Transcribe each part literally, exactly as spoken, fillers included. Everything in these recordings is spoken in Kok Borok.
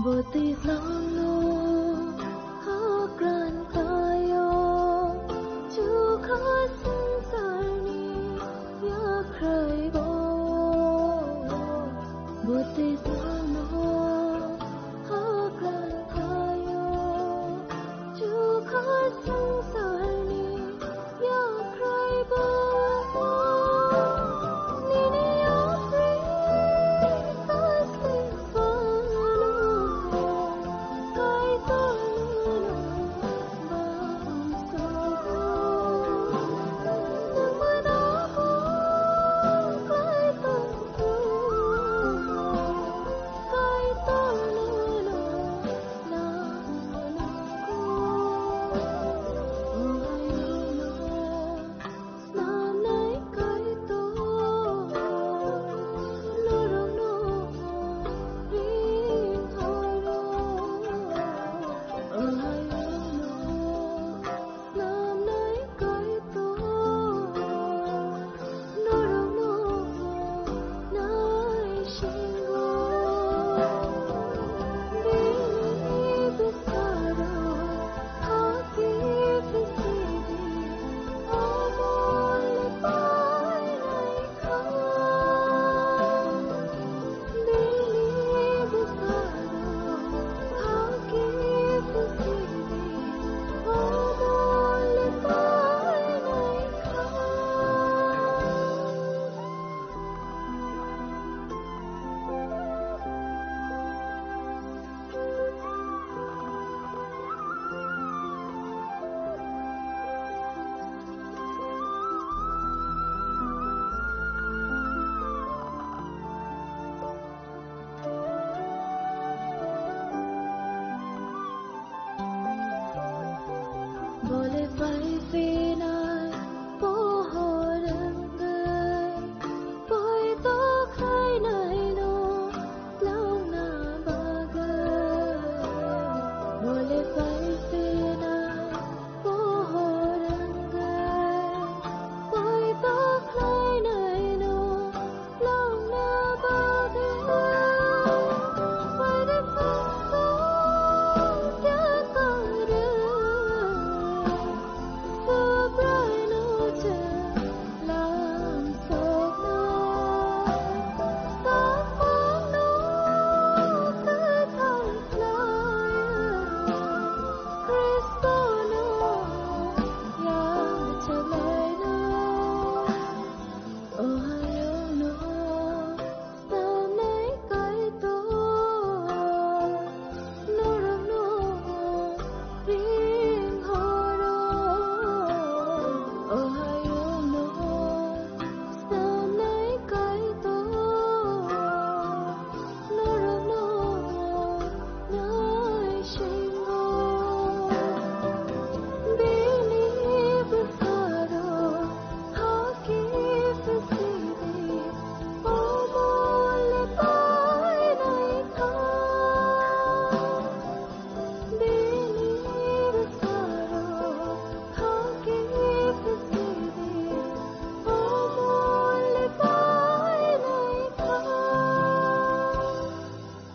Bwtwi hlangno hakran taio, chukha swngcharni yakhrai bo. Bwtwi hlangno hakran taio, chukha swngcharni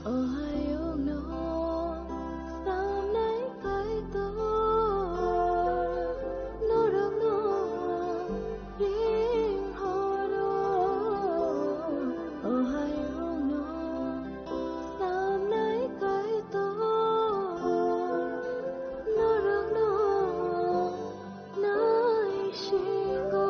Ohayungno samnai Kaitor, norokno ring horo. Ohayungno samnai Kaitor, norokno naisingo.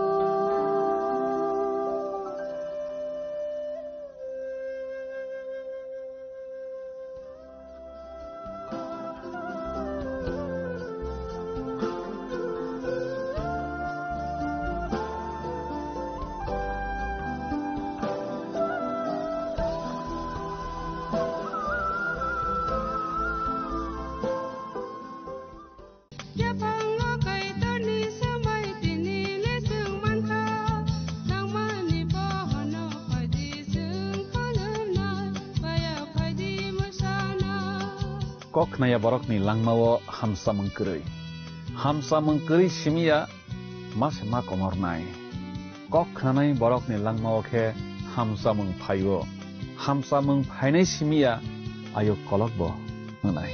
Yaphango Kaitorni samai tini le chwng mankha, thangmani bohono phaidi chwng khulumnai, baya phaidi mwsana. Kok khnaya borokni langmao hamsamung kwrwi. Hamsamung kwrwi simiya ma se ma komornai. Kok khnanai borokni langmao khe hamsamung phaio. Hamsamung phainai simiya ayuk kolokbo wngnai.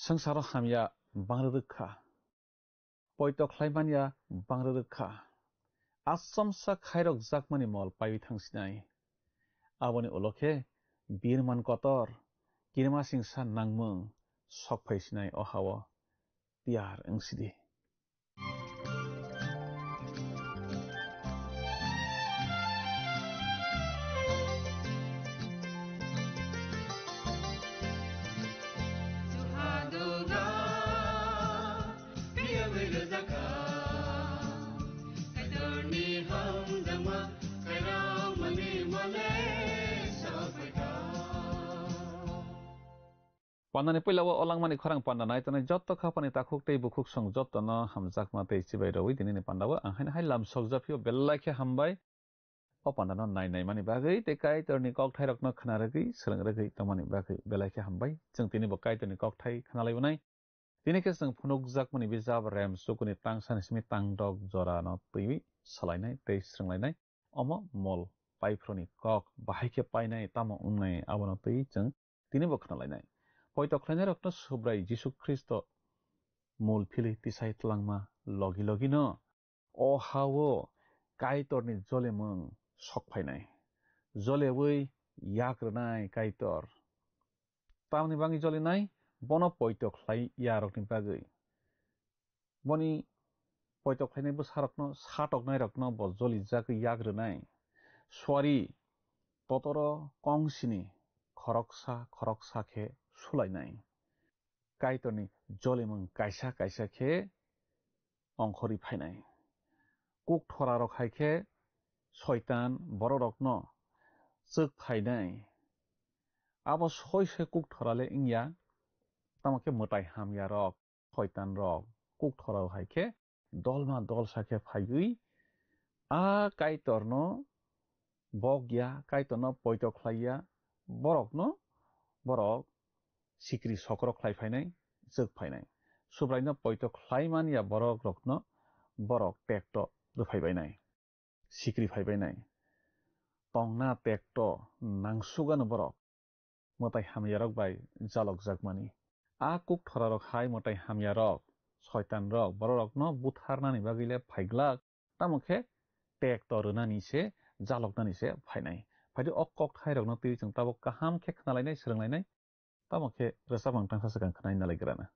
Swngsaro hamya bang rwrwk kha, poito khlai manya bang rwrwk kha, achomsa khairok jakmani mol paiwi thangsinai. Aboni ulo khe birman kotor, kirmasingsa nangmung sok phaisinai o ha-o tiyar wngsidi. Pandani puila o langmani khorang panda nai tongnai jotto khapani takhuk tei bukhuk song jottono hamjakma tei chibai rwi dinini panda o ang haino hai lam sokjaphio belai khe hambai. O pandano nai naimani bagwi tei Kaitorni kokthairokno khna rwgwi swrwng rwgwi tongmani bagwi belai khe hambai. Chwng tinibo Kaitorni kokthai khna laibonai. Tini khe chwng phunukjakmani bijap rem chukuni tangsani simi tangdok jorano twiwi salainai tei swrwnglainai. Omo mol paiphuruni kok bahai khe painai tamo wngnai abono twiwi chwng tinibo khna lainai. Poito khlainairokno Subrai Jisu Khristo mul philwi tisai tlangma logi logino o ha-o Kaitorni jolemung sok phainai. Jolewi yak rwnai Kaitor. Tamni bagwi jolinai? Bono poito khlai yarokni bagwi. Boni poito khlainai bwsarokno, satoknairokno bo jolijagwi yak rwnai. Suari totoro kongsini khoroksa khoroksa khe sulainai. Kaitorni jolimung kaisa kaisa khe ongkhorwi phainai. Kukthorarok hai khe Soitan bororokno chwk phainai. Abo soi soi kukthorale wngya, tamo khe mwtai hamyarok, soitanrok, kukthorarok hai khe dolma dolsa khe phaiwi a Kaitorno bok ya, Kaitorno poito khlai ya, borokno borok sikri sokro khlai phainai, chwk phainai. Subraino poito khlai man ya borokrokno borok tekto rwphai bainai, sikri phai bainai. Tongna tekto nangsugano borok mwtai hamyarok bai jalokjakmani. A kukthorarok hai mwtai hamyarok, soitanrok, bororokno butharnani bagwi le phaiglak, tamo khe tekto rwnani se, jaloknani se phainai. Phaidi o kokthairokno twiwi chwng tabuk kaham khe khnalainai, swrwnglainai. Tamo khe rwchapmung tangsa swkang khwnai nalaigrana.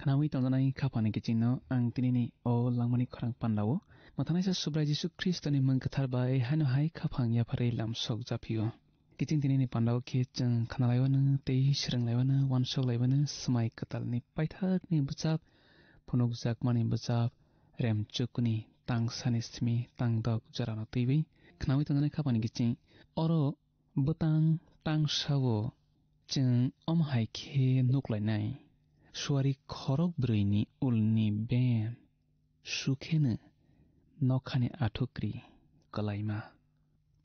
Khnawi tongjaknai khaphangni kichingno ang tinini o langmani khorang pandao mwthanaisa Subrai Jisu Khristoni mung kwthar bai haino hai khaphang yapharwi lamsok japhio. Kiching tinini pandao khe chwng khnalaiwano tei swrwnglaiwano, uansuk laiwano, swmai kwtalni paithakni bwchap, phunukjakmani bwchap, remchukni tangsani simi tangdok jorano twiwi khnawi tongjaknai khaphangni kiching. Oro bwtang tangsao chwng omo hai khe nuklainai, suari khorok brwini ulni bem sukheno nokhani athukri kwlaima.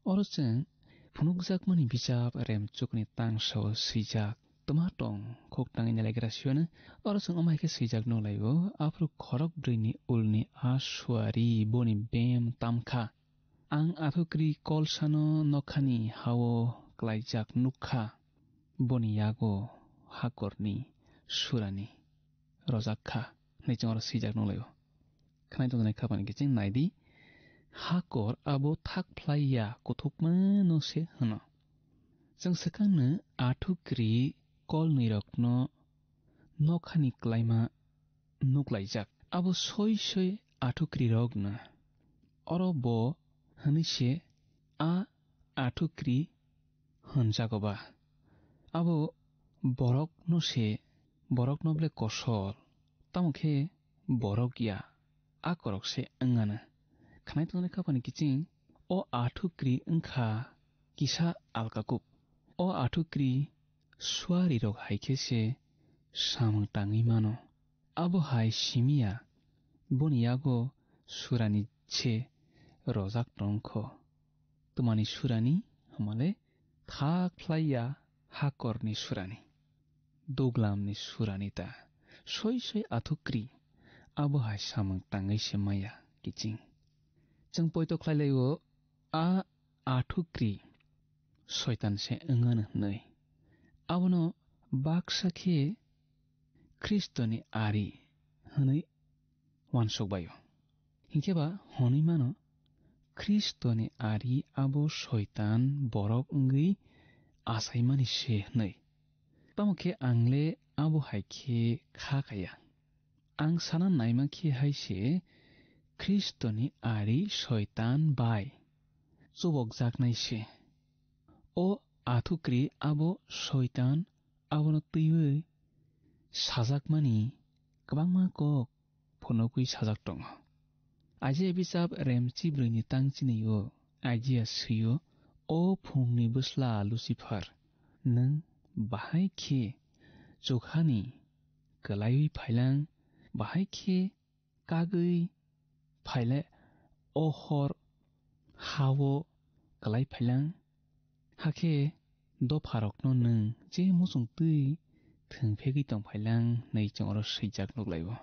Oro chwng phunukjakmani bichap remchukni tangsao swijak twma tong khuk tangwi nailagra siyono. Oro chwng omo hai khe swijak nuklaio, aphuru khorok brwini ulni a suari boni bem tamkha. Ang athukri kolsano nokhani hao klaijak nukha, boni yago hakorni surani rojak kha, hwnwi chwng oro swijak nukhlaio. Khnai tongjaknai khaphani kiching naidi, hakor abo thak phlai ya, kuthukmano se hwno. Chwng swkangno athukri kolnwirokno nokhani klaima nuklaijak. Abo soi soi athukrirokno. Oro bo hwnwi se a athukri hwnjago ba. Abo borokno se, borokno ble kosol, tamo khe borok ya, a korok se wngano. Khnai tongjaknai khaphani kiching, o athukri wngkha kisa alkakuk. O athukri suarirok hai khe se samung tangwi mano. Abo hai simi ya, boni yago surani se rojak tong kho. Twmani surani, hamale thak phlai ya hakorni surani, duglamni surani ta. Soi soi athukri, abo hai samung tangwi se maya kiching. Chwng poito khlai lai-o, a athukri Soitan se wngano hwnwi. Abono baksa khe Khristoni ari hwnwi uansuk bai-o. Hinkhe ba hwnwi mano, Khristoni ari abo Soitan borok wngwi achaimani se hwnwi. Tamo khe ang le abo hai khe kha kaya. Ang sana naima khe hai se Khristoni ari Soitan bai chubokjaknai se. O athukri abo Soitan abono twiwi sajakmani kwbangma kok phunukwi sajak tongo. Aijia bichap remchi brwini tang chini-o, Aijia swi-o, "O phungni bwsla Lucifer, nwng bahai khe chukhani kwlaiwi phailang, bahai khe kagwi phaile o hor ha-o kwlai phailang, hakhe dopharokno nwng je muchung twi thwngphegwi tong phailang," hwnwi chwng oro swijak nuklaio.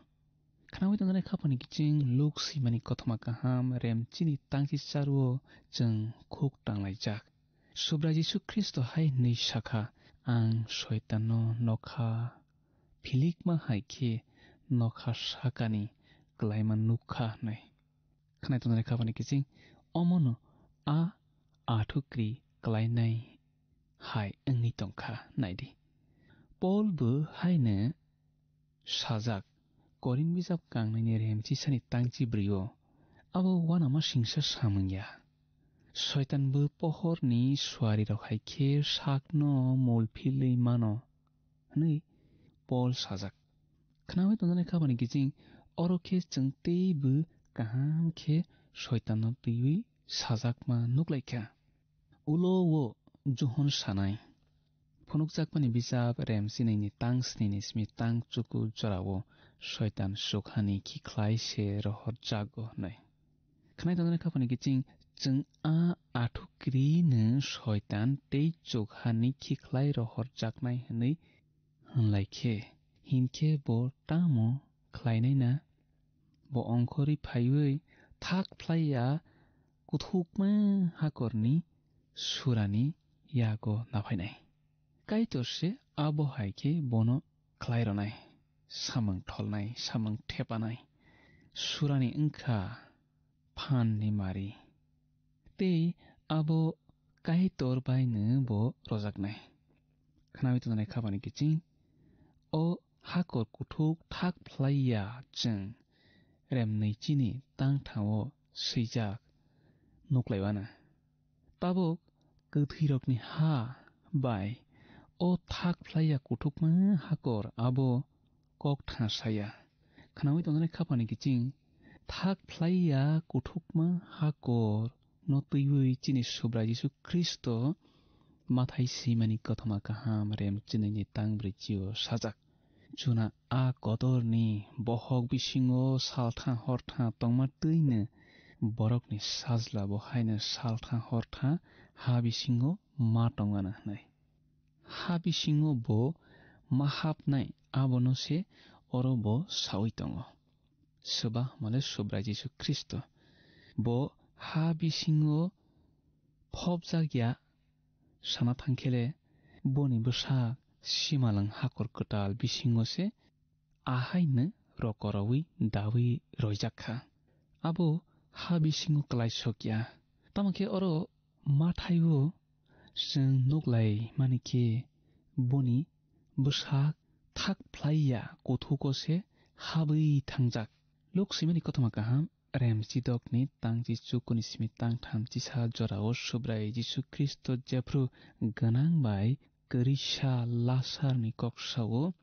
Khnaui tongjaknai khaphani kiching Luk swimani kothoma kaham remchini tangchi charuo chwng khuk tanglaijak. Subrai Jisu Khristo hai hwnwi sakha, "Ang Soitanno nokha philikma hai khe nokha sakani kwlaima nukha," hwnwi. Khnai tongjaknai khaphani kiching omono a athukri kwlainai hai wngwi tongkha, naidi. Paul bo haino sajak, Korin bijap kangnaini remchisani tangchi bwrwi-o, abo uanama singsa samung ya. Soitan bo pohorni suarirok hai khe sakno mol philwi mano, hwnwi Paul sajak. Khnaui tongjaknai khaphani kiching oro khe chwng teibo kaham khe Soitanno twiwi sajakma nuklaikha. Ulo o Johon sanai, phunukjakmani bijap remchinini tang snini simi tang chuku jorao Soitan sukhani khikhlai se rohorjago hwnwi. Khnai tongjaknai khaphani kiching chwng a athukri no Soitan tei chukhani khikhlai rohorjaknai hwnwi hwnlai khe, hinkhe bo tamo khlainai na? Bo ongkhorwi phaiwi thak phlai ya kuthukma hakorni surani yago naphainai. Kaitor se abo hai khe bono khlai rwnai, samung tholnai, samung thepanai. Surani wngkha phanni mari, tei abo Kaitor baino bo rojaknai. Khnaui tongjaknai khaphani kiching o hakor kuthuk thak phlai ya chwng remnwi chini tangthao swijak nuklaiwana. Tabuk kwthwirokni ha bai o thak phlai ya kuthukma hakor abo kok tha saya. Khnaui tongnai khapani kiching thak phlai ya kuthukma hakor no twiwi chini Subrai Jisu Khristo Mathai swimani kothoma kaham rem chinini tang brwichio sajak. Chuna a kotorni bohok bisingo saltha hortha tongma twino borokni sajla bo haino saltha hortha ha bisingo ma tongwana hwnwi. Ha bisingo bo ma hapnai abono se oro bo saui tongo. Swba hwnmale Subrai Jisu Khristo. Bo ha bisingo phobjakya sana thangkhele boni bwsak simalwng hakor kwtal bisingo se ahaino rokoroui daui roijak kha. Abo ha bisingo klai sokya. Tamo khe oro Mathai o chwng nuklai mani khe boni bwsak thak phlai ya kuthuko se habwi thangjak. Luk swimani kothoma kaham remchidokni tangchi chukuni simi tangthamchi sa jorao Subrai Jisu Khristo jephru gwnang bai kwrwisa Lasarni kok sao,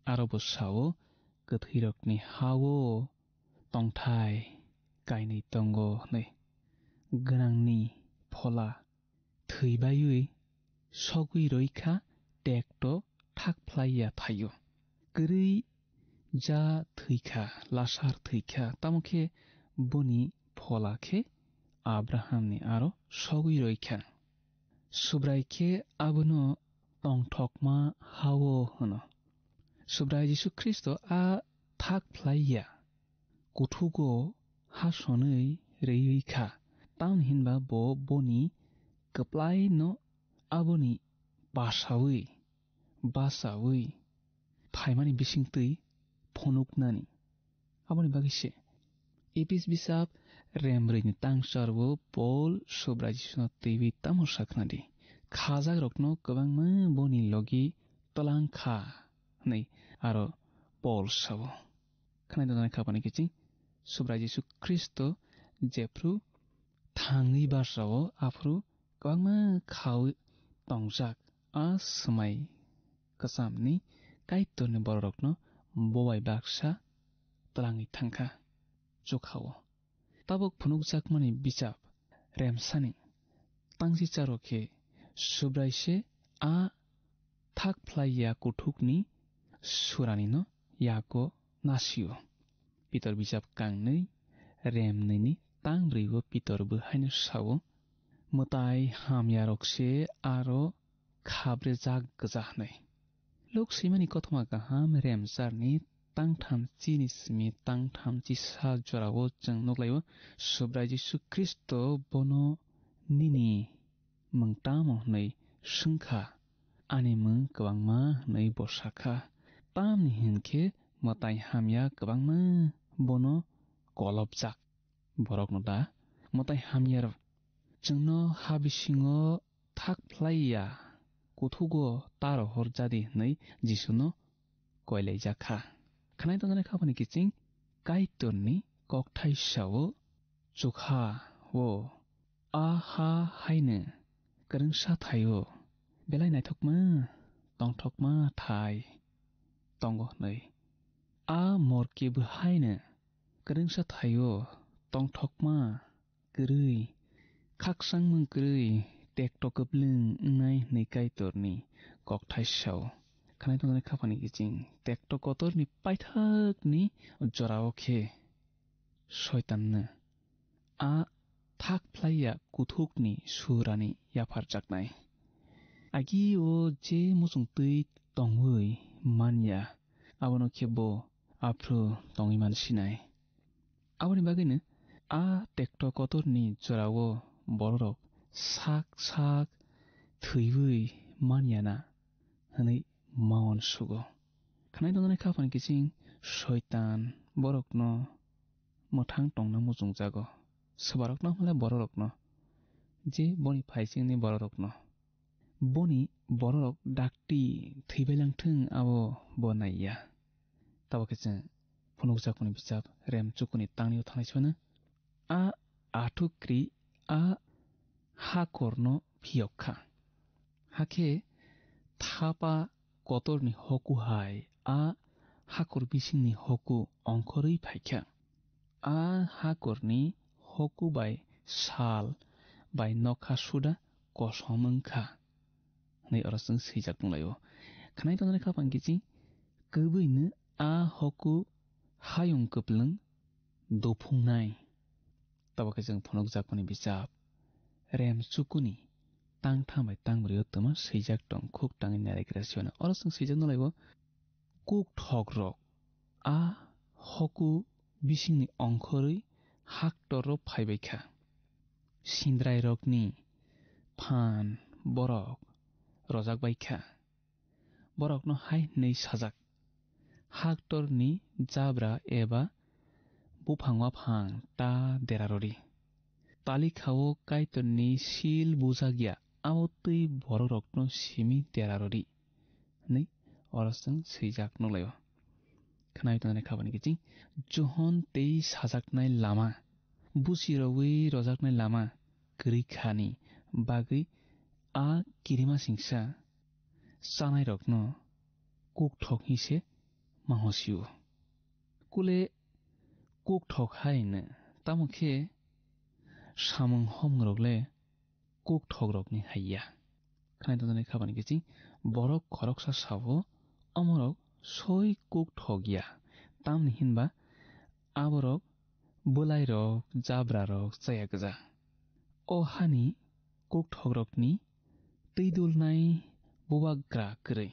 aro bo sao, kwthwirokni ha-o tongthai kainwi tongo hwnwi. Gwnangni phola thwi baiwi sogwi rwi kha, tekto thak phlai ya thaio. Kwrwi ja thwi kha, Lasar thwi kha, tamo khe boni phola khe Abrahamni aro sogwi rwi kha. Subrai khe abono tongthokma ha-o hwno. Subrai Jisu Khristo a thak phlai ya kuthugo ha sonwi rwi kha, tamni hinba bo boni kwplai no aboni basaui basaui phaimani bisingtwi phunuknani. Aboni bagwi se Epis bisap remrwini tangchar o Pol Subrai Jisuno twiwi tamo sakna di, khajakrokno kwbangma boni logi twlang kha hwnwi aro Pol sao. Khwnai tongnai khapani kiching Subrai Jisu Khristo jephru thangwi basao aphuru kwbangma khaui tongjak a swmai kwchamni Kaitorni bororokno bobai baksa twlangwi thangkha chukhao. Tabuk phunukjakmani bichap remsani tangsi charo khe Subrai se a thak phlai ya kuthukni suranino yago nasio. Pitor bijap kangnwi remnwini tang brwibo Pitor bo haino sao, mwtai hamyarok se aro khabrejak gwja hwnwi. Luk swimani kothoma kaham remcharni tangtham chini simi tangtham chisa jorao chwng nuklaio, Subrai Jisu Khristo bono nini mwng tamo hwnwi swngkha, ani mwng kwbangma hwnwi bo sakha. Tamni hinkhe mwtai hamya kwbangma bono kolopjak. Borokno da mwtai hamyarok chwngno ha bisingo thak phlai ya, kuthugo ta rohor jadi hwnwi Jisuno koilaijak kha. Khwnai tongjaknai khapani kiching Kaitorni kokthai sao, chukha o a ha haino kwrwngsa thaio, belai naithokma tongthokma thai tongo hwnwi. A morke bwhaino kwrwngsa thaio tongthokma kwrwi, khakchangmung kwrwi, tekto kwplwng wngnai hwnwi Kaitorni kokthai sao. Khwnai tongjaknai khapani kiching tekto kotorni paithakni jorao khe Soitanno a thak phlai ya kuthukni surani yapharjaknai. Agi o je muchungtwi tongwi man ya, abono khe bo aphuru tongwi man sinai. Aboni bagwino a tekto kotorni jorao bororok sak sak thwiwi man ya na hwnwi mawan sugo. Khwnai tongjaknai khapani kiching Soitan borokno mwthang tongna muchungjago. Swbarokno hwnle bororokno, je boni phaisingni bororokno. Boni bororok dakti thwibailangthwng abo bo naiya. Tabok khe chwng phunukjakmani bijap Rem Chukuni tangni o thanglai sibano. A athukri a hakorno phiyok kha. Hakhe thapa kotorni hoku hai a hakor bisingni hoku ongkhorwi phai kha. A hakorni hoku bai sal bai nokha suda kosom wng kha, hwnwi oro chwng swijak nung lai-o. Khwnai tongnai kha bang kiching, kwbwino a hoku hayung kwplwng duphungnai. Tabok khe chwng phunukjakmani bijap Rem Chukuni tangtham bai tangbrwi o twma swijak tong khuk tangwi nairai khe siyano. Oro chwng swijak nung lai-o, kuk thok rok a hoku bisingni ongkhorwi haktor rok phaibai kha. Sindrai rokni phan borok rojak bai kha. Borokno hai hwnwi sajak, haktorni jabra eba buphang waphang ta dera rodi. Talikhao Kaitorni sil bujak ya, abo twi bororokno simi dera rodi, hwnwi oro chwng swijak nung lai-o. Khwnai tongnai kha bani kiching, Johon tei sajaknai lama busi rogwi rojaknai lama kwrwi khani bagwi a kirima singsa chanairokno kukthok hinwi se mahosio. Kule kukthok hai hwno, tamo khe samung homung rok le kukthok rokni hai ya. Khwnai tongjaknai kha bani kiching, borok khoroksa sao, omorok soi kukthok ya, tamni hinba aborok bwlai rok, jabra rok chaya gwja. O hani kukthok rokni twi dulnai bubagra kwrwi.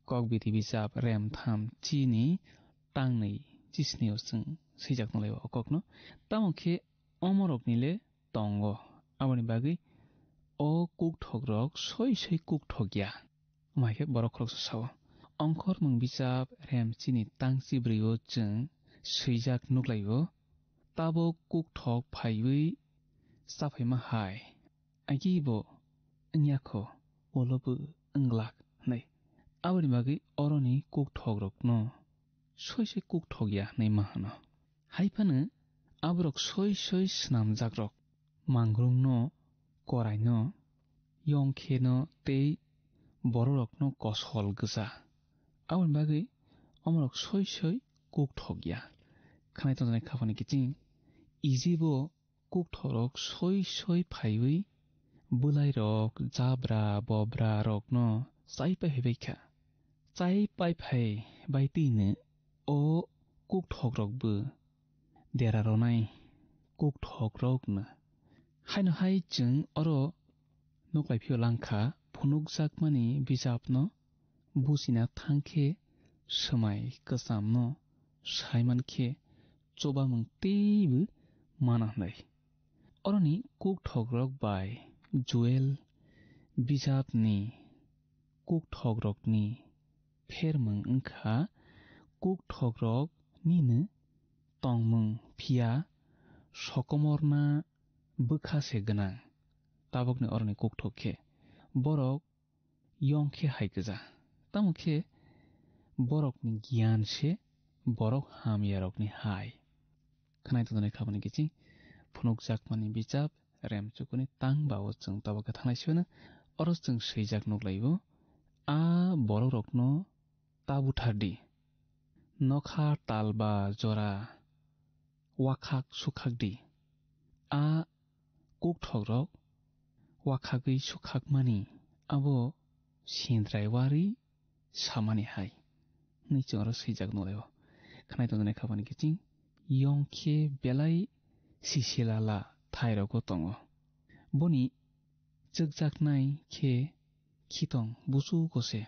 Kok bidi bijap Rem tham chini tangnwi chisni o chwng swijak nung lai o kokno. Tamo khe omorokni le tongo, aboni bagwi o kukthok rok soi soi kukthok ya. Wngma khe borok khoroksa sao, Ongkhormung bijap Rem chini tang chibrwi o chwng swijak nuk lai o, tabuk kukthok phaiwi chaphaima hai. Agi bo wngya kho, ulo bo wng glak, hwnwi. Aboni bagwi oroni kukthok rokno soi soi kukthok ya hwnwi ma hwno. Hai phano aborok soi soi snamjak rok, mangrung no, korai no, yong khe no tei borok rok no kosol gwja. Aboni bagwi omorok soi soi kukthok ya. Khwnai tongjaknai kha bani kiching, Ijibo kukthok rok soi soi phaiwi bwlai rok, jabra, bobra rok no chai pai phai bai kha. Chai pai phai bai twi no o kukthok rok bo dera ronai kukthok rok no. Haino hai chwng oro nuk lai phio lang kha, phunukjakmani bijap no bujina thang khe, swmai kwcham no sai man khe, chubamung teibo mana hwnwi. Oroni kukthok rok bai Joel bijapni kukthok rokni phermung wng kha, kukthok rok nini tongmung phiya sokomorna bwkha se gwnang. Tabukni oroni kukthok khe borok yong khe hai gwja, tamo khe borokni giyan se borok hamyarokni hai. Khwnai tongjaknai kha bani kiching, phunukjakmani bijap Rem Chukuni tang ba o chwng tabuk khe thanglai sibano. Oro chwng swijak nuk lai o, a borok rokno ta buthar di, nokha tal ba jora wakhak sukhak di. A kukthok rok wakhagwi sukhakmani abo sindrai warwi samani hai, hwnwi chwng oro swijak nung lai o. Khwnai tongjaknai kha bani kiching, yong khe belai sisilala thai rogo tongo. Boni chwkjaknai khe khitong buchugo se,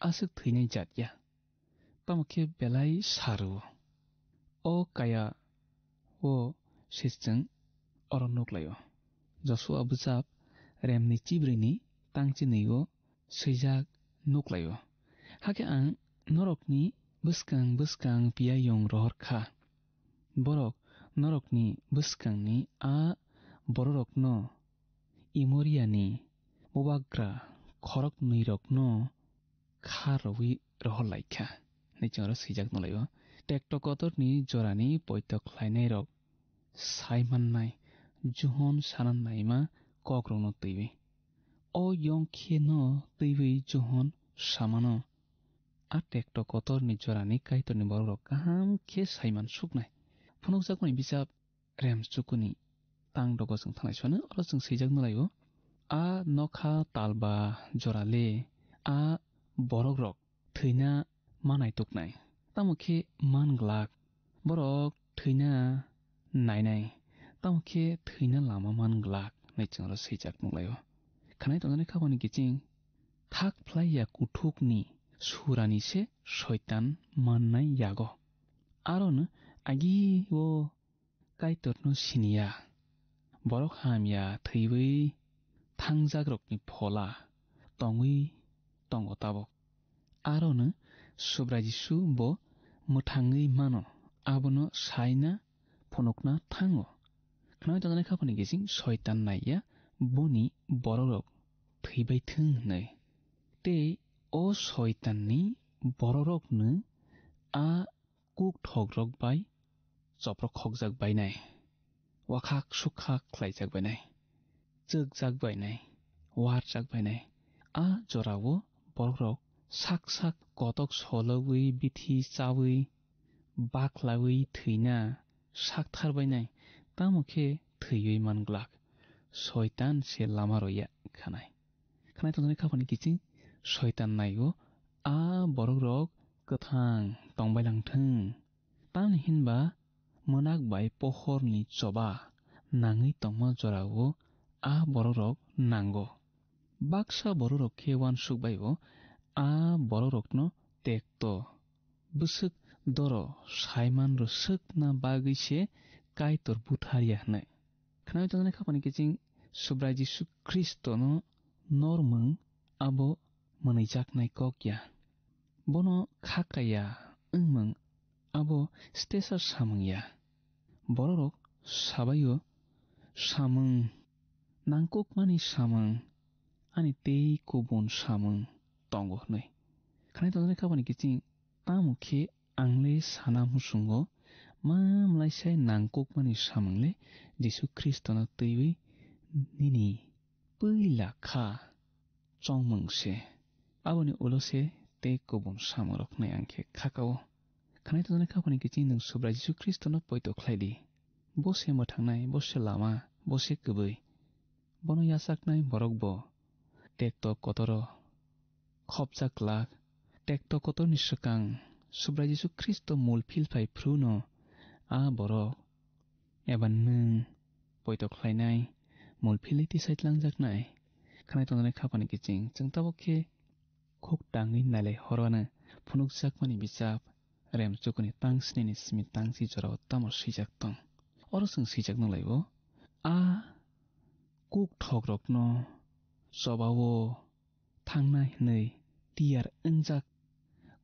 aswk thwinai jat ya. Tamo khe belai sa rw-o. O kaya o se chwng oro nuk lai o. Josua bwchap Remni chibrwini tang chinwi o swijak nuk lai o. Hakhe ang norokni bwskang bwskang piyayung rohor kha. Borok norokni bwskangni a bororokno Imoriani bubagra khoroknwirokno kha rwui rohor lai kha. hinwi chwng oro swijak nukhlaio. Tekto kotorni jorani poito khlainairok sai mannai, Johon sana naima kokrokno twiwi. O yong khe no twiwi Johon samano, a tekto kotorni jorani Kaitorni borokrok kaham khe sai mansuknai. Phunukjakmani bijap Rem chukuni tang dogo chwng thanai sano, oro chwng swijak nukhlaio, a nokha talba jorale a borokrok thwina manai tuknai, tamo khe man glak, borok thwina nainai, tamo khe thwina lama man glak, hinwi chwng oro swijak nukhlaio. Khanai tongnani khapani kiching thak phlai ya kuthukni surani se Soitan mannai yago. Aron agi o Kaitorno siniya, borok hamya thwiwi thangjakrokni phola tongwi tongo tabuk. Arono Subrai Jisu bo mwthangwi mano, abono saina phunukna thango. Khwnai tongnai khapani kiching Soitan naiya boni borokrok thwibai thwng hwnwi. Tei o Soitanni borokrokno a kuk thokrok bai choprok khokjak bainai, wakhak sukhak khlaijak bainai, chwkjak bainai, warjak bainai. A jorao borokrok sak sak kotok sologwi, bithi chawi, baklawi thwina sakthar bainai, tamo khe thwiwi man glak. Soitan se lama roya khanai. Khanai tongthokni khapani kiching Soitan naigo, a borokrok kwthang tongbai lang thung. Tamni hinba mwnak bai pohorni choba nangwi tongma jorao a borokrok nango. Baksa borokrok khe uansuk bai-o a borokrokno tekto bwswk doro saiman rwswkna bagwi se Kaitor butharya hwnwi. Khwnai tongjaknai khapani kiching Subrai Jisu Khristono normwng abo mwnwijaknai kok ya. Bono khakaya wngmwng abo stesa samwng ya. Bororok sabaio samwng nangkukmani samwng ani tei kubun samwng tongo hwnwi. Khwnai tongjaknai khapani kiching tamo khe ang le sana muchungo, ma mlaisai nangkukmani samwng le Jisu Khristono twiwi nini puila kha chongmwng se. Aboni ulo se tei kubun samwng rok hwnwi ang khe khakao. Khwnai tongjaknai khapani kiching nwng Subrai Jisu Khristono poito khlai di. Bo se mwthangnai, bo se lama, bo se kwbwi. Bono yachaknai borok bo tekto kotoro khopjak glak. Tekto kotorni swkang Subrai Jisu Khristo mul phil phai phruno a borok eba nwng poito khlainai mul philwi tisai tlangjaknai. Khwnai tongjaknai khapani kiching chwng tabuk khe khuk tangwi nailai horwano phunukjakmani bichap rem chukuni tang snini simi tangchi jorao tamo swijak tong. Oro chwng swijak nukhlai-o, a kuk thokrokno chobao thangnai hwnwi tiyar wngjak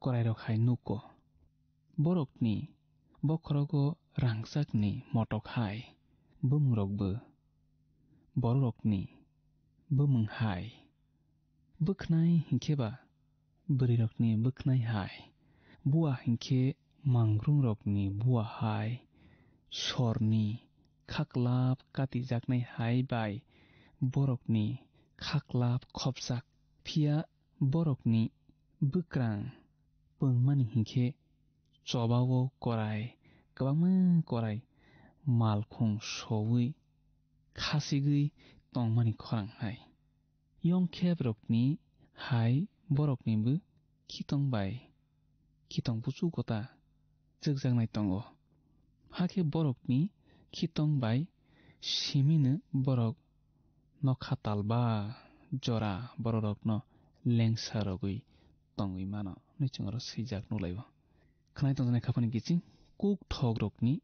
korairok hai nuko. Borokni bokhorogo rangchakni motok hai bumungrokbo bororokni bumung hai. Bwkhnai hinkhe ba bwrwirokni bwkhnai hai, bua hinkhe mangrungrokni bua hai, sorni khaklap katijaknai hai bai borokni khaklap khopjak. Phiya borokni bwkrang pwngmani hinkhe chobao korai, kwbangma korai malkhung soui khasigwi tongmani khorang hai. Yongkhebrokni hai boroknibo khitong bai khitong buchu gota chwkjaknai tongo. Hakhe borokni khitong bai simino borok nokha talba jora bororokno lengsa rogwi tongwi mano hwnwi chwng oro swijak nukhlai-o. Khwnai tongjaknai khapani kiching kuk thokrokni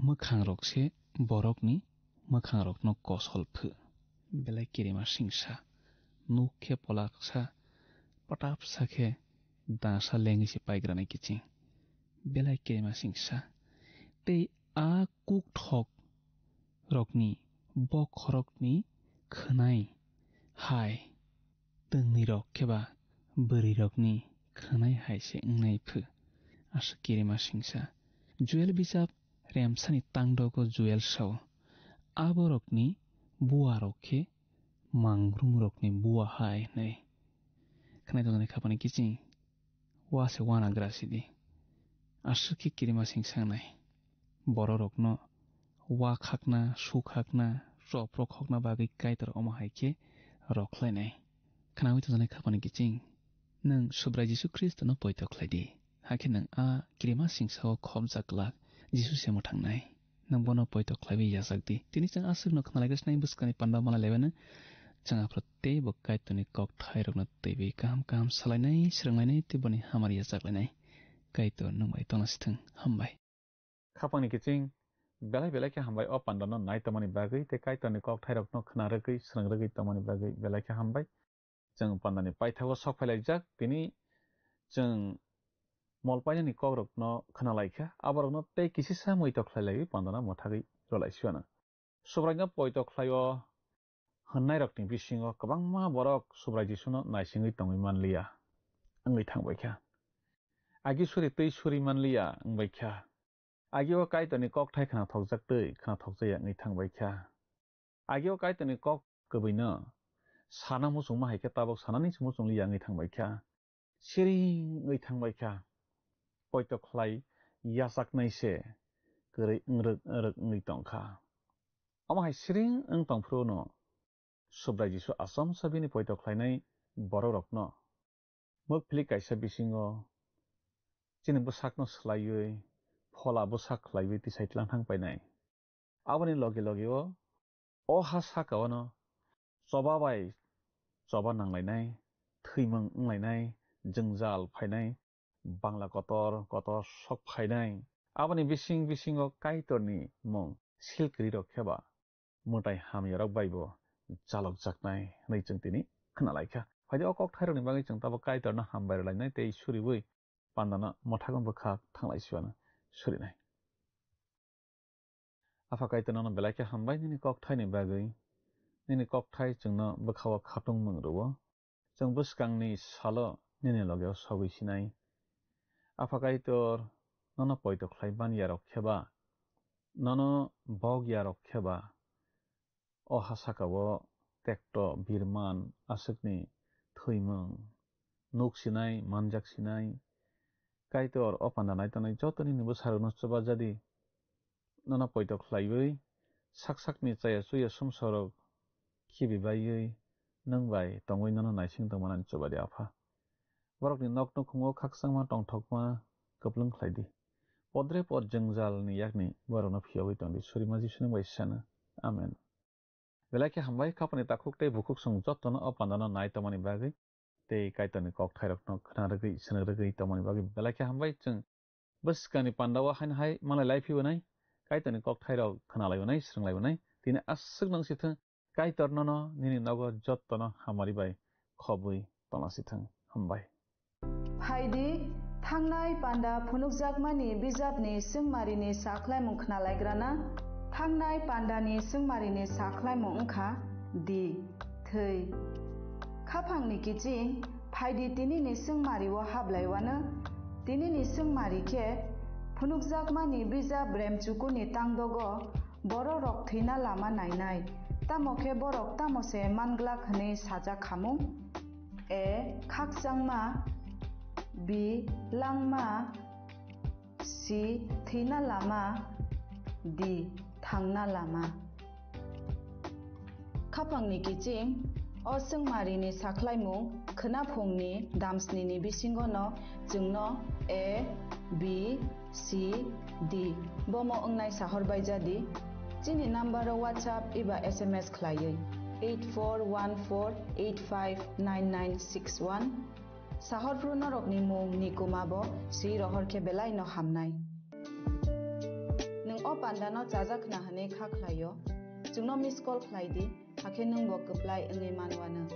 mwkhangrok se borokni mwkhangrokno kosol phu. Belai kirima singsa. Nuk khe polaksa, patapsa khe dasa lengwi se paigrani kiching. Belai kirima singsa. Tei a kuk thok rokni bokhorokni khwnai hai twngni rok khe ba bwrwi rokni khwnai hai se wngnai phu. Aswk kirima singsa. Joel bijap remsani tangdogo Joel sao, aborokni buarok khe mangrumrokni bua hai hwnwi. Khwnai tongjaknai khapani kiching, wa se wanagra sidi. Aswk khe kirima singsa wngnai. Bororokno wa khakna, su khakna, chopro khokna bagwi Kaitor omo hai khe rwkhlainai. Khnaui tongjaknai khapani kiching, nwng Subrai Jisu Khristono poito khlai di. Hakhe nwng a kirima singsao khopjak glak Jisu se mwthangnai. Nwng bono poito khlaiwi yachak di. Tini chwng aswkno khna laikha sinai bwskangni panda malai laibano. Chwng aphuru teibo Kaitorni kokthairokno twiwi kaham kaham salainai, swrwnglainai tei boni hamari yachaklainai. Kaitor nwng bai tongna sithwng. Hambai. Khapangni kiching, belai belai khe hambai o pandano nai tongmani bagwi tei Kaitorni kokthairokno khna rwgwi, swrwng rwgwi tongmani bagwi belai khe hambai. Chwng pandani paithago sok phailaijak, tini chwng mol painani kokrokno khna laikha, aborokno tei kisisa muitok khlai laiwi pandano mwthagwi rwlai siyano. Subraino poito khlaio hwnnairokni bisingo kwbangma borok Subrai Jisuno naisingwi tongwi manliya, wngwi thangbaikha. Agi suri twi suri manliya wngbaikha. Agi o Kaitorni kokthai khnathokjak twi khnathokjakya wngwi thangbaikha. Agi o Kaitorni kok kwbwino sana muchungma hai khe tabuk sanani se muchungliya wngwi thangbaikha. Siring wngwi thangbaikha. Poito khlai yachaknai se kwrwi wngrwk wngrwk wngwi tongkha. Omo hai siring wng tongphuru no Subrai Jisu achomsa bini poito khlainai bororokno mukphilik kaisa bisingo chini bwsakno swlaiwi phola bwsak khlaiwi tisai tlang thang painai. Aboni logi logi o, o ha saka o no choba bai choba nanglainai, thwimung wnglainai, jwngjal phainai, bangla kotor kotor sok phainai. Aboni bising bisingo Kaitorni mung silkiri rok khe ba mwtai hamya rok bai bo chalok jaknai hwnwi chwng tini khna laikha. Phaidi o kokthairokni bagwi chwng tabuk Kaitorno hambai rwlainai tei suriwi pandano mwthagwi bwkhak thanglai siyano surinai. Apha Kaitor nono belai khe hambai nini kokthaini bagwi. Nini kokthai chwngno bwkhao khatungmung rwo. Chwng bwskangni salo nini logeo sogwi sinai. Apha Kaitor nono poito khlai man yarok khe ba, nono bok yarok khe ba, o ha sakao tekto birman aswkni thwimung nuk sinai, manjak sinai. Kaitor o panda nai tongnai joto nini bwsarokno chuba jadi. Nono poito khlaiwi sak sakni chaya chuya sumsorok khibi baiwi nwng bai tongwi nono naising tongmanani chuba di, Apha. Borokni nok nukhungo khakchangma tongthokma kwplwng khlai di. Podre pod jwngjalni yakni borokno phiyogwi tong di. Surima Jisu nwng bai sano. Amen. Belai khe hambai, khapani takhuk tei bukhuk chwng jotono o pandano nai tongmani bagwi tei Kaitorni kokthairokno khna rwgwi, swnam rwgwi tongmani bagwi belai khe hambai. Chwng bwskangni pandao haino hai malai lai phibonai, Kaitorni kokthairok khna laibonai, srwng laibonai. Tini aswk nang si thung, Kaitor nono nini nogo jotono hamari bai khobwi tongna si thung. Hambai. Phaidi, thangnai panda phunukjakmani bijapni swngmarini sakhlaimung khnalaigrana. Thangnai pandani swngmarini sakhlaimung wngkha di, thwi. Khaphangni kiching, phaidi tinini swngmario hablaiwano. Tinini swngmari khe phunukjakmani bijap Remchukuni tangdogo bororok thwina lama nainai, tamo khe borok tamo se manglak hwnwi sajak khamung? A. Khakchangma. B. Langma. C. Thwina lama. D. Thangna lama. Khaphangni kiching, o swngmarini sakhlaimung khwnaphungni damsnini bisingono chwngno A, B, C, D bomo wngnai sahor baijadi. Chini number-o WhatsApp eba S M S khlaiwi eight four one four eight five nine nine six one. Sahorphru norokni mung ni kuma bo swi rohor khe belai no hamnai. Nwng o panda no chajak khna hwnwi kha khlai o, chwngno miss call khlai di, hakhe nwng bo kwplai wngwi man uanw.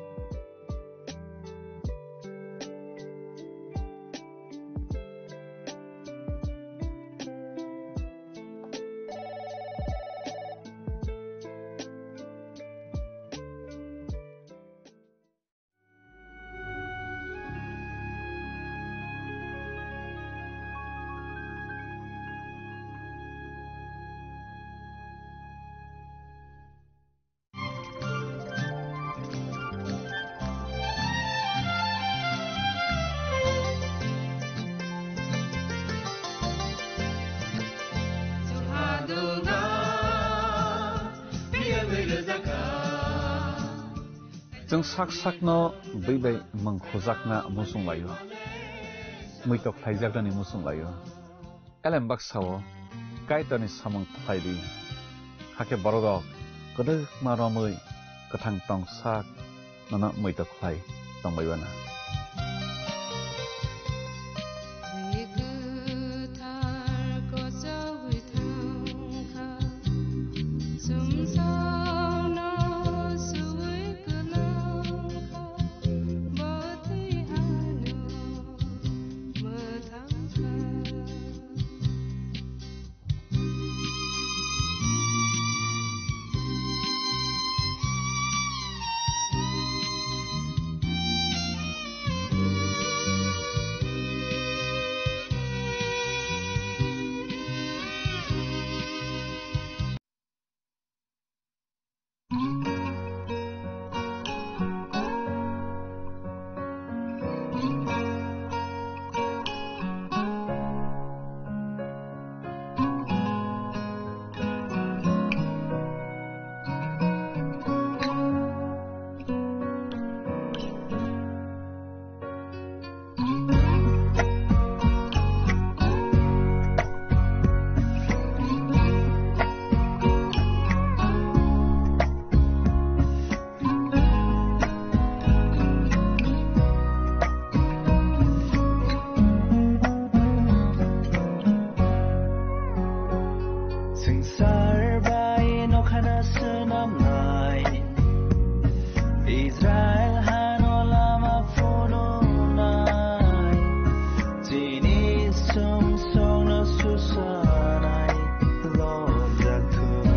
Chwng sak sakno bwi bai mwng khujakna muchung laio, muitok khlaijaknani muchung laio. Elem baksa-o Kaitorni samung khlai di, hakhe borok rok kwdwkma romwi kwthang tong sak nono muitok khlai tong bai bana. Swngchar bai nokhana swnamnai, Israel hano lama phunuknai, chini sumsokno susanai lobjakthung.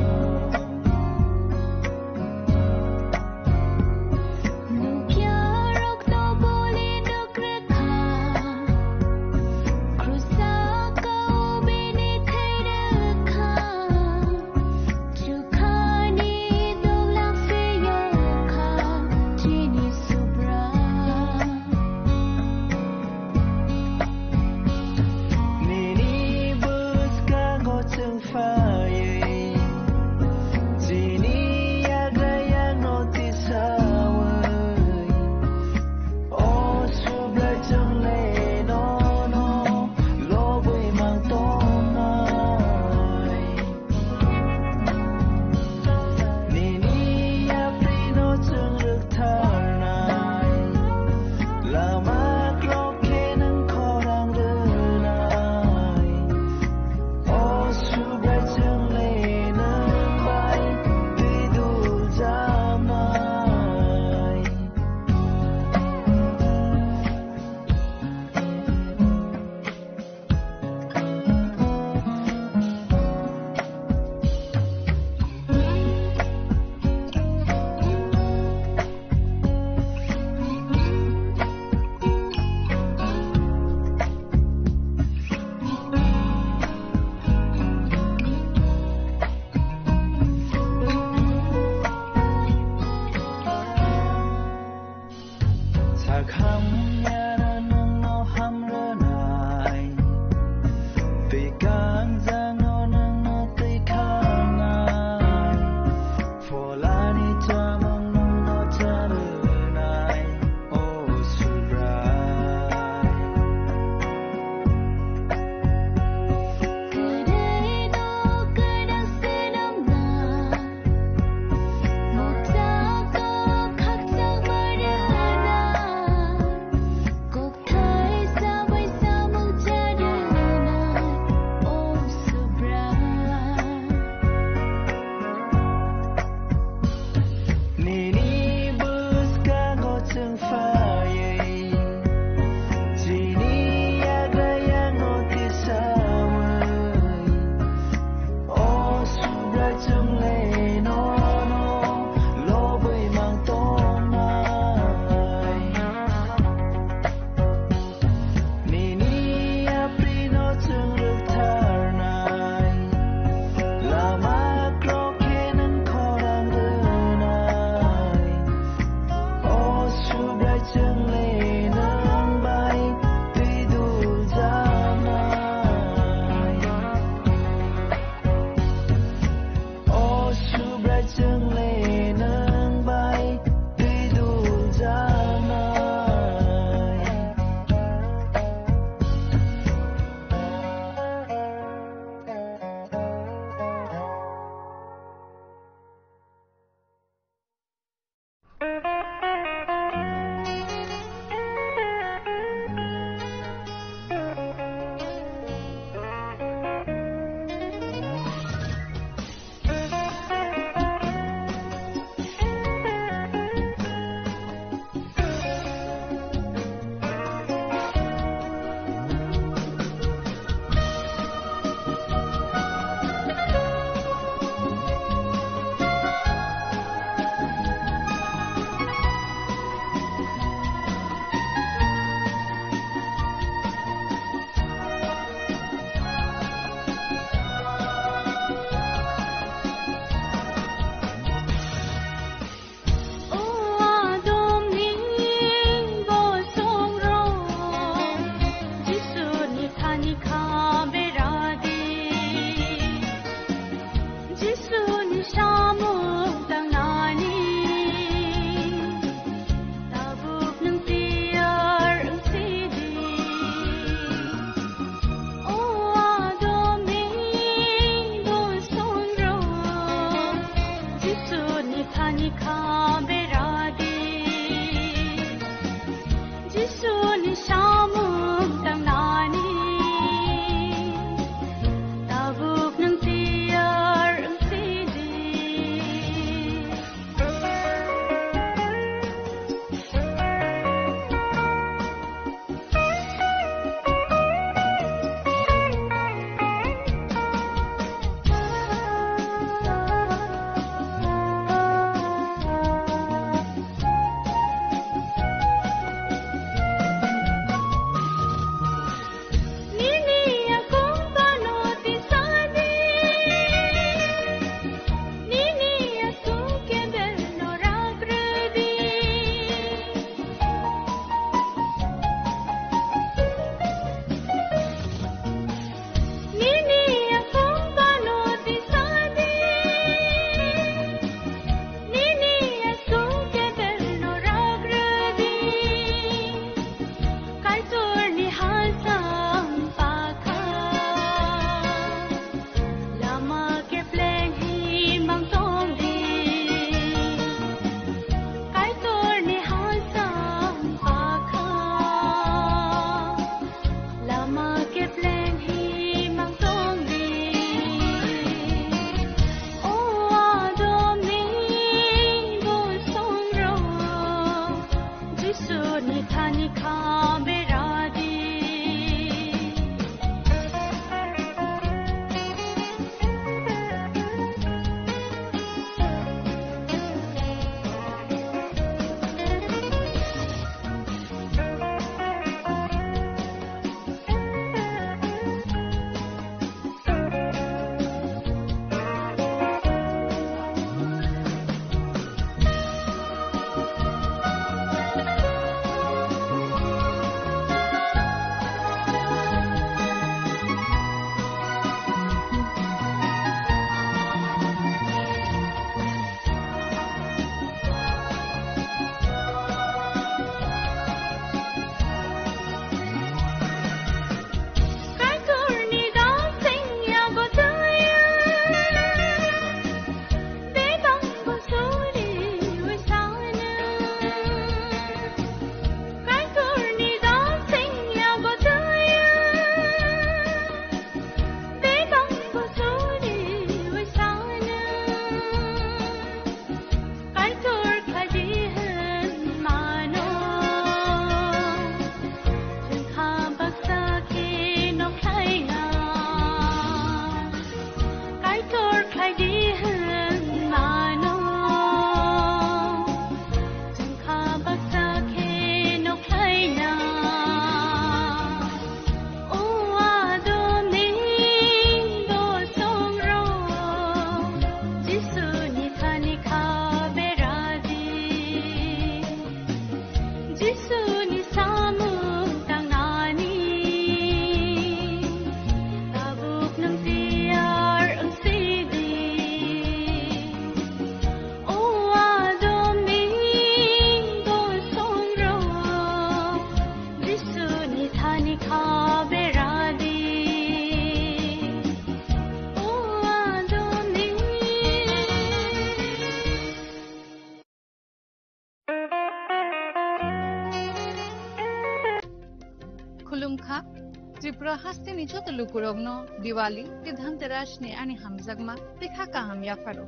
Tripura hasteni joto lukurokno Diwali tei Dhanteras ni ani hamjakma tei kha kaham yapharo.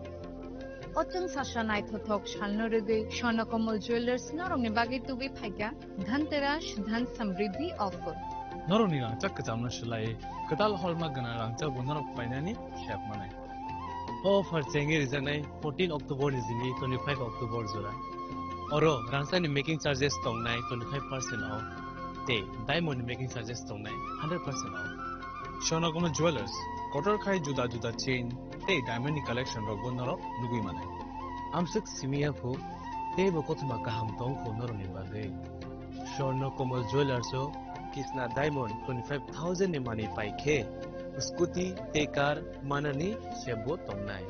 O chwng sasa naithothok salno rwgwi Swarna Kamal Jewellers norokni bagwi tubui phaikha Dhanteras Dhan Samriddhi offer. Norokni rangchak kwchamno swlaiwi kwtal holma gwnang rangchakbo norok painani sep manai. O offer chengwi rijaknai fourteen October ni simi twenty-five October jora. Oro rangchakni making charges tongnai twenty-five percent o, tei diamond ni making charges tongnai hundred percent o. Swarna Kamal Jewellers, kotor khai juda juda chain tei diamond ni collection rokbo norok nugwi manai. Amswk simi ya phu, teibo kothoma kaham tong phu norokni bagwi. Swarna Kamal Jewellers o Kisna Diamond twenty-five thousand ni manwi pai khe scooty tei car manani sebo tongnai.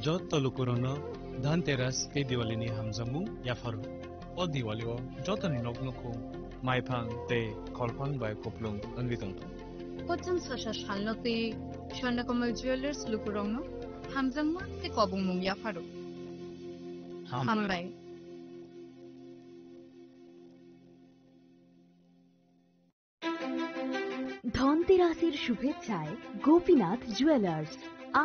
Joto lukurokno Dhanteras tei Diwali ni hamjakmung yapharo. O Diwali o jotoni nok nukhung maiphang tei kholphang bai kuplung wngwi tongthung. Kocham sasa salno tei Swarna Kamal Jewellers lukurokno hamjakma tei kobongmung yapharo. Ham. Hambai. ধনতেরাসের শুভেচ্ছায় গোপীনাথ জুয়েলার্স।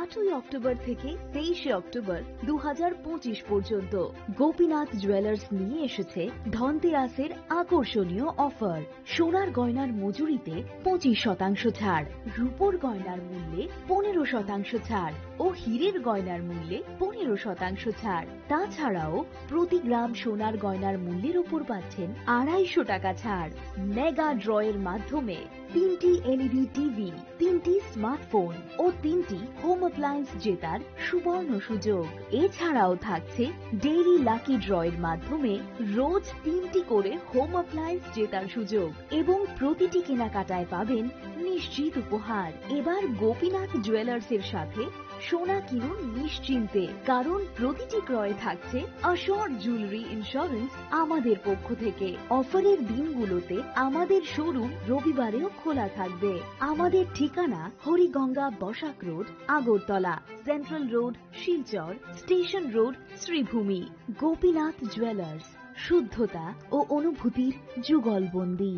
আটই অক্টোবর থেকে তেইশে অক্টোবর দু হাজার পঁচিশ পর্যন্ত গোপীনাথ জুয়েলার্স নিয়ে এসেছে ধনতেরাসের আকর্ষণীয় অফার। সোনার গয়নার মজুরিতে পঁচিশ শতাংশ ছাড়, রূপোর গয়নার মূল্যে পনেরো শতাংশ ছাড় ও হীরের গয়নার মূল্যে পনেরো শতাংশ ছাড়। তাছাড়াও প্রতি গ্রাম সোনার গয়নার মূল্যের উপর পাচ্ছেন আড়াইশো টাকা ছাড়। মেগা ড্রয়ের মাধ্যমে তিনটি এলইডি টিভি, তিনটি স্মার্টফোন ও তিনটি হোম অ্যাপ্লায়েন্স জেতার সুবর্ণ সুযোগ। এছাড়াও থাকছে ডেইলি লাকি ড্রয়ের মাধ্যমে রোজ তিনটি করে হোম অ্যাপ্লায়েন্স জেতার সুযোগ এবং প্রতিটি কেনাকাটায় পাবেন নিশ্চিত উপহার। এবার গোপীনাথ জুয়েলার্সের সাথে সোনা কিনুন নিশ্চিন্তে, কারণ প্রতিটি ক্রয়ে থাকছে অ্যাসিওরড জুয়েলারি ইন্স্যুরেন্স আমাদের পক্ষ থেকে। অফারের দিনগুলোতে আমাদের শোরুম রবিবারেও খোলা থাকবে। আমাদের ঠিকানা Hariganga Basak road, Agartala, central road, Silchar, station road, Sribhumi. Gopinath jewellers, শুদ্ধতা ও অনুভূতির যুগলবন্দী।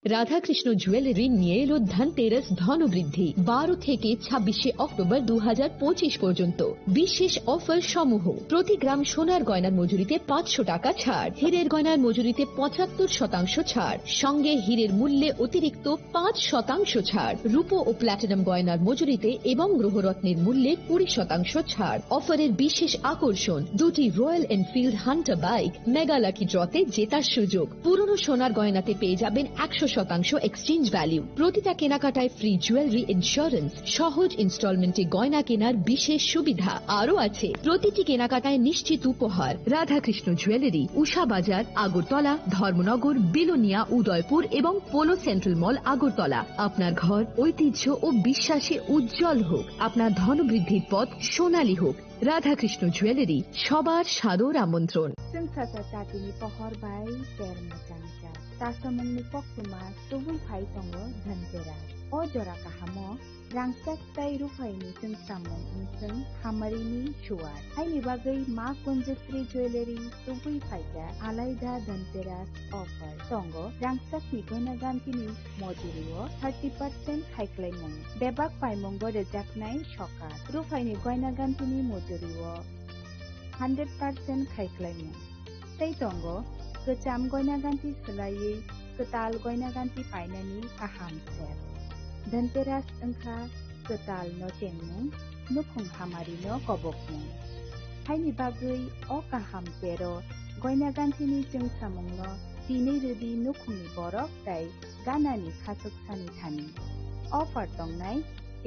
রাধাকৃষ্ণ জুয়েলারি নিয়ে এলো ধনতেরাস ধনবৃদ্ধি। বারো থেকে ছাব্বিশে অক্টোবর দু হাজার পঁচিশ পর্যন্ত বিশেষ অফার সমূহ: প্রতি গ্রাম সোনার গয়নার মজুরিতে পাঁচশো টাকা ছাড়, হীরের গয়নার মজুরিতে পঁচাত্তর শতাংশ ছাড়, সঙ্গে হীরের মূল্যে অতিরিক্ত পাঁচ শতাংশ ছাড়, রূপো ও প্ল্যাটিনাম গয়নার মজুরিতে এবং গ্রহরত্নের মূল্যে কুড়ি শতাংশ ছাড়। অফারের বিশেষ আকর্ষণ, দুটি royal Enfield Hunter bike mega lucky ড্রতে জেতার সুযোগ। পুরনো সোনার গয়নাতে পেয়ে যাবেন একশো শতাংশ এক্সচেঞ্জ ভ্যালু। প্রতিটা কেনাকাটায় ফ্রি জুয়েলারি ইন্স্যুরেন্স, সহজ ইনস্টলমেন্টে গয়না কেনার বিশেষ সুবিধা। আরও আছে প্রতিটি কেনাকাটায় নিশ্চিত উপহার। রাধাকৃষ্ণ জুয়েলারি, উষা বাজার, আগরতলা, ধর্মনগর, বিলোনিয়া, উদয়পুর এবং পোলো সেন্ট্রাল মল, আগরতলা। আপনার ঘর ঐতিহ্য ও বিশ্বাসে উজ্জ্বল হোক, আপনার ধনবৃদ্ধির পথ সোনালী হোক। রাধাকৃষ্ণ জুয়েলারি, সবার সাদর আমন্ত্রণ। Chwng sasa chatini pohor bai ter mwchang cha. Chasamungni koktwma tubui phai tongo Dhanteras. O jora kahamo rangchak tei ruphaini chwngsamung wngthwng hamarini suwar. Haini bagwi Ma Kunjasri Jewellery tubui phaikha alaida Dhanteras offer. Tongo rangchakni goina gantini mojurio thirty percent khaiklaimung. Bebak paimungo rwjaknai sokat. Ruphaini goina gantini mojurio hundred percent khaiklaimung. Tei tongo kwcham goina ganti swlaiwi kwtal goina ganti painani kaham ser. Dhanteras wngkha kwtal no chengmung, nukhung hamari no kobokmung. Haini bagwi o kaham tero goina gantini chwngsamungno tinwi rwdi nukhungni borok tei ganani khachuk sani thani. Offer tongnai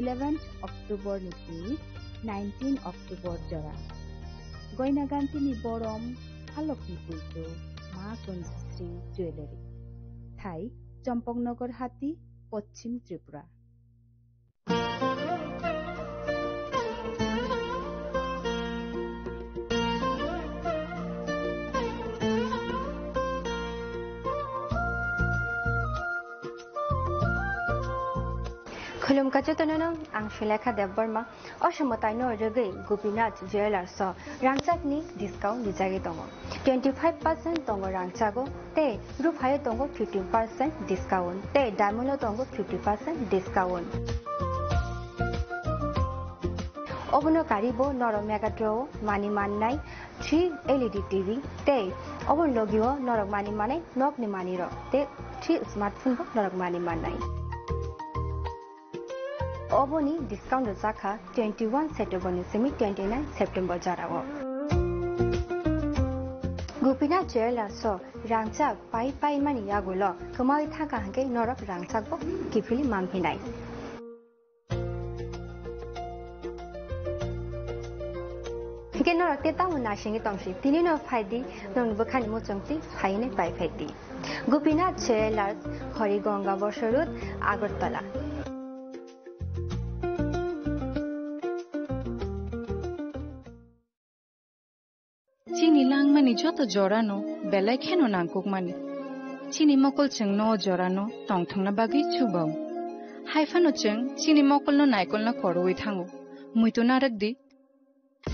eleventh October ni simi nineteen October jora. Goina gantini borom halokni puitu Ma Kunjasri Jewellery. Thai Chompoknagar Hati, Poschim Tripura. Khulumkha jotono no, ang Sulekha Debbarma. O somataino rwgwi Gopinath Jewellers o rangchakni discount rijagwi tongo. Twenty five percent tongo rangchago tei ruphaio tongo fifteen percent discount tei diamond o tongo fifty percent discount. Obono karibo norok Megatron o mani mannai three L E D T V tei obo logio norok mani manai nokni manirok tei three smartphone bo norok mani mannai. Oboni discount rwjakha twenty one September ni simi twenty nine September jorao. Gopinath Jewellers o rangchak pai pai mani yagulo kwmawi thangkha hwnkhe norok rangchak bo kiphilwi manphinai. Hwnkhe norok tei tamo naisingwi tongsi, tini no phai di, nokni bwkhani muchung twi phainai pai phai di. Gopinath Jewellers, Horigonga Bosor Road, Agartala. Chini langmani joto jorano belai kheno nangkukmani. Chini mokol chwngno o jorano tongthokna bagwi chubao. Haiphano chwng chini mokolno naikolna korwi thango. Muitu narwk di.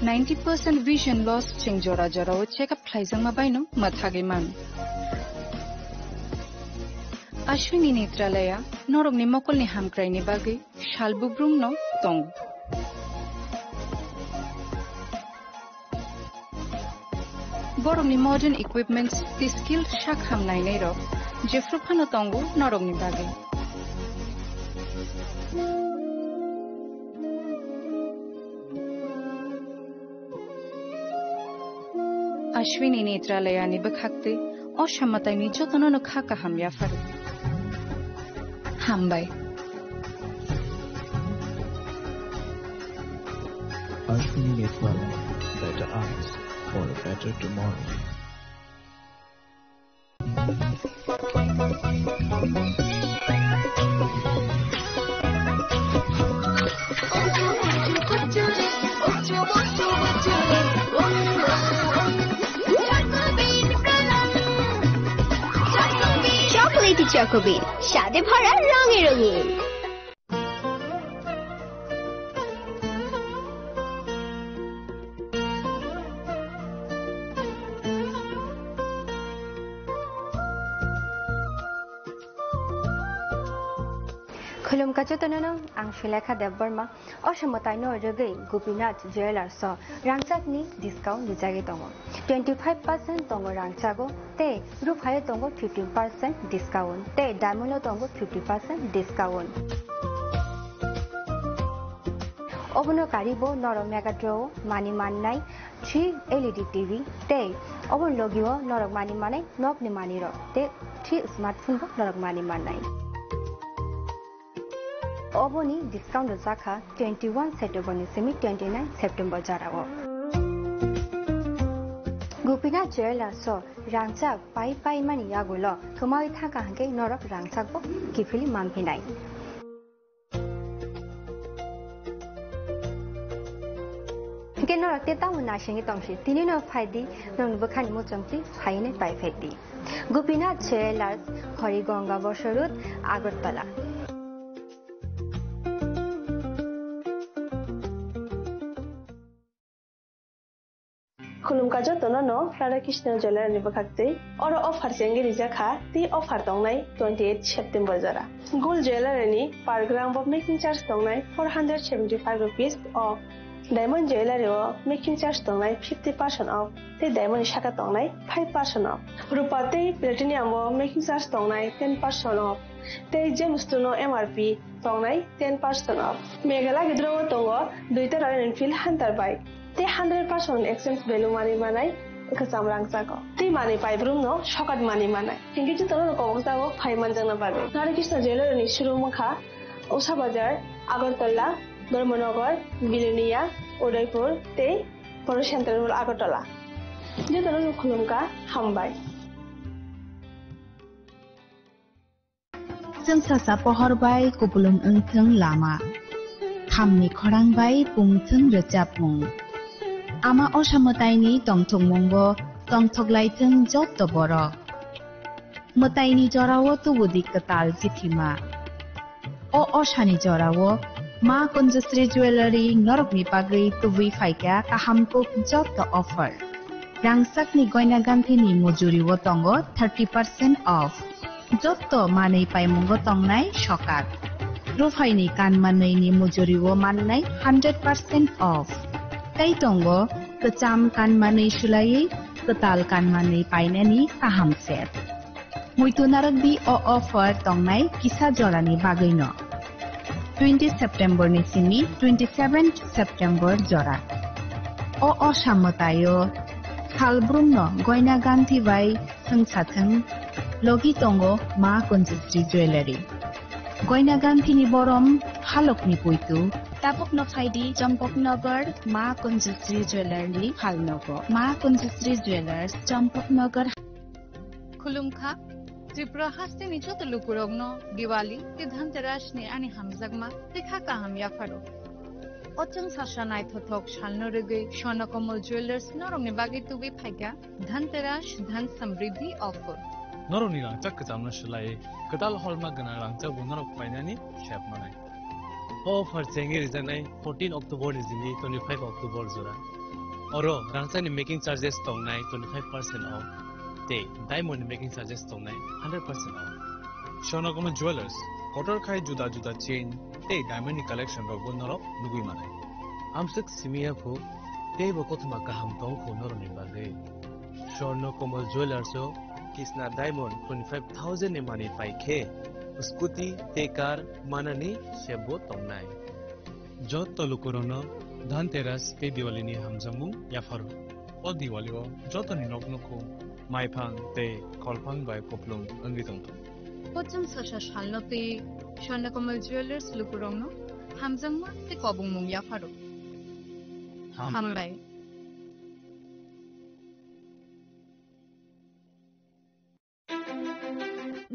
Ninety percent vision loss chwng jora jorao check up khlaijakma baino mwthagwi mano. Ashwini Netralaya norokni mokolni hamkraini bagwi sal bubrumno tongo. Borokni modern equipments tei skilled sak ham nainairok jephru phano tongo norokni bagwi. Ashwini Netralayani bwkhaktwi o samataini jotono no kha kaham yapharo. Hambai. Ashwini Netralaya, better eyes for a better tomorrow. Chocolate Choco Bean, স্বাদে ভরা রঙে রঙিন। Khulumkha jotono no, ang Sulekha Debbarma. O somataino rwgwi Gopinath Jewellers o rangchakni discount rijagwi tongo. Twenty five percent tongo rangchago tei ruphaio tongo fifteen percent discount tei diamond o tongo fifty percent discount. Obono karibo norok Megatron o mani mannai three L E D T V tei obo logio norok mani manai nokni manirok tei three smartphone bo norok mani mannai. Oboni discount rwjakha twenty one September ni simi twenty nine September jorao. Gopinath Jewellers o rangchak pai pai mani yagulo kwmawi thangkha hwnkhe norok rangchak bo kiphilwi manphinai. Hwnkhe norok tei tamo naisingwi tongsi, tini no phai di, nokni bwkhani muchung twi phainai pai phai di. Gopinath Jewellers, Horigonga Bosor Road, Agartala. Khulumkha jotono no Radha Krishna Jewellery ni bwkhaktwi. Oro offer chengwi rijak kha, tei offer tongnai twenty eight September jora. Gold Jewellery ni per gram bo making charge tongnai four hundred seventy five rupees o. Diamond Jewellery o making charge tongnai fifty percent off, tei diamond ni saka tongnai five percent off. Rupa tei platinum o making charge tongnai ten percent off, tei gem stone o M R P tongnai ten percent off. Meghalaya gidro o tongo duita Royal Enfield Hunter bike, tei hundred percent exchange value manwi manai kwcham rangchago. Tei manwi paibrum no sokat manwi manai. Hinkhe jotono no kobok jago phai manjakna bagwi. Radha Krishna Jewellery ni showroom wngkha Usha Bazar, Agartala, Dharmanagar, Bilonia, Udaipur tei Poro Central Mall Agartala. Jotono no khulumkha, hambai. Chwng sasa pohor bai kupulung wngthwng lama, thamni khorang bai pungthwng rwchapmung. Ama Osa Mwtaini tongthokmungo tongthoklaithwng jotto borok. Mwtaini jorao tubudi kwtal chithima. O osani jorao Ma Kunjusri Jewellery norokni bagwi tubui phaikha kaham kuk jotto offer. Rangchakni goina ganthini mujurio tongo thirty percent off. Jotto manwi paimungo tongnai sokat. Ruphaini kanmanwini mujurio mannai hundred percent off. Tei tongo kwcham kanmanwi swlaiwi kwtal kanmanwi painani kaham set. Muitu narwkdi o offer tongnai kisa jorani bagwino. Twenty September ni simi twenty seven September jora. O osa mwtaio salbrumno goina ganthi bai thwngsathwng logi tongo Ma Kunjusri Jewellery. Goina ganthini borom halokni puitu. Tabukno phaidi Champaknagar Ma Kunjusri Jewellery ni phalnogo. Ma Kunjusri Jewellers, Champaknagar. Khulumkha, Tripura hasteni joto lukurokno Diwali tei Dhanterasni ani hamjakma tei kha kaham yapharo. O chwngsasa naithothok salno rwgwi Swarnakomal Jewellers norokni bagwi tubui phaikha Dhanteras Dhan Samriddhi offer. Norokni rangchak kwchamno swlaiwi kwtal holma gwnang rangchakbo norok painani sep manai. O offer chengwi rijaknai fourteen October ni simi twenty-five October jora. Oro rangchakni making charges tongnai twenty-five percent off tei diamond ni making charges tongnai hundred percent off. Swarnakomal Jewellers, kotor khai juda juda chain tei diamond ni collection rokbo norok nugwi manai. Amswk simi ya phu, teibo kothoma kaham tong kho norokni bagwi. Swarnakomal Jewellers o Kisna Diamond twenty-five thousand ni manwi pai khe scooty tei car manani sebbo tongnai. Jotto lukurokno Dhanteras tei Diwali ni hamjakmung yapharo. O Diwali o jotoni nok nukhung maiphang tei kholphang bai kupulung wngwi tongthung. Kochwng sasa salno tei Swarnakomal Jewellers lukurokno hamjakma tei kobongmung yapharo. Ham. Hambai.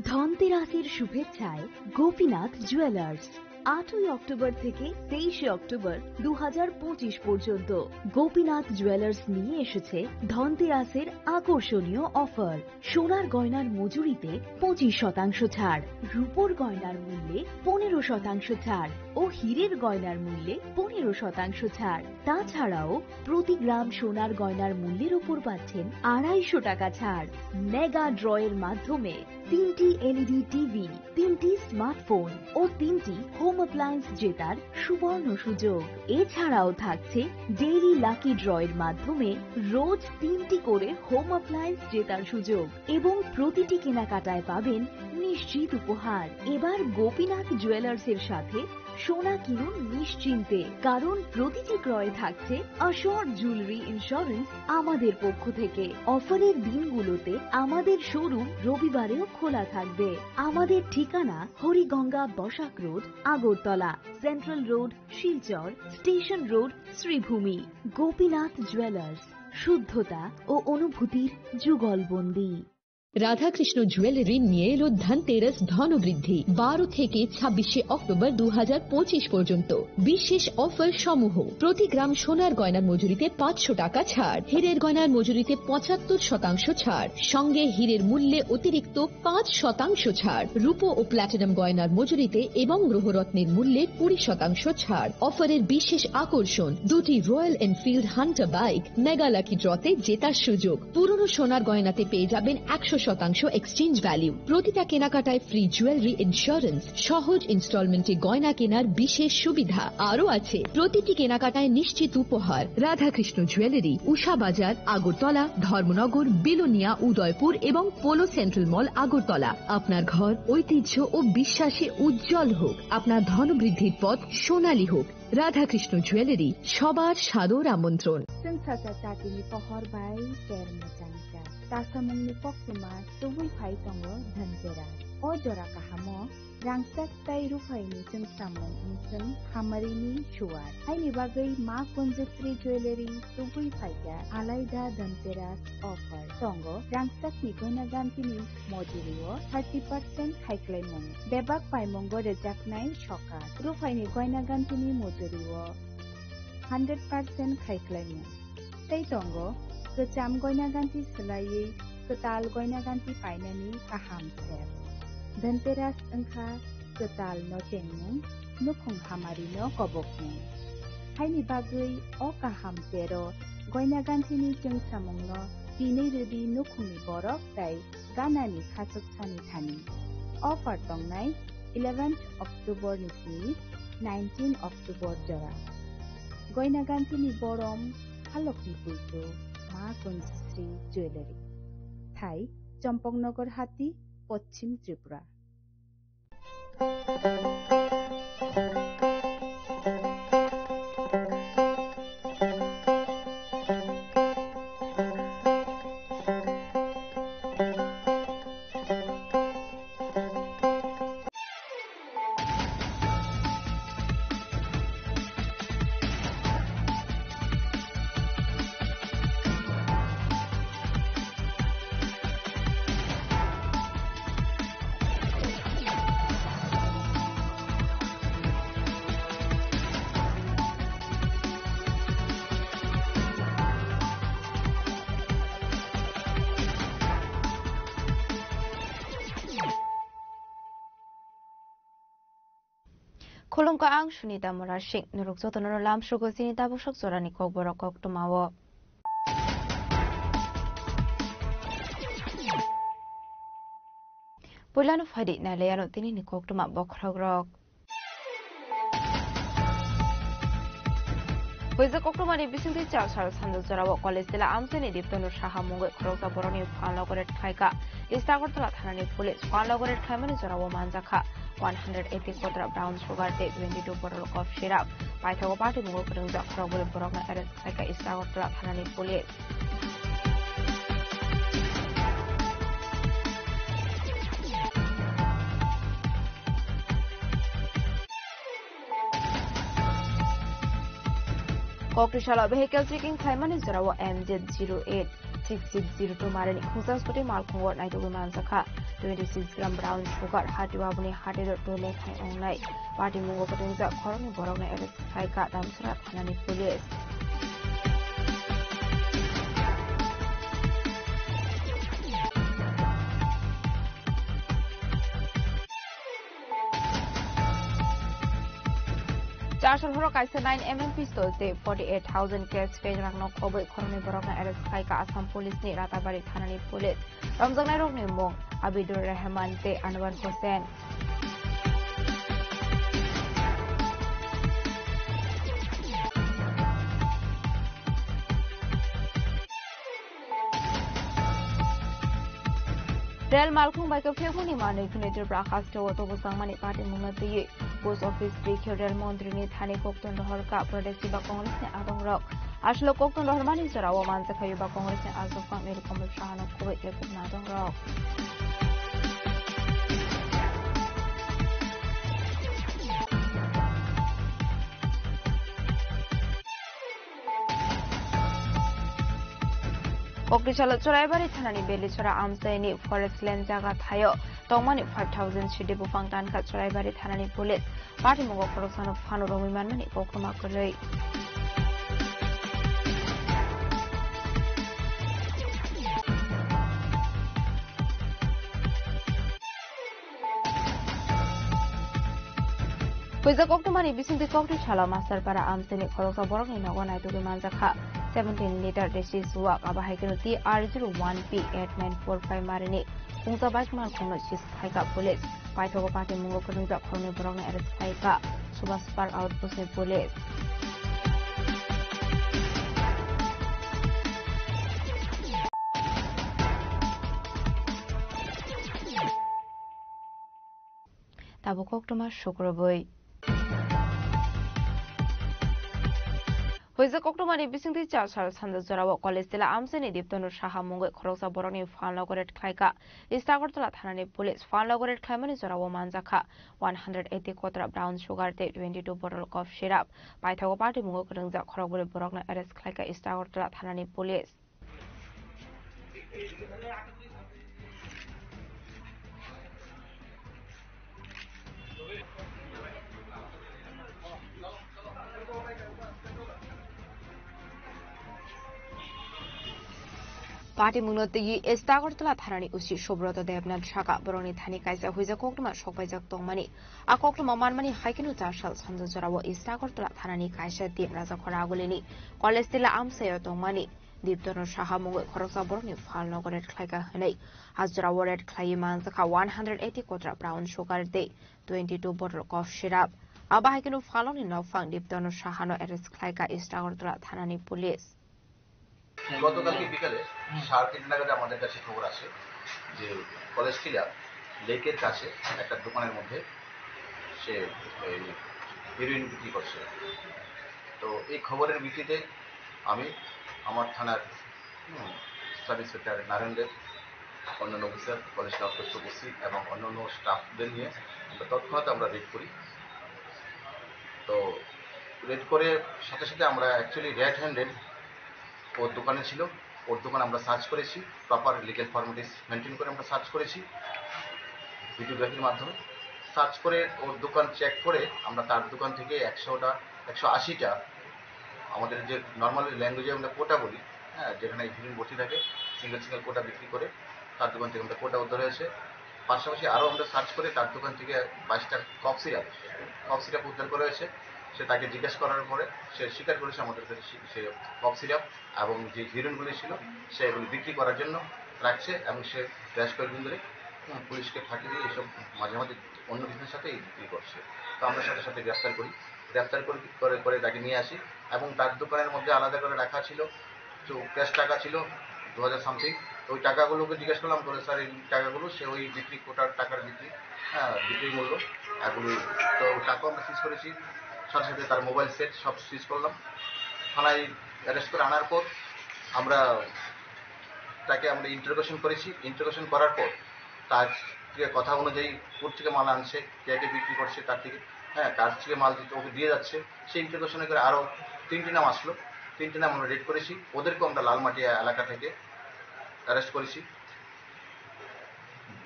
ধনতেরাসের শুভেচ্ছায় গোপীনাথ জুয়েলার্স। আটই অক্টোবর থেকে তেইশে অক্টোবর দু হাজার পঁচিশ পর্যন্ত গোপীনাথ জুয়েলার্স নিয়ে এসেছে ধনতেরাসের আকর্ষণীয় অফার। সোনার গয়নার মজুরিতে পঁচিশ শতাংশ ছাড়, রূপোর গয়নার মূল্যে পনেরো শতাংশ ছাড় ও হীরের গয়নার মূল্যে পনেরো শতাংশ ছাড়। তাছাড়াও প্রতি গ্রাম সোনার গয়নার মূল্যের ওপর পাচ্ছেন আড়াইশো টাকা ছাড়। মেগা ড্রয়ের মাধ্যমে তিনটি এলইডি টিভি, তিনটি স্মার্টফোন ও তিনটি হোম অ্যাপ্লায়েন্স জেতার সুবর্ণ সুযোগ। এছাড়াও থাকছে ডেইলি লাকি ড্রয়ের মাধ্যমে রোজ তিনটি করে হোম অ্যাপ্লায়েন্স জেতার সুযোগ এবং প্রতিটি কেনাকাটায় পাবেন নিশ্চিত উপহার। এবার গোপীনাথ জুয়েলার্সের সাথে সোনা কিনুন নিশ্চিন্তে, কারণ প্রতিটি ক্রয়ে থাকছে অ্যাসিওরড জুয়েলারি ইন্স্যুরেন্স আমাদের পক্ষ থেকে। অফারের দিনগুলোতে আমাদের শোরুম রবিবারেও খোলা থাকবে। আমাদের ঠিকানা Hariganga Basak road, Agartala, central road, Silchar, station road, Sribhumi. Gopinath jewellers, শুদ্ধতা ও অনুভূতির যুগলবন্দী। রাধাকৃষ্ণ জুয়েলারি নিয়ে এলো ধনতেরাস ধনবৃদ্ধি। বারো থেকে ছাব্বিশে অক্টোবর দু হাজার পঁচিশ পর্যন্ত বিশেষ অফার সমূহ: প্রতি গ্রাম সোনার গয়নার মজুরিতে পাঁচশো টাকা ছাড়, হীরের গয়নার মজুরিতে পঁচাত্তর শতাংশ ছাড়, সঙ্গে হীরের মূল্যে অতিরিক্ত পাঁচ শতাংশ ছাড়, রূপো ও প্ল্যাটিনাম গয়নার মজুরিতে এবং গ্রহরত্নের মূল্যে কুড়ি শতাংশ ছাড়। অফারের বিশেষ আকর্ষণ: দুটি royal Enfield Hunter bike mega lucky ড্রতে জেতার সুযোগ। পুরনো সোনার গয়নাতে পেয়ে যাবেন একশো শতাংশ এক্সচেঞ্জ ভ্যালু। প্রতিটা কেনাকাটায় ফ্রি জুয়েলারি ইন্স্যুরেন্স, সহজ ইনস্টলমেন্টে গয়না কেনার বিশেষ সুবিধা। আরও আছে প্রতিটি কেনাকাটায় নিশ্চিত উপহার। রাধাকৃষ্ণ জুয়েলারি, উষা বাজার, আগরতলা, ধর্মনগর, বিলোনিয়া, উদয়পুর এবং পোলো সেন্ট্রাল মল, আগরতলা। আপনার ঘর ঐতিহ্য ও বিশ্বাসে উজ্জ্বল হোক, আপনার ধনবৃদ্ধির পথ সোনালী হোক। রাধাকৃষ্ণ জুয়েলারি, সবার সাদর আমন্ত্রণ। Chwng sasa chatini pohor bai ter mwchangcha. Tasamungni koktwma tubui phai tongo Dhanteras. O jora kahamo rangchak tei ruphaini chwngsamung wngchwng hamarini suar. Haini bagwi Ma Kunjusri Jewellery tubui phaikha alaida Dhanteras offer. Tongo rangchakni goina gantini mojurio thirty percent khaiklaimung. Bebak paimungo rwjaknai sokat. Ruphaini goina gantini mojurio hundred percent khaiklaimung. Tei tongo kwcham goina ganti swlaiwi kwtal goina ganti painani kaham sep. Dhanteras wngkha kwtal no chengmung, nukhung hamari no kobokmung. Haini bagwi o kaham tero Goina Ganthi ni chwngsamung no tinwi rwdi nukhung ni borok tei gana ni khachuk sani thani. Offer tongnai eleventh October ni simi nineteen October jora. Goina Ganthi ni borom, halok ni puitu, Ma Kunjisri Jewellery. Thai, Champaknagar Hati, Poschim Tripura. Khulumkha, ang Sunita Murasing. Norok jotono lamsogo chini tabuk sok jorani kokborok koktwmao. Puilano phaidi nailaiano tinini koktwma bokhorokrok. Puila koktwmani bisingtwi char sal sanja jorao college tila amchaini Diptanu Saha mungwi khoroksa borokni phalno goret khlaikha. East Agartala thanani police phalno goret khlaimani jorao manjakha one hundred eighty kotra brown sugar tei twenty two bottle cough syrup. Paithago party mungo kwrwngjak khorokbwrwi borokno arrest khlaikha East Agartala thanani police. Kokri salo vehicle checking khlaimani jorao M Z zero eight six six zero two marini khungsa scooty malkhungo naitugwi manjakha twenty six gram brown sugar, hati aboni hati do tole khai ongnai. Party mungo kwtwngjak khoroknwi borokno arrest khlaikha Damsara thanani police. Char sal horo kaisa nine M M pistol tei forty eight thousand cash peng rangno khobwi khoroknwi borokno arrest khlaikha Assam police ni Ratabari thanani police. Romjaknairokni mung Abidur Rehman tei Anwar Hossain. Rel malkhung bai kwphiyokmani manwi hwnwi Tripura hasteo tobo changmani party mungno twiwi post office rikhe rel montri ni thani koktun rohorkha Pradesh Yuba Congress ni adongrok. Aswk koktun rohormani jorao manjakha Yuba Congress ni ajwk kang Nilkamal Saha no khobwi tei kok nadongrok. Kokri salo Churaibari thanani Belichora amchaini forest land jaga thaio tongmani five thousand sidi buphang tankha Churaibari thanani police. Party mungo khoroksano phano romwi manmani koktwma kwrwi. Puila koktwmani bisingtwi kokri salo Masterpara amchaini khoroksa borokni nogo naitugwi manjakha seventeen liter desi suwak, abo hai kheno T R zero one P eight nine four five marini khungsa bike malkhungno seize khlaikha police. Paithago party mungo kwrwngjak khoroknwi borokno arrest khlaikha Subhash Park outpost ni police. Tabuk koktwma sukrubwi. Puila koktwmani bisingtwi char sal sanja jorao college tila amchaini Diptanu Saha mungwi khoroksa borokni phalno goret khlaikha East Agartala thanani police. Phalno goret khlaimani jorao manjakha one hundred eighty kotra brown sugar tei twenty two bottle cough syrup. Paithago party mungo kwrwngjak khorokbwrwi borokno arrest khlaikha East Agartala thanani police. Patimungno twiwi East Agartala thanani O C Subroto Debnath saka borokni thani kaisa huijak koktwma sokpaijak tongmani. A koktwma manmani hai kheno chasal sanja jorao East Agartala thanani kaisa team Rajakhor Agulini College Tila amchaio tongmani. Diptono Saha mungwi khoroksa borokni phalnogo raid khlaika hwnwi. A jorao raid khlaiwi manjakha one hundred eighty kotra brown sugar tei twenty two bottle cough syrup. Abo hai kheno phalokni nokphang Diptono Sahano arrest khlaika East Agartala thanani police. গতকালকে বিকালে সাড়ে তিনটা নাগাদ আমাদের কাছে খবর আসে যে কলেজ টিলা লেকের কাছে একটা দোকানের মধ্যে সে এই হিরোইন বিক্রি করছে। তো এই খবরের ভিত্তিতে আমি আমার থানার, হুম, সাব ইন্সপেক্টর নারায়ণ দেব, অন্যান্য অফিসার, কলেজ নবকৃষ্ণ ওসি এবং অন্যান্য স্টাফদের নিয়ে আমরা তৎক্ষণাৎ আমরা রেড করি। তো রেড করে সাথে সাথে আমরা অ্যাকচুয়ালি রেড হ্যান্ডেড ওর দোকানে ছিল, ওর দোকান আমরা সার্চ করেছি, প্রপার লিগ্যাল ফর্মালিটিস মেনটেন করে আমরা সার্চ করেছি ভিডিওগ্রাফির মাধ্যমে। সার্চ করে ওর দোকান চেক করে আমরা তার দোকান থেকে একশোটা, একশো আশিটা, আমাদের যে নর্মাল ল্যাঙ্গুয়েজে আমরা কোটা বলি, হ্যাঁ, যেখানে হিরোইন ভর্তি থাকে, সিঙ্গেল সিঙ্গেল কোটা বিক্রি করে, তার দোকান থেকে আমরা কোটা উদ্ধার হয়েছে। পাশাপাশি আরও আমরা সার্চ করে তার দোকান থেকে বাইশটা কফ সিরাপ, কফ সিরাপ উদ্ধার করা হয়েছে। সে তাকে জিজ্ঞেস করার পরে সে স্বীকার করেছে আমাদের কাছে সে, সে কফ সিরাপ এবং যে হিরোইনগুলি ছিল সেগুলি বিক্রি করার জন্য রাখছে এবং সে বেশ কয়েকদিন ধরে, হুম, পুলিশকে ফাঁকি দিয়ে এসব মাঝে মাঝে অন্য কিছুদের সাথে এই বিক্রি করছে। তো আমরা সাথে সাথে গ্রেপ্তার করি, গ্রেপ্তার করে, করে, করে তাকে নিয়ে আসি এবং তার দোকানের মধ্যে আলাদা করে রাখা ছিল কিছু ক্যাশ টাকা ছিল দু হাজার সামথিং। ওই টাকাগুলোকে জিজ্ঞেস করলাম, বলে, "স্যার, এই টাকাগুলো?" সে ওই বিক্রি, কোটার টাকার বিক্রি, হ্যাঁ, বিক্রির মূল্য এগুলো। তো টাকাও আমরা সিজ করেছি, সাথে সাথে তার মোবাইল সেট সব সিজ করলাম। থানায় অ্যারেস্ট করে আনার পর আমরা তাকে আমরা ইন্টারোগেশন করেছি। ইন্টারোগেশন করার পর তার থেকে কথা অনুযায়ী কোথা থেকে মাল আনছে, কে কে বিক্রি করছে, তার থেকে, হ্যাঁ, কার থেকে মাল দিতে ওকে দিয়ে যাচ্ছে, সেই ইন্টারোগেশনে করে আরও তিনটি নাম আসলো। তিনটি নাম আমরা রেড করেছি, ওদেরকেও আমরা লালমাটিয়া এলাকা থেকে অ্যারেস্ট করেছি।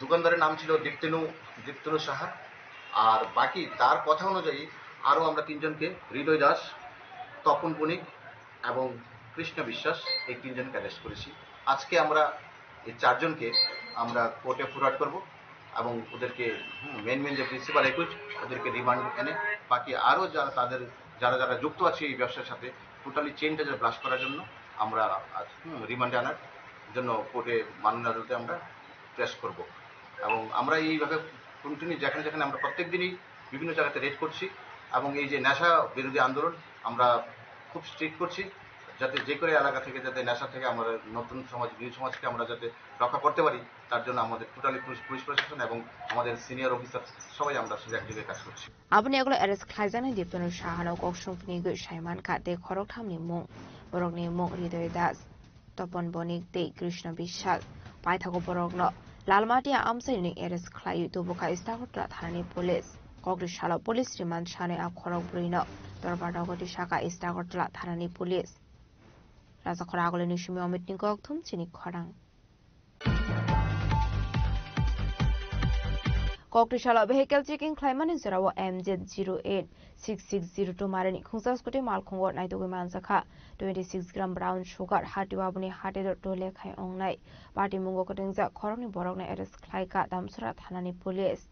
দোকানদারের নাম ছিল দীপ্তনু, দীপ্তনু সাহা। আর বাকি তার কথা অনুযায়ী আরও আমরা তিনজনকে, হৃদয় দাস, তপন বণিক এবং কৃষ্ণ বিশ্বাস, এই তিনজনকে অ্যারেস্ট করেছি। আজকে আমরা এই চারজনকে আমরা কোর্টে ফরওয়ার্ড করব এবং ওদেরকে, হুম, মেন মেন যে প্রিন্সিপাল একুশ, ওদেরকে রিমান্ড এনে বাকি আরও যারা তাদের, যারা যারা যুক্ত আছে এই ব্যবসার সাথে, টোটালি চেইনটা যারা ব্লাস্ট করার জন্য আমরা আজ, হুম, রিমান্ডে আনার জন্য কোর্টে, মাননীয় আদালতে আমরা প্রেস করব। এবং আমরা এইভাবে কন্টিনিউ যেখানে যেখানে আমরা প্রত্যেক দিনই বিভিন্ন জায়গাতে রেড করছি এবং এই যে নেশা বিরোধী আন্দোলন আমরা খুব স্ট্রিক্ট করছি, যাতে যে কোনো এলাকা থেকে যাতে নেশা থেকে আমাদের নতুন সমাজ, নিউ সমাজকে আমরা যাতে রক্ষা করতে পারি, তার জন্য আমাদের টোটালি পুলিশ, পুলিশ প্রশাসন এবং আমাদের সিনিয়র অফিসার সবাই আমরা একযোগে কাজ করছি। Aboni ulo arrest khlaijaknai Diptono Sahano kok songphini wngwi sai mankha tei khoroktham ni mung, borokni mung Hridoy Das, Topon Bonik tei Krishna Bishal. Paithago borokno Lalmatia amchaini arrest khlaiwi tubukha East Agartala thanani police. Kokri salo police remand sanwi a khorok bwrwino dorbar rogwi saka East Agartala thanani police. Rajakhor Agulini simi Amit ni kok thum chini khorang. Kokri salo vehicle checking khlaimani jorao M Z zero eight six six zero two marini khungsa scooty malkhungo naitugwi manjakha twenty six gram brown sugar, hati aboni hati do tole khai ongnai. Party mungo kwtwngjak khoroknwi borokno arrest khlaikha Damsora thanani police.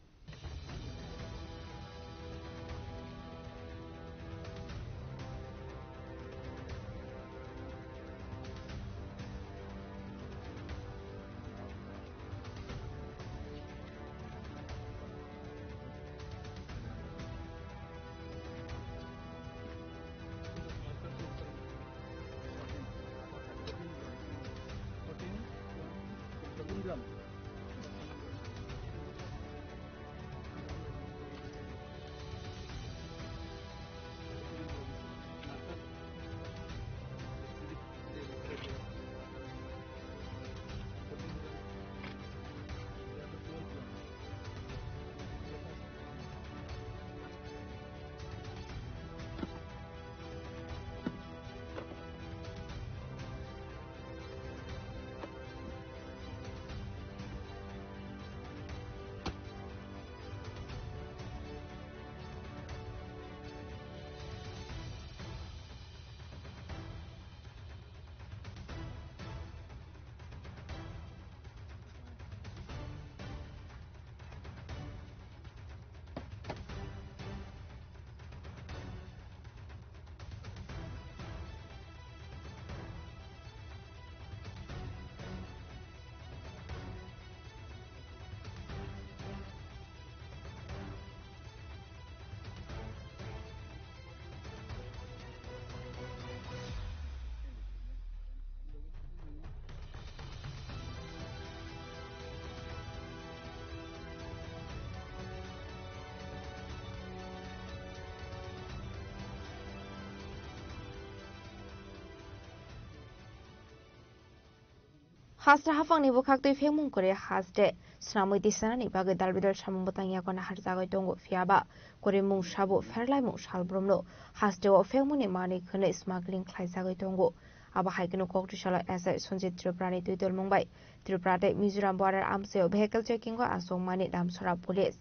Haste haphangni bwkhaktwi phengmung kwrwi haste swnamwi tisanani bagwi dalbidal samung bwtang yago naharjagwi tongo, phiyaba kwrwimung sabo pherlaimung salbrumno hasteo phengmungni manwi khwnwi smuggling khlaijagwi tongo. Abo hai kheno kok twisalo S I Sanjit Tripurani twidulmung bai Tripura tei Mizoram border amchaio vehicle checking-o achukmani Damsora police.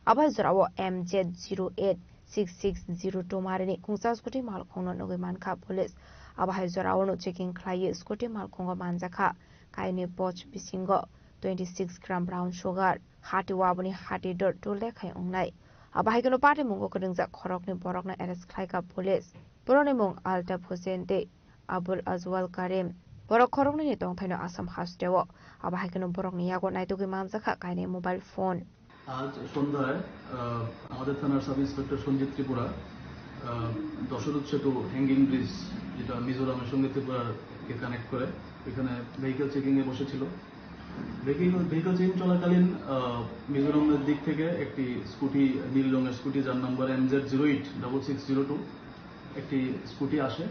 Abo hai jorao M Z zero eight six six zero two marini khungsa scooty malkhungno nugwi mankha police. Abo hai jorao no checking khlaiwi scooty malkhungo manjakha kaini pouch bisingo twenty six gram brown sugar, hati waboni hati dor tool lekhai wngnai. Abo hai kheno patimungo kwrwngjak khoroknwi borokno arrest khlaikha police. Borokni mung Altaf Hussein tei Abul Azwal Karim. Borok khoroknwini tongthaino Assam hasteo. Abo hai kheno borokni yago naitugwi manjakha kainwi mobile phone. আজ সন্ধ্যায় আহ, আমাদের থানার sub inspector Sanjit ত্রিপুরা আহ, দশরথ সেতু hanging bridge, যেটা মিজোরামের সঙ্গে ত্রিপুরাকে কানেক্ট করে, এখানে ভেহিকল চেকিং এ বসেছিল। ভেহিকল ভেহিকল চেকিং চলাকালীন আহ, মিজোরামের দিক থেকে একটি স্কুটি, নীল রঙের স্কুটি, যার number M Z zero eight double six zero two, একটি স্কুটি আসে।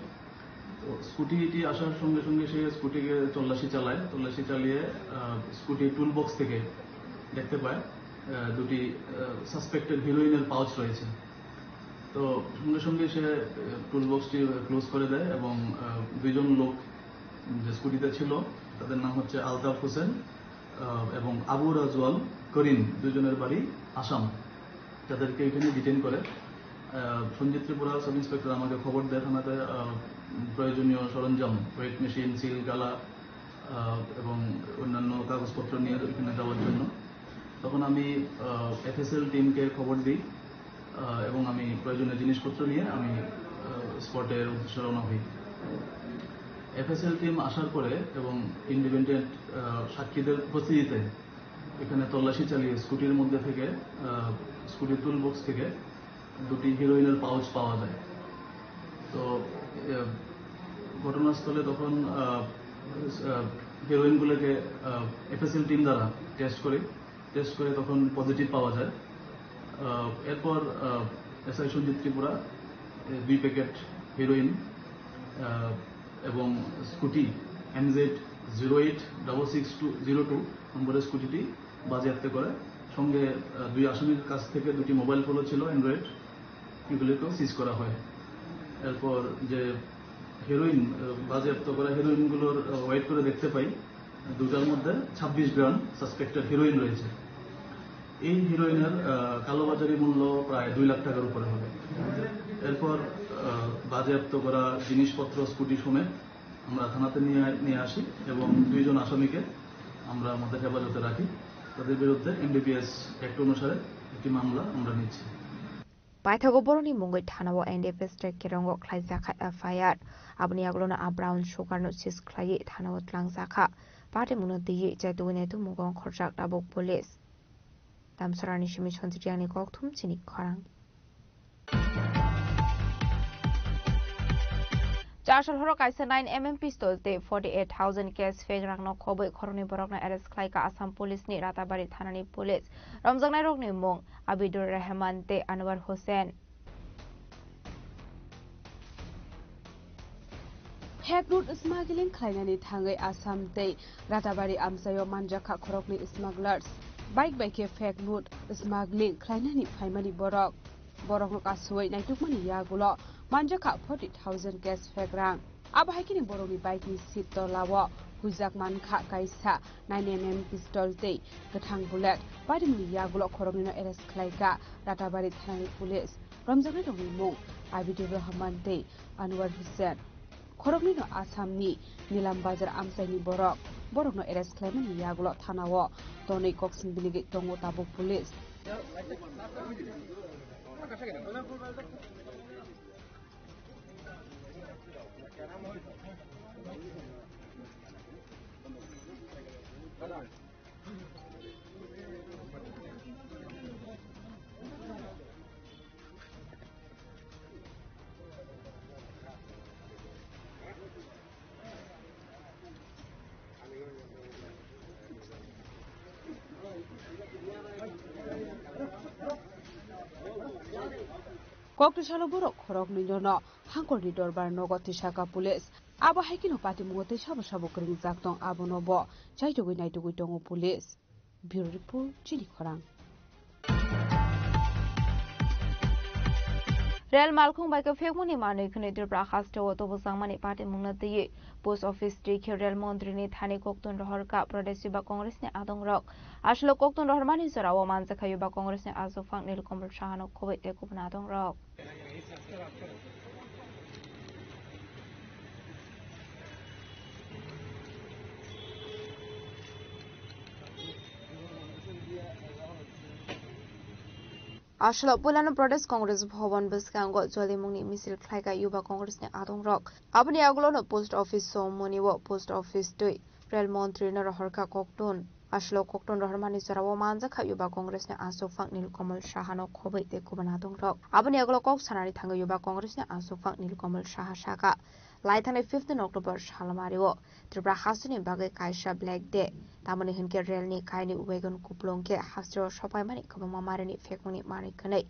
তো স্কুটিটি আসার সঙ্গে সঙ্গে সে স্কুটিকে তল্লাশি চালায়। তল্লাশি চালিয়ে আহ, স্কুটি টুল বক্স থেকে দেখতে পায় আহ, দুটি সাসপেক্টেড হিরোইনের পাউচ রয়েছে। তো সঙ্গে সঙ্গে সে টুল বক্সটি ক্লোজ করে দেয় এবং আহ, দুইজন লোক যে স্কুটিতে ছিল, তাদের নাম হচ্ছে আলতাফ হোসেন আহ, এবং আবু রাজওয়াল করিম, দুইজনের বাড়ি আসাম। তাদেরকে এখানে ডিটেইন করে। আহ, সঞ্জিত ত্রিপুরা সাব ইন্সপেক্টর আমাকে খবর দেয় থানাতে, আহ, প্রয়োজনীয় সরঞ্জাম, ওয়েট মেশিন, সিল, গালা, আহ, এবং অন্যান্য কাগজপত্র নিয়ে এখানে যাওয়ার জন্য। তখন আমি এফএসএল টিমকে খবর দিই, আহ, এবং আমি প্রয়োজনীয় জিনিসপত্র নিয়ে আমি স্পটের উদ্দেশ্যে রওনা হই। এফএসএল টিম আসার পরে এবং ইন্ডিপেন্ডেন্ট সাক্ষীদের উপস্থিতিতে এখানে তল্লাশি চালিয়ে স্কুটির মধ্যে থেকে, আহ, স্কুটির টুল বক্স থেকে দুটি হিরোইনের পাউচ পাওয়া যায়। তো আহ, ঘটনাস্থলে তখন আহ, আহ, হিরোইনগুলোকে এফএসএল টিম দ্বারা টেস্ট করি। টেস্ট করে তখন পজিটিভ পাওয়া যায়। আহ, এরপর এসআই সঞ্জিত ত্রিপুরা এ, দুই প্যাকেট হিরোইন আহ, এবং scooty MZ zero eight double six two zero two নম্বরের স্কুটিটি বাজেয়াপ্ত করে। সঙ্গে আহ, দুই আসামির কাছ থেকে দুটি মোবাইল ফোনও ছিল অ্যান্ড্রয়েড, এগুলিকেও সিজ করা হয়। এরপর যে হিরোইন আহ, বাজেয়াপ্ত করা হিরোইনগুলোর ওয়েট করে দেখতে পাই, দুটার মধ্যে ছাব্বিশ গ্রাম সাসপেক্টেড হিরোইন রয়েছে। এই হিরোইনের আহ, কালোবাজারি মূল্য প্রায় দুই লাখ টাকার উপরে হবে। এরপর আহ, বাজেয়াপ্ত করা জিনিসপত্র, স্কুটি সমেত আমরা থানাতে নিয়ে নিয়ে আসি এবং দুইজন আসামিকে আমরা আমাদের হেফাজতে রাখি। তাদের বিরুদ্ধে এনডিপিএস অ্যাক্ট অনুসারে একটি মামলা আমরা নিচ্ছি। Paithago borokni mungwi thanao N D P strike kerongo khlaijakha F I R. Aboni yagulono a brown sugarno seize khlaiwi thanao twlangjakha. Patimungno twiwi chaitugwi naitukmungo ongkhorjak tabuk police. Damsarani simi Sanjit Riyangni kokthum chini khorang. Chasol horo kaisa nine M M pistol tei forty eight thousand cash fake rangno khobwi khoroknwi borokno arrest khlaikha Assam police ni Ratabari thanani police. Romjaknairokni mung Abidul Rehman tei Anwar Hussain. Fake note smuggling khlainani thangwi Assam tei Ratabari amchaio manjakha khoroknwi smugglers. Bike bai khe fake note smuggling khlainani phaimani borok. Borokno kasuwi naitukmani yagulo manjakha forty thousand cash fake rang. Abo hai kheno borokni bike ni seat tolao huijak mankha kaisa nine M M pistol tei kwthang bullet. Patimungni yagulo khoroknwino arrest khlaikha Ratabari thanani police. Romjaknairokni mung Abidul Rahman tei Anwar Hussain. Khoroknwino Assamni Nilam Bazar amchaini borok. Borokno arrest khlaimani yagulo thanao tonwi kok singbiligwi tongo tabuk police. Koktisalo borok khoroknwinono hangkorni dorbar nogo tisaka police. Abo hai kheno patimungo tei sabo sabo kwrwngjak tong, abono bo chaitugwi naitugwi tongo police. Bureau Report, Chini Khorang. Rel malkhung bai khe phekmani manwi khwnwi Tripura hasteo tubujak mani patimungno twiwi post office twi khe rel montri ni thani koktun rohor kha Pradesh Yuba Congress ni adong rok. Aswk koktun rohor mani jora o manjakha Yuba Congress ni aswk phang Nilkamal Saha no khobwi tei kubun adong rok. Aswk puilano Pradesh Congress Bhavan bwskango jolimungni misil khlaikha Yuba Congress ni adong rok. Aboni agulono post office somoni o post office twi rel montri no rohorkha koktun. Aswk koktun rohormani jorao manjakha Yuba Congress ni aswk phang Nilkamal Saha no khobwi tei kubun adong rok. Aboni agulo kok sanani thangwi Yuba Congress ni aswk phang Nilkamal Saha sakha. Laithangni fifteen October salmari o Tripura hasteni bagwi kaisa Black Day. Tamoni hinkhe rel ni kaini wagon kuplung khe hasteo sopaimani kwbangma marini phekmungni manwi khwnwi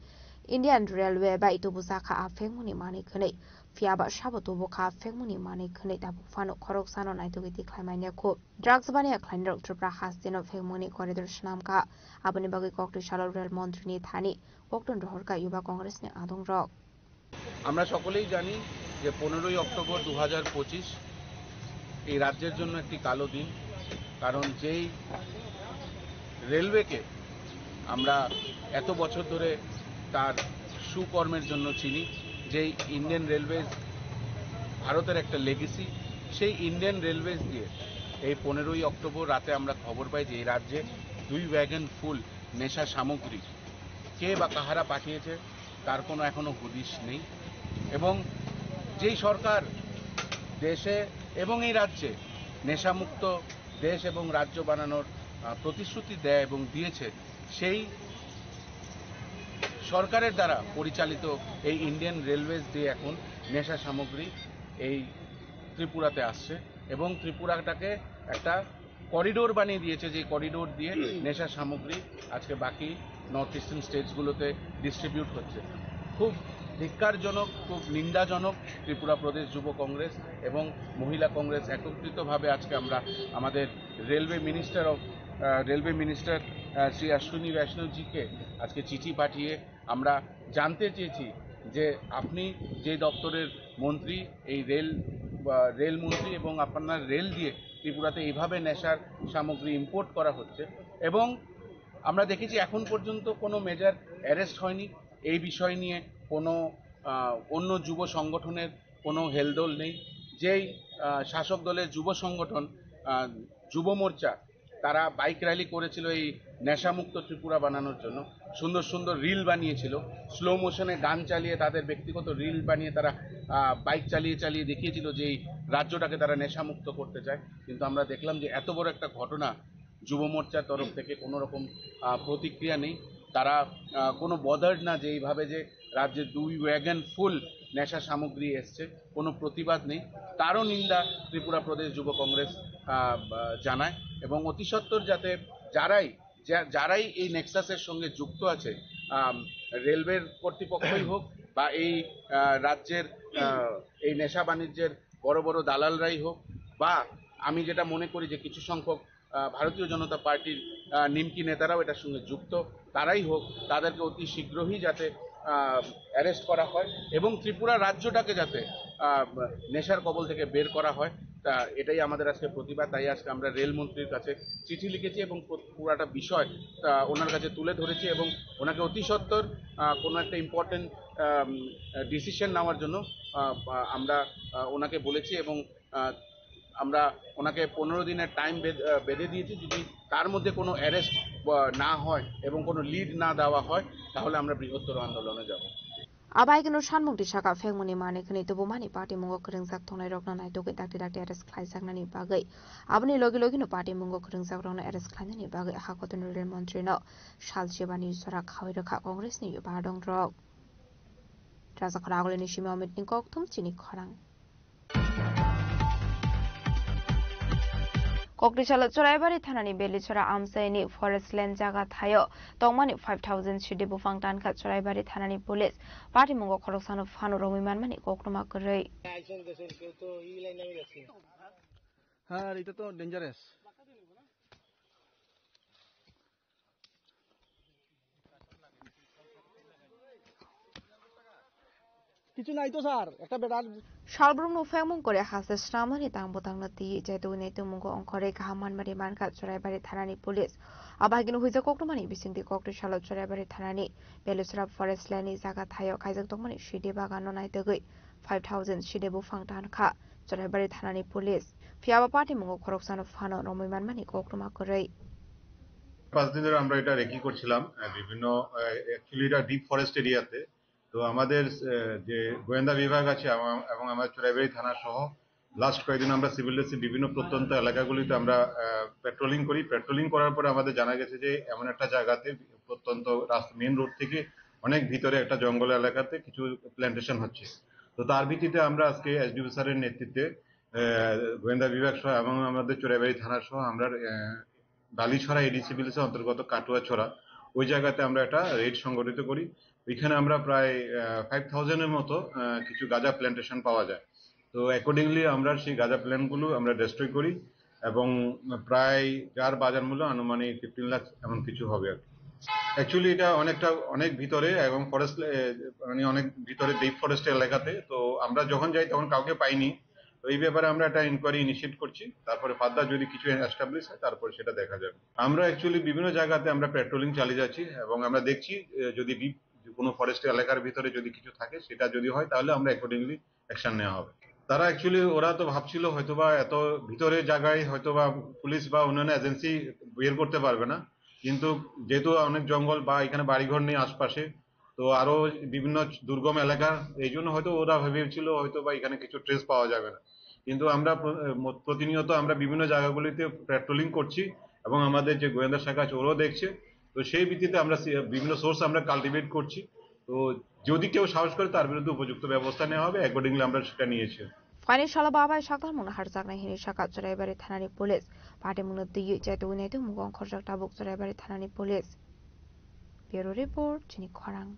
Indian Railway bai tubujakha a phekmungni manwi khwnwi. Phiyaba sabo tubukha phekmungni manwi khwnwi tabuk phano khoroksano naitugwi tikhlai manya khu. Drugs baniya khlainirok Tripura hasteno phekmungni corridor swnamkha. Aboni bagwi koktwi salo rel montri ni thani koktun rohorkha Yuba Congress ni adong rok. আমরা সকলেই জানি যে পনেরোই অক্টোবর দু হাজার পঁচিশ এই রাজ্যের জন্য একটি কালো দিন, কারণ যেই রেলওয়েকে আমরা এত বছর ধরে তার সুকর্মের জন্য চিনি, যেই ইন্ডিয়ান রেলওয়েজ ভারতের একটা লেগেসি, সেই ইন্ডিয়ান রেলওয়েজ দিয়ে এই পনেরোই অক্টোবর রাতে আমরা খবর পাই যে এই রাজ্যে দুই ওয়াগন ফুল নেশা সামগ্রী কে বা কাহারা পাঠিয়েছে, তার কোনো এখনো হদিশ নেই। এবং যেই সরকার দেশে এবং এই রাজ্যে নেশামুক্ত দেশ এবং রাজ্য বানানোর, আহ, প্রতিশ্রুতি দেয় এবং দিয়েছে, সেই সরকারের দ্বারা পরিচালিত এই ইন্ডিয়ান রেলওয়েজ দিয়ে এখন নেশা সামগ্রী এই ত্রিপুরাতে আসছে এবং ত্রিপুরাটাকে একটা করিডোর বানিয়ে দিয়েছে, যে করিডোর দিয়ে নেশা সামগ্রী আজকে বাকি নর্থ ইস্টার্ন স্টেটসগুলোতে ডিস্ট্রিবিউট হচ্ছে। খুব ধিক্কারজনক, খুব নিন্দাজনক ত্রিপুরা প্রদেশ যুব কংগ্রেস এবং মহিলা কংগ্রেস একত্রিতভাবে আজকে আমরা আমাদের রেলওয়ে মিনিস্টার অফ, আহ, রেলওয়ে মিনিস্টার, আহ, শ্রী অশ্বিনী বৈষ্ণবজিকে আজকে চিঠি পাঠিয়ে আমরা জানতে চেয়েছি যে আপনি যে দপ্তরের মন্ত্রী, এই রেল, বা রেল মন্ত্রী, এবং আপনার রেল দিয়ে ত্রিপুরাতে এইভাবে নেশার সামগ্রী ইম্পোর্ট করা হচ্ছে। এবং আমরা দেখেছি এখন পর্যন্ত কোনো মেজর অ্যারেস্ট হয়নি। এই বিষয় নিয়ে কোনো, আহ, অন্য যুব সংগঠনের কোনো হেলদোল নেই। যেই, আহ, শাসক দলের যুব সংগঠন, আহ, যুব মোর্চা, তারা বাইক র‍্যালি করেছিল এই নেশামুক্ত ত্রিপুরা বানানোর জন্য, সুন্দর সুন্দর রিল বানিয়েছিল, স্লো মোশনে গান চালিয়ে তাদের ব্যক্তিগত রিল বানিয়ে তারা, আহ, বাইক চালিয়ে চালিয়ে দেখিয়েছিল যে এই রাজ্যটাকে তারা নেশামুক্ত করতে চায়। কিন্তু আমরা দেখলাম যে এত বড় একটা ঘটনা যুব মোর্চার তরফ থেকে কোনো রকম, আহ, প্রতিক্রিয়া নেই। তারা, আহ, কোনো বদার্ড না যে এইভাবে যে রাজ্যে দুই ওয়াগন ফুল নেশা সামগ্রী এসছে, কোনো প্রতিবাদ নেই। তারও নিন্দা ত্রিপুরা প্রদেশ যুব কংগ্রেস, আহ, আহ, জানায় এবং অতি সত্বর যাতে যারাই, যা-, যারাই এই নেক্সাসের সঙ্গে যুক্ত আছে, আম, রেলওয়ের কর্তৃপক্ষই হোক বা এই, আহ, রাজ্যের, আহ, এই নেশা বাণিজ্যের বড় বড় দালালরাই হোক, বা আমি যেটা মনে করি যে কিছু সংখ্যক, আহ, ভারতীয় জনতা পার্টির, আহ, নিমকি নেতারাও এটার সঙ্গে যুক্ত, তারাই হোক, তাদেরকে অতি শীঘ্রই যাতে, আহ, অ্যারেস্ট করা হয় এবং ত্রিপুরা রাজ্যটাকে যাতে, আহ, নেশার কবল থেকে বের করা হয়, তা এটাই আমাদের আজকে প্রতিবাদ। তাই আজকে আমরা রেলমন্ত্রীর কাছে চিঠি লিখেছি এবং পুরো-, পুরাটা বিষয়, আহ, ওনার কাছে তুলে ধরেছি এবং ওনাকে অতি সত্বর, আহ, কোনো একটা ইম্পর্টেন্ট, আম, ডিসিশন নেওয়ার জন্য, আহ, আমরা, আহ, ওনাকে বলেছি এবং, আহ, আমরা ওনাকে পনেরো দিনের টাইম বেঁধ-, আহ, বেঁধে দিয়েছি। যদি তার মধ্যে কোনো অ্যারেস্ট, আহ, না হয় এবং কোনো লিড না দেওয়া হয়, তাহলে আমরা বৃহত্তর আন্দোলনে যাব। Abai keno sanmung tisaka phengmani manwi khwnwi tubumani patimungo kwrwngjak tongnairokno naitugwi dakti dakti arrest khlaijaknani bagwi, aboni logi logino patimungo kwrwngjakrokno arrest khlainani bagwi hakotoni rel montrino sal sebani jora khawi rwkha Congressni badongrok. Rajakhor Agulini simi Amitni kokthum chini khorang. Koktisalo Choraibari thanani Belichora amchaini forest land jaga thaio tongmani five thousand sidi buphang tankha Choraibari thanani police. Patimungo khoroksano phano romwi manmani koktwma kwrwi. আর এটা তো ডেঞ্জারাস। কিছু নাই তো স্যার, একটা better Salbrumno phengmung kore hase snamani tang bwtangno twi chai tugwi nai tongmungo ongkhorwi kaham manmari mankha Choraibari thanani police. Abo hai kheno huijak koktwmani bisingtwi koktisalo Choraibari thanani Belusra forest landni jaga thaio khaijak tongmani sidi bagano naitugwi five thousand sidi buphang tankha Choraibari thanani police. Phiyaba patimungo khoroksano phano romwi manmani koktwma kwrwi. পাঁচ দিন ধরে আমরা এটা রেকি করছিলাম। আহ, বিভিন্ন, আহ, অ্যাকচুয়ালি এটা deep forest এরিয়াতে। তো আমাদের, আহ, যে গোয়েন্দা বিভাগ আছে আমা-, এবং আমার চোরাইবাড়ি থানা সহ লাস্ট কয়েকদিন আমরা সিভিল ড্রেসে বিভিন্ন প্রত্যন্ত এলাকাগুলিতে আমরা, আহ, পেট্রোলিং করি। পেট্রোলিং করার পরে আমাদের জানা গেছে যে এমন একটা জায়গাতে প্রত্যন্ত রাস্তা, মেইন রোড থেকে অনেক ভিতরে একটা জঙ্গল এলাকাতে কিছু প্ল্যান্টেশন হচ্ছে। তো তার ভিত্তিতে আমরা আজকে এসডিপিও স্যারের নেতৃত্বে, আহ, গোয়েন্দা বিভাগ সহ এবং আমাদের চোরাইবাড়ি থানা সহ আমরা, আহ, বালিছড়া এডিসি ভিলেজের অন্তর্গত কাটুয়াছড়া, ওই জায়গাতে আমরা একটা রেড সংগঠিত করি। ওইখানে আমরা প্রায়, আহ, ফাইভ থাউজেন্ডের মতো, আহ, কিছু গাঁজা প্ল্যান্টেশন পাওয়া যায়। তো অ্যাকর্ডিংলি আমরা সেই গাঁজা প্ল্যান্টগুলো আমরা ডিস্ট্রয় করি এবং প্রায় যার বাজার মূল্য আনুমানিক ফিফটিন লাখ এমন কিছু হবে আর কি। অ্যাকচুয়ালি এটা অনেকটা, অনেক ভিতরে এবং ফরেস্ট, এ, মানে অনেক ভিতরে ডিপ ফরেস্ট এলাকাতে। তো আমরা যখন যাই তখন কাউকে পাইনি। তো এই ব্যাপারে আমরা একটা ইনকোয়ারি ইনিশিয়েট করছি, তারপরে ফার্দার যদি কিছু এস্টাবলিশ হয় তারপরে সেটা দেখা যাবে। আমরা অ্যাকচুয়ালি বিভিন্ন জায়গাতে আমরা পেট্রোলিং চালিয়ে যাচ্ছি এবং আমরা দেখছি, এ, যদি ডিপ কোনো ফরেস্ট এলাকার ভিতরে যদি কিছু থাকে, সেটা যদি হয় তাহলে আমরা অ্যাকর্ডিংলি অ্যাকশন নেওয়া হবে। তারা অ্যাকচুয়ালি, ওরা তো ভাবছিল হয়তোবা এত ভিতরে জায়গায় হয়তোবা পুলিশ বা অন্যান্য এজেন্সি বের করতে পারবে না, কিন্তু যেহেতু অনেক জঙ্গল বা এখানে বাড়িঘর নেই আশপাশে, তো আরো বিভিন্ন দুর্গম এলাকা, এই জন্য হয়তো ওরা ভেবেছিল হয়তো বা এখানে কিছু ট্রেস পাওয়া যাবে না। কিন্তু আমরা প্র-, ম-, প্রতিনিয়ত আমরা বিভিন্ন জায়গাগুলিতে পেট্রোলিং করছি এবং আমাদের যে গোয়েন্দা শাখা আছে ওরাও দেখছে। তো সেই ভিত্তিতে আমরা সি-, বিভিন্ন সোর্স আমরা কাল্টিভেট করছি। তো যদি কেউ সাহস করে তার বিরুদ্ধে উপযুক্ত ব্যবস্থা নেওয়া হবে, অ্যাকর্ডিংলি আমরা সেটা নিয়েছি। Phaini salo babai sakthar mungno harjaknai hinwi sakha Choraibari thanani police. Patimungno twiwi chai tugwi nai tongmungo ongkhorjak tabuk Choraibari thanani police. Bureau report, chini khorang.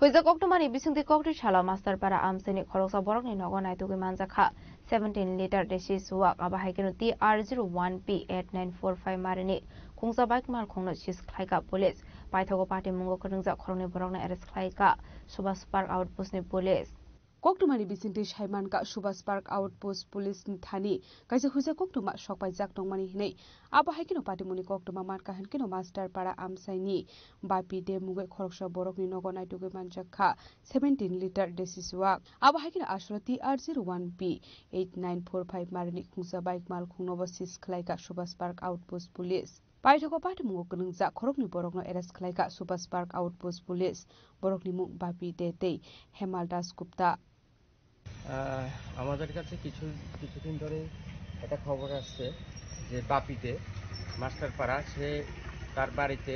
Huijak koktwmani bisingtwi kokti salo Masterpara amchaini khoroksa borokni nogo naitugwi manjakha seventeen liter desi suwak, abo hai kheno T R zero one P eight nine four five marini khungsa bike malkhungno seize khlaikha police. Paithago patimungo kwrwngjak khoroknwi borokno arrest khlaikha Subhas Park Outpost ni police. Koktwmani bisingtwi saimankha Subhas Park Outpost police ni thani kaisa huijak koktwma sokpaijak tongmani hinwi. Abo hai kheno patimungni koktwma mankha hinkhe no Masterpara amchaini Bapi de mungwi khoroksa borokni nogo naitugwi manjakha seventeen liter desi suwak. Abo hai kheno aswk T R zero one P eight nine four five marini khungsa bike malkhungno bo seize khlaikha Subhas Park Outpost police. Paithago patimungo kwrwngjak khoroknwi borokno arrest khlaikha Subhas Park Outpost police. Borokni mung Bapi de tei Hemal Das Gupta. আহ, আমাদের কাছে কিছু, কিছুদিন ধরে একটা খবর আসছে যে বাপিতে মাস্টারপাড়া, সে তার বাড়িতে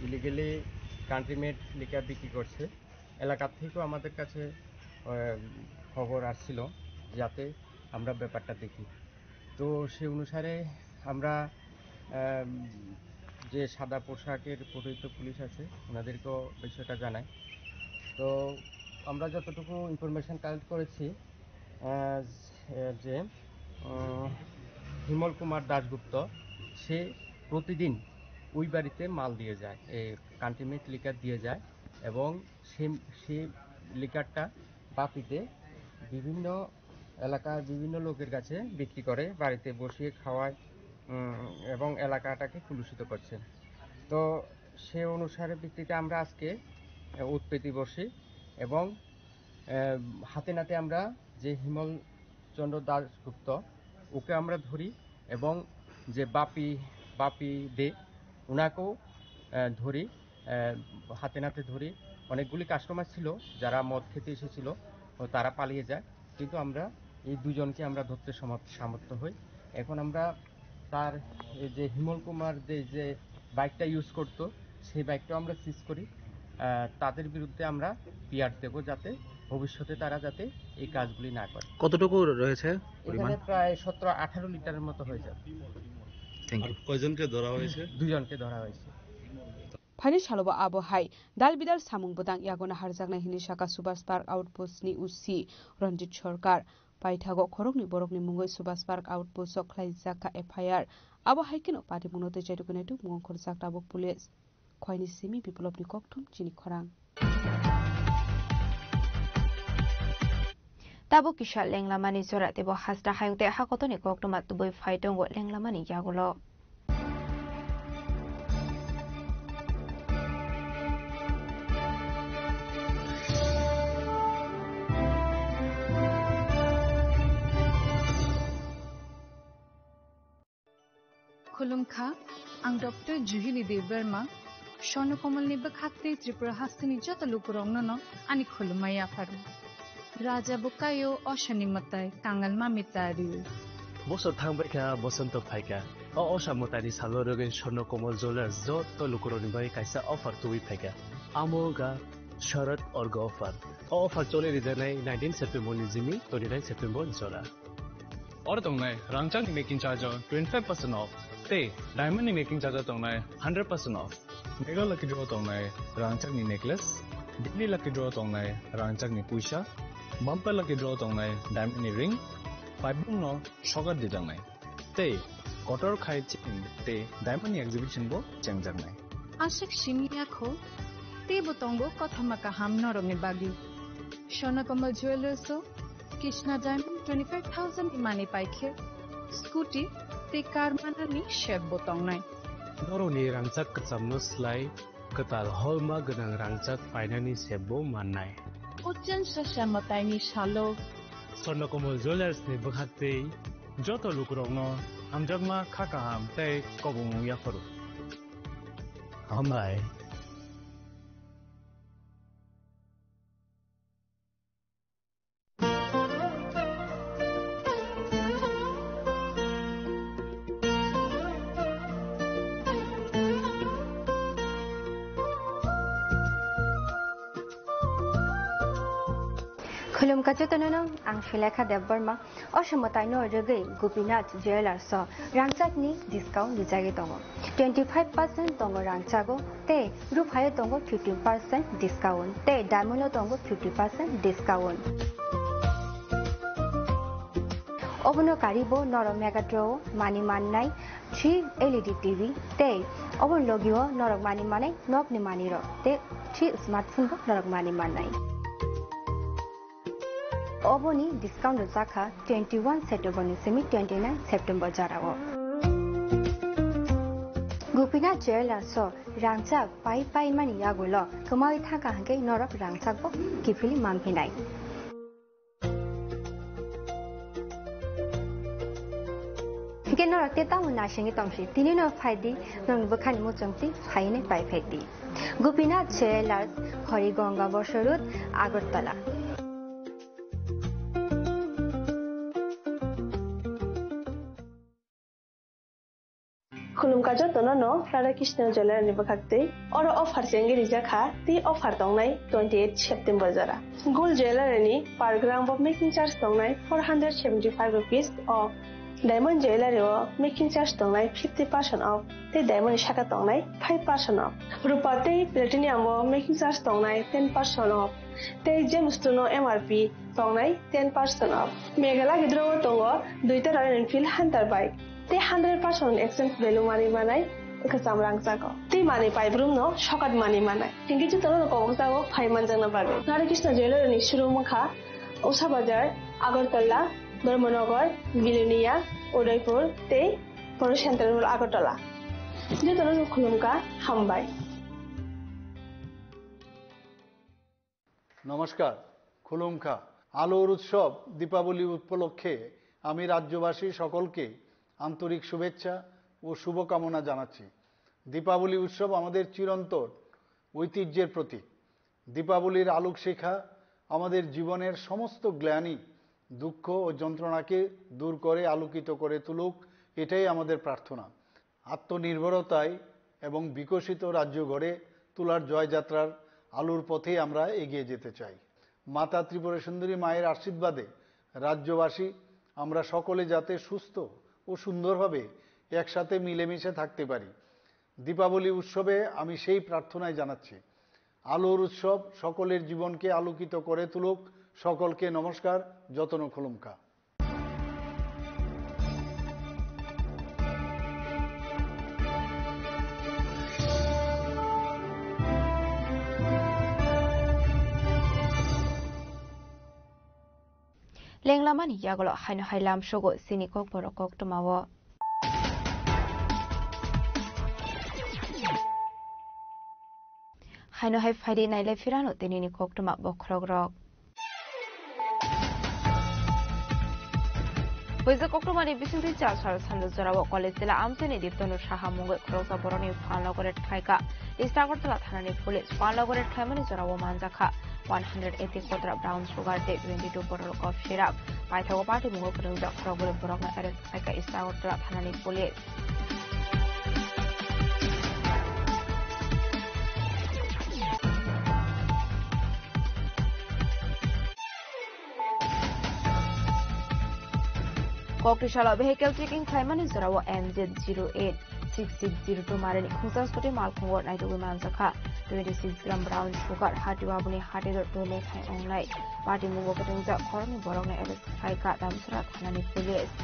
ইলিগালি কান্ট্রি মেড লিকার বিক্রি করছে। এলাকার থেকেও আমাদের কাছে, আহ, খবর আসছিল, যাতে আমরা ব্যাপারটা দেখি। তো সেই অনুসারে আমরা, আহ, যে সাদা পোশাকের পরিহিত পুলিশ আছে, ওনাদেরকেও বিষয়টা জানাই। তো আমরা যতটুকু ইনফরমেশন কালেক্ট করেছি, আহ, যে, উম, হিমল কুমার দাশগুপ্ত, সে প্রতিদিন ওই বাড়িতে মাল দিয়ে যায়, এই কান্ট্রি মেড লিকার দিয়ে যায় এবং সে, সে লিকারটা বাপিতে বিভিন্ন এলাকার বিভিন্ন লোকের কাছে বিক্রি করে, বাড়িতে বসিয়ে খাওয়ায়, উম, এবং এলাকাটাকে কলুষিত করছে। তো সে অনুসারে ভিত্তিতে আমরা আজকে, আহ, উৎপেতে বসি এবং, আহ, হাতে নাতে আমরা যে হিমল চন্দ্র দাশগুপ্ত, ওকে আমরা ধরি এবং যে বাপি, বাপি দে, ওনাকেও, আহ, ধরি, আহ, হাতে নাতে ধরি। অনেকগুলি কাস্টমার ছিল, যারা মদ খেতে এসেছিল, ও তারা পালিয়ে যায়, কিন্তু আমরা এই দুজনকে আমরা ধরতে সমর্থ, সামর্থ্য হই। এখন আমরা তার এই যে হিমল কুমার যে, যে বাইকটা ইউজ করতো, সেই বাইকটাও আমরা সিজ করি। আহ, তাদের বিরুদ্ধে আমরা পিআর দেব, যাতে ভবিষ্যতে তারা যাতে এই কাজগুলি না করে। কতটুকু রয়েছে পরিমাণ? এখানে প্রায় সতেরো আঠারো লিটারের মতো হয়ে যাবে। Thank you. কয়জনকে ধরা হয়েছে? দুজনকে ধরা হয়েছে। Phaini salobo abo hai dal bidal samung bwtang yago naharjaknai hwnwi sakha Subhas Park Outpost ni O C Ranjit Sarkar. Paithago khoroknwi borokni mungwi Subhas Park Outpost o khlaijak kha F I R. Abo hai kheno patimungno twichai rwgwi naituk mung khorjak tabuk police. Khoini simi Biplopni kokthum chini khorang. Tabuk kisa lenglamani jora teibo hasta hayung tei hakotoni koktwma tubui phai tongo lenglamani yagulo. Khulumkha, ang Doctor Juhili Debbarma, Swarno Komolni bwkhak tei Tripura hasteni joto lukurokno no ani khulumma yapharo. Raja bwkaio osani mwtai, kangal mami tariu. Bosor thangbaikha, bosonto phaikha. O osa mwtaini salo rwgwi Swarno Komol Jewellers joto lukurokni bagwi kaisa offer tubui phaikha. Amo wngkha Sharad Orga offer. O offer choli rijaknai nineteen September ni simi twenty nine September ni jora. Oro tongnai rangchakni making charge o twenty five percent off tei diamond ni making charge o tongnai hundred percent off. Mega lucky draw tongnai rangchakni necklace, daily lucky draw tongnai rangchakni puisa, bumper lucky draw tongnai diamond ni ring, paibung no sokat dijaknai. Tei kotor khai chain tei diamond ni exhibition bo chengjaknai. Aswk simi yakho, teibo tongo kothoma kaham norokni bagwi. Swarno Komol Jewellers o Krishna Diamond twenty five thousand ni manwi paikhe, scooty tei car manani set bo tongnai. Norokni rangchak kwchamno slai kwtal holma gwnang rangchak painani set bo mannai. Ochen sasa mwtaini salo. Swarno Komol Jewellers ni bwkhak tei joto lukurokno hamjakma kha kaham tei kobongmung yapharo. Hambai. Khulumkha jotono no, ang Sulekha Debbarma. O somoi taino rwgwi Gopinath Jewellers o rangchakni discount rijagwi tongo. Twenty five percent tongo rangchago tei ruphaio tongo fifteen percent discount tei diamond o tongo fifty percent discount. Obono karibo norok Mega Draw o mani mannai three L E D T V tei oboni logio norok mani manai nokni manirok tei three smartphone bo norok mani mannai. Oboni discount rwjakha twenty one September ni simi twenty nine September jorao. Gopinath Jewellers o rangchak pai pai mani yagulo kwmawi thangkha hwnkhe norok rangchak bo kiphilwi manphinai. Hwnkhe norok tei tamo naisingwi tongsi, tini no phaidi, norokni bwkhani muchungtwi phainwi pai phaidi. Gopinath Jewellers, Harigonga Bosor Road, Agartala. Khulumkha jotono no Radha Krishna Jewellery ni bwkhak tei oro offer chengwi rijak kha tei offer tongnai twenty eight September jora. Gold Jewellery ni per gram bo making charge tongnai four hundred seventy five rupees o. Diamond Jewellery o making charge tongnai fifty percent off tei diamond ni saka tongnai five percent off. Rupa tei platinum o making charge tongnai ten percent off tei gemstone o M R P tongnai ten percent off. Meghalaya gidro o tongo duita Royal Enfield Hunter bike tei hundred percent exchange value manwi manai kwcham rangchak o. Tei manwi paibrum no sokat manwi manai. Hingke jotono no kobok jago phai manjakna bagwi. Radha Krishna Jewellery ni showroom wngkha Usha Bazar, Agartala, Dharmanagar, Bilonia, Udaipur tei Poro Central Mall Agartala. Jotono no khulumkha, hambai. নমস্কার, খুলুমখা। আলোর উৎসব দীপাবলি উপলক্ষে আমি রাজ্যবাসী সকলকে আন্তরিক শুভেচ্ছা ও শুভকামনা জানাচ্ছি। দীপাবলি উৎসব আমাদের চিরন্তন ঐতিহ্যের প্রতীক। দীপাবলির আলোকশিখা আমাদের জীবনের সমস্ত গ্লানি, দুঃখ ও যন্ত্রণাকে দূর করে আলোকিত করে তুলুক, এটাই আমাদের প্রার্থনা। আত্মনির্ভরতায় এবং বিকশিত রাজ্য গড়ে তোলার জয়যাত্রার আলোর পথেই আমরা এগিয়ে যেতে চাই। মাতা ত্রিপুরা সুন্দরী মায়ের আশীর্বাদে রাজ্যবাসী আমরা সকলে যাতে সুস্থ ও সুন্দরভাবে একসাথে মিলেমিশে থাকতে পারি। দীপাবলি উৎসবে আমি সেই প্রার্থনাই জানাচ্ছি। আলোর উৎসব সকলের জীবনকে আলোকিত করে তুলুক। সকলকে নমস্কার, যতন খুলুমকা। Lenglamani yagulo haino hai lamsogo chini kokborok koktwmao. Haino hai phaidi nailai phirano tinini koktwma bokhorokrok. Puisa koktwmani bisingtwi chasal sando jorao college jila amchaini Diptanu Saha mungwi khoroksa borokni phalno goret khlaikha. East Agartala thanani police phalno goret khlaimani jorao manjakha. One hundred eighty kotra brown sugar tei twenty two bottle cough syrup. Paithago party mungo kwrwngjak khorokbrwi borokno arrest khlaikha East Agartala thanani police. Koktisalo vehicle checking khlaimani jorao M Z zero eight six six zero two marini khungsa scooty malkhungo naitugwi manjakha. Twenty six gram brown sugar hati aboni hati dor tole khai ongnai. Party mungo kwtwngjak khoroknwi borokno arrest khlaikha Damsara thanani police.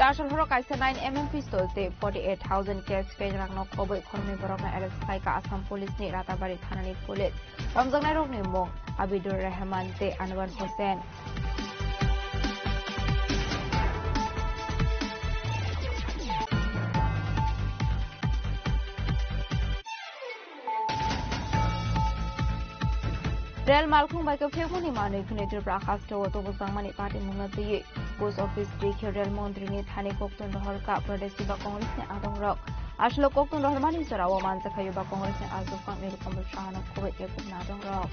Chasal horo kaisa nine M M pistol tei forty eight thousand cash peng rangno khobwi khoroknwi borokno arrest khlaikha Assam police ni Ratabari thanani police. Romjaknairokni mung Abidur Rehman tei Anwar Hussain. Rel malkhung bai kwphegmani manwi khwnwi Tripura hasteo tubujangmani patimungno twiwi Post Office rikhe rel montrini thani koktun rohorkha Pradesh Yuba Congress ni adongrok. Aswk koktun rohormani jorao manjakha Yuba Congress ni aswk phang Nilkamal Sahano khobwi ekuk nadongrok.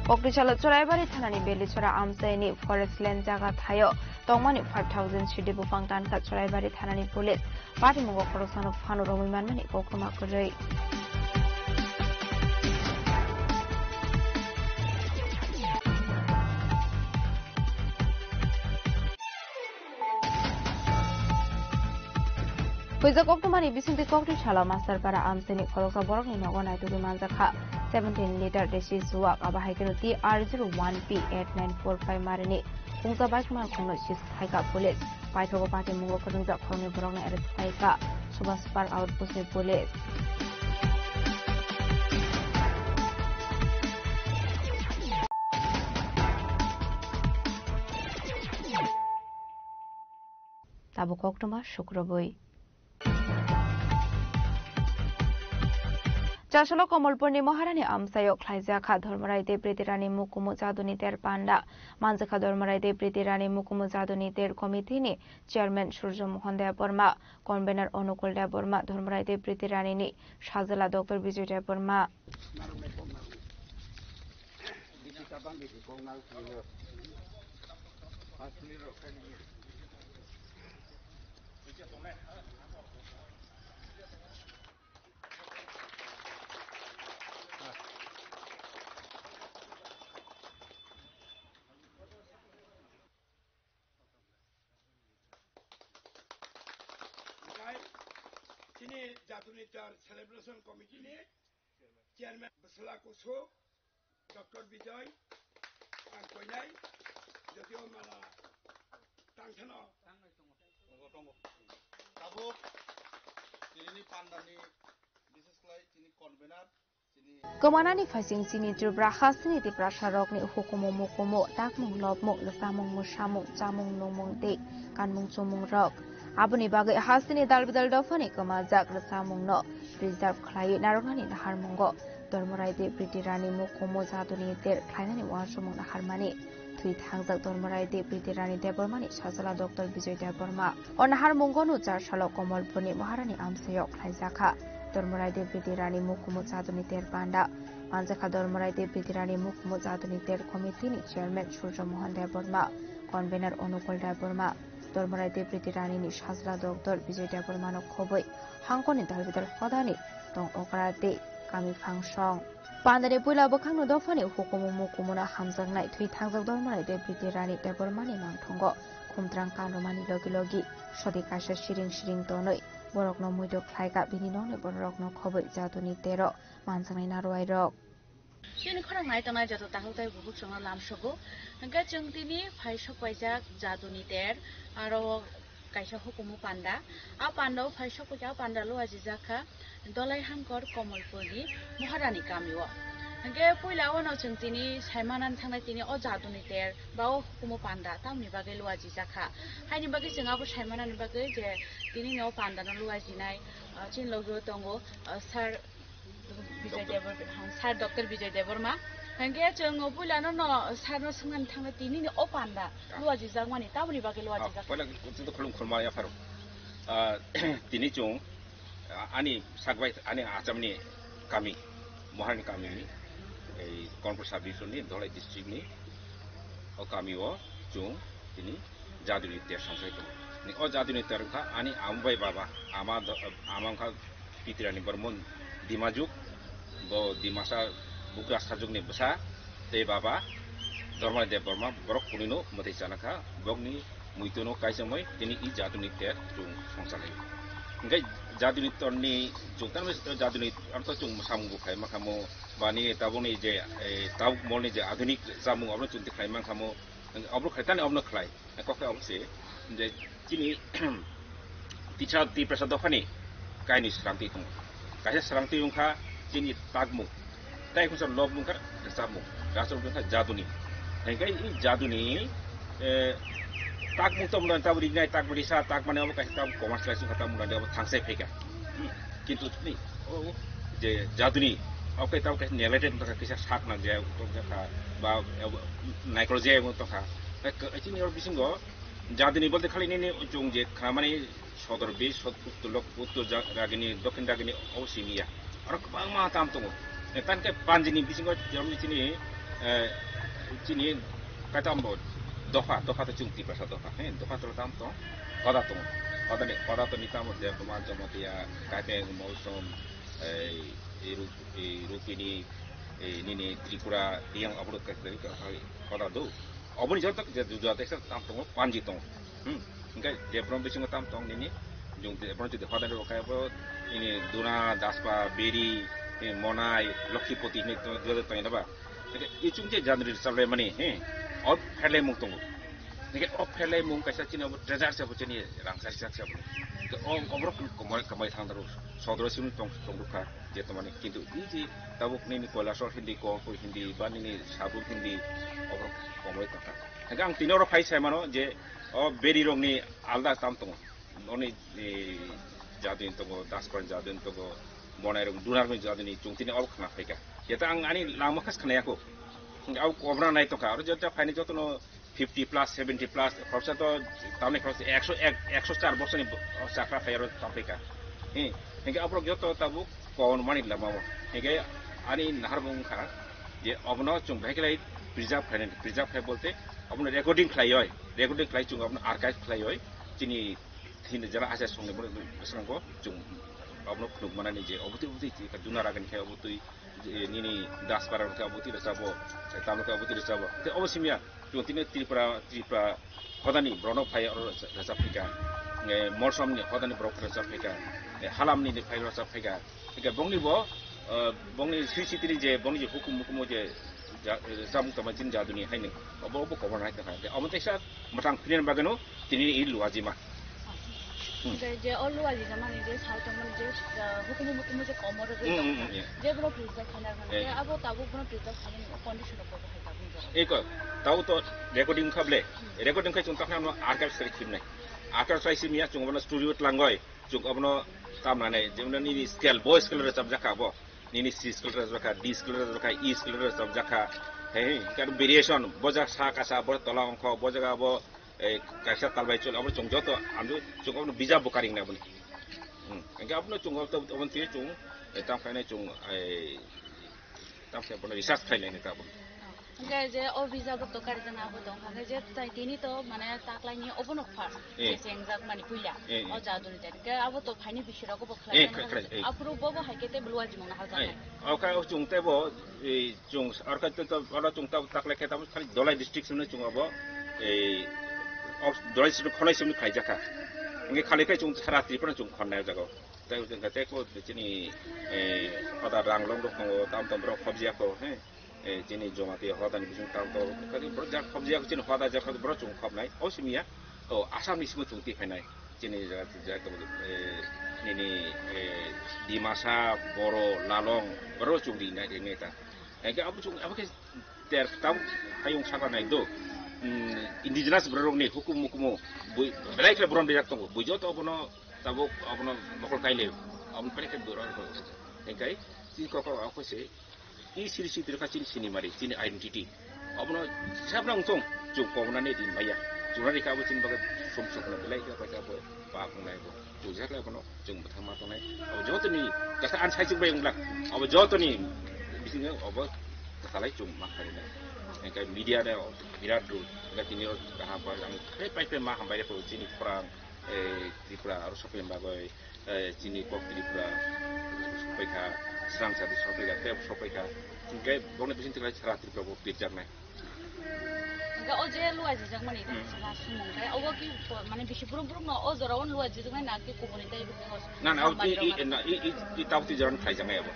Koktisalo Choraibari thanani Belichora amchaini forest land jaga thaio tongmani five thousand sidi buphang tanka Choraibari thanani police. Patimungo khoroksano phano romwi manmani koktwma kwrwi. Puijak koktwmani bisingtwi kokti salo Masterpara amchaini khoroksa borokni nogo naitugwi manjakha seventeen liter desi juwak, abo hai kheno T R zero one P eight nine four five marini khungsa bike malkhungno seize khlaikha police. Paithago patimungo kwrwngjak khoroknwi borokno arrest khlaikha Subhash Park outpost ni police. Tabuk koktwma sukrubwi. Chasalo Komolpurni Maharani amchaio khlaijakha Dharmarai Dev Riti Rani Mukumu Jaduni Ter Panda. Manjakha Dharmarai Dev Riti Rani Mukumu Jaduni Ter Committee ni Chairman Surjo Mohan Debbarma, Convener Onukul Debbarma, Dharmarai Dev Riti Rani ni Sajala Doctor Bijoy Debbarma. Chini Jatuni Tar Celebration Committee ni Chairman Bwsla Kusu, Doctor Bijoy, ang koinai, jotio mala tangthano. Tongo, tongo. Tabuk, chini pandani, bises khlai chini convener, chini Kwmanani phaising chini Tripura hasteni Tiprasa rokni hukumu mukumu, takmung lobmung, lwsamung musamung, chamung nungmung tei kanmung chumung rok. Aboni bagwi hasteni dal bidal dophani kwmajak rwchapmungno preserve khlaiwi narwknani naharmungo Dharmarai Dev Riti Rani Mukumu Jaduni Ter khlainani uansukmung naharmani Twi thangjak Dharmarai Dev Riti Rani Debbarmani sajla Doctor Bijoy Debbarma. O naharmungo no char salo Komolpurni Maharani amchaio khlaijakha. Dharmarai Dev Riti Rani mukhumu jaduni ter panda. Manjakha Dharmarai Dev Riti Rani mukhumu jaduni ter committee ni chairman Surjo Mohan Debbarma, convener Onukul Debbarma, Dharmarai Dev Riti Rani ni sajla Doctor Bijoy Debbarma no khobwi hangkoni dalbidal hodani tong okra tei kami phangsong. Pandani puila bwkhakno dophani hukumu mukumuno hamjaknai thwi thangjak Dharmarai Dev Riti Rani Debbarmani mangthongo khumtrang kanrwmani logi logi sodi kaisa siring siring tonwi borokno muido khlaika bini nokni bororokno khobwi jaduni tero manjaknai narwai rok. Chini khorang nai tongnai joto takhuk tei bukhuk chwngno lamsogo. Hwnkhe chwng tini phai sok paijak jaduni ter, aro kaisa hukumu panda. A panda o phai sok paikha, a panda luajijak kha Dolai Hamkor Komolpurni Maharani kamio. Hwnkhe puila o no chwng tini saimanani thangnai tini o jaduni ter ba o hukumu panda tamni bagwi luajijak kha. Haini bagwi chwng abo saimanani bagwi je tini no panda no luajinai, ah, chini logi o tongo, ah, sir Bijay Debor-, Sir Doctor Bijay Debbarma. Hwnkhe chwng o puilano no sir no swngmani thangna tini ni o panda luajijakmani tamoni bagwi luajijak. Puila chwng to khulum khulma yapharo. Ah, tini chwng, ah, ani sakbai ani achamni kami, Moharani kami ni, ei Konpur sub division ni Dholai district ni o kami o chwng tini jaduni ter songchai tongo. Ni o jaduni ter wngkha ani ama bai baba, ama do-, ama wngkha Pitirani Bormon Dimajuk, bo Dimasa bugra sajwkni bwsa tei baba Dharmani Debbarma borok kunino mwtai chana kha, bokni muitono kaichomwi tini i jaduni ter chwng songchalaio. Hwnkhe jaduni torni chwng tamo jaduni arto chwng samung bo khlai mankha mo, bani tabukni je, eh, tabuk molni je adhunik chamung abono chwng twi khlai mankha mo, obo khlai tani obono khlai. Kok khe obo se je chini tisa Tiprasa dophani kainwi srangtwi tongo. Kaisa srangtwi wngkha chini takmung. Tai khunsa lobmung kha rwchapmung. Rwchapmung wngkha jaduni. Hingkhe i jaduni, eh, takmung tongmani tabuk rinai, takmung risa, takmani obo kaisa tabuk commerce license kha, takmung rani obo thangsai phaikha. Hmm. Kintu ni, o, o, je jaduni, oke, tamo kaisa neglected wngkha, kaisa sak nang jaya wngkha, ba, eh, naikolok jaya wngkha. Eh, ke-, chini oro bisingo jaduni bolte khali nini chwng je khamani sodor bis, sod-, uttor lok, uttor ja-, ragini, dokhin ragini, o simiya. Oro kwbangma tam tongo. Eh, tani khe panjini bisingo jaboni chini, eh, chini kaitam bo dopha, dopha to chwng Tiprasa dopha, he, dopha to tam tong, hoda tongo. Hoda ni, hoda to ni tamo Debbarma, Jamatia, Kaipeng, Mausom, eh, eh, Ru-, eh, Rupini, eh, nini Tripura, Riyang, abro kaitor, hoda do. Oboni joto je juda teksa tam tongo, panji tongo. Hmm. Hingke Debbarma bisingo tam tong nini, jung Debbarma jodi hoda ni rokai bo, ini Duna, Daspa, Beri, eh, Monai, Lokhipoti ni to, joto tong ba. Hingke ichung je jaduni rwchapmani, he, o pherlaimung tongo. Hingke o pherlaimung kaisa chini obo treasure se bo chini rangchak sak se bo. Hingke o oborok komoi, komoi thang daru, sodro simi tong, tong rukha, je tomani. Kintu i je tabuk nini Kailasor Hindi, Kolpur Hindi, ba nini Sabuk Hindi, oborok komoi tongkha. Hingke ang tini oro phai sai mano je o Beri rokni alda tam tongo. Oni, eh, jaduni tongo, Daspan jaduni tongo, Monai rok, Dunar rok jaduni, chwng tini obo khna phaikha. Jeta ang ani langma khas khna yako. Au kobra nai tongkha, aro jeta phaini jotono fifty plus, seventy plus, khoroksa to tamni khoroksa ekso ek, ekso char bosorni bo-, chakra phai aro tam phaikha. Hi, hingke aborok joto tabuk kobor mani lama o. Hingke ani nahar bo wngkha je obono chwng bahai khlai preserve khlainani, preserve khai bolte obono recording khlaioi, recording khlai chwng obono archive khlaioi, chini Hindi jara acha songni bwskango chwng abono phunuk manani je obotwi obotwi Dunar agini khai obotwi, eh, nini Daspara khai obotwi rwchabo, eh, tamo khai obotwi rwchabo. Te obo simya chwng tini Tripura, Tripura hodani borokno phai oro rwchap phika. Eh, Molsomni hodani borok rwchap phika. Eh, Halamni phai rwchap phika. Hingke bongni bo, eh, bongni sri sitini je bongni je hukum hukumo je ja-, eh, samung tama chini jaduni haini. Obo, obo kobor nai tongkha. Omo teisa mwtang phinin bagano tini i luajima. Hmm. Je, je o luajima mani je sao tongmani je, eh, hukumu mukumu je komoro je Hmm, hmm, tongkha. Hmm, yeah. Je bro preserve khaina khaina. Eh. Je abo tabuk bro preserve khaina condition of hai tabuk jora. Eko, tau to recording khable. Hmm. Recording khai chung takna no archive sari khimnai. Archive sari simya chung bana studio tlangoi. Chung abono tamnane, jemon nini scale, bo scale rwchapjakha abo. Nini C scale rwchapjakha, D scale rwchapjakha, E scale rwchapjakha. Hey, kar variation, bojak sa kasa, bo tola ongkho, bojak abo, eh, kaisa talbai chul, abo chwng joto, amdu chwng abo bijap bo karing na boni. Hmm, engke abo chwng abo, abo twi chwng, eh, tam khainai chwng, eh, tam khe bono research khainai ne ta bo. Hingke je o visa bo to kari jana abo tong, hingke je tai tini to mane taklai ni obo no pha, Eh. je sengjak mani puila, Eh, eh. o jadu ni tai. Hingke abo to phaini bisi rogo bo Eh, khlai khlai, eh. Aphuru bo bo hai khe te belua jimung na hal Eh, jana. Oka o chwng te bo, eh, chwng arka te to, oro chwng ta taklai khe tamo khali Dholai district simi chwng abo, eh, o Dholai district khonai simi khlai jakha. Hingke khali khe chwng sara Tripura chwng khonnai jago. Tai hingke te ko chini, eh, hoda rang long rok tongo, tam tam borok khobjia ko, he. Eh, chini Jamatia hoda ni bising tam to, kadi borok jak khobjia ko chini hoda jak borok chwng khobnai, o simi ya. O Assam ni simi chwng ti phainai. Chini jaga, jaga, eh, nini, eh, Dimasa, Boro, Lalong, borok chwng rinai, rinai ta. Hingke abo chwng, abo khe ter tam hayung saka nai do. Hmm, indigenous borok ni hukum mukumu bui, belai khe borom bijak tongo. Bui joto abono tabuk abono mokol kaile, abono belai khe borom ko. Hingke, chini kok kok ako se, i siri siri ka chini sinimari, chini identity. Abono sabna ungtong, chwng kobna ne din baya. Chwng rika abo chini baga sum sum na belai khe paisa bo, pa kungnai bo. Chwng jak le abono. Chwng bwthang ma tongnai. Abo jotoni, kasa an sai chwng bai wngla. Abo jotoni bisingo abo kwtalai chwng ma kharinai. Hingke media ni birat role. Hingke tini o kaham pai, ang khai pai pai ma hambai rw chini khorang, eh, Tripura aro soklen bagwi, eh, chini kok Tripura sokpai kha, srang sadi sokpai kha, tep sokpai kha. Hingke bokni bising tiklai sara Tripura bo pirjaknai. Hingke o je luaijijak mani Hmm. sala sumung khe, obo ki po-, mane bisi brum brum no o jora o luaijijak nai na ki kubuni tei bo kos Na, na, o hambai i, rok i, na? Na, i, i, i tau ti jora no khlai jang abo.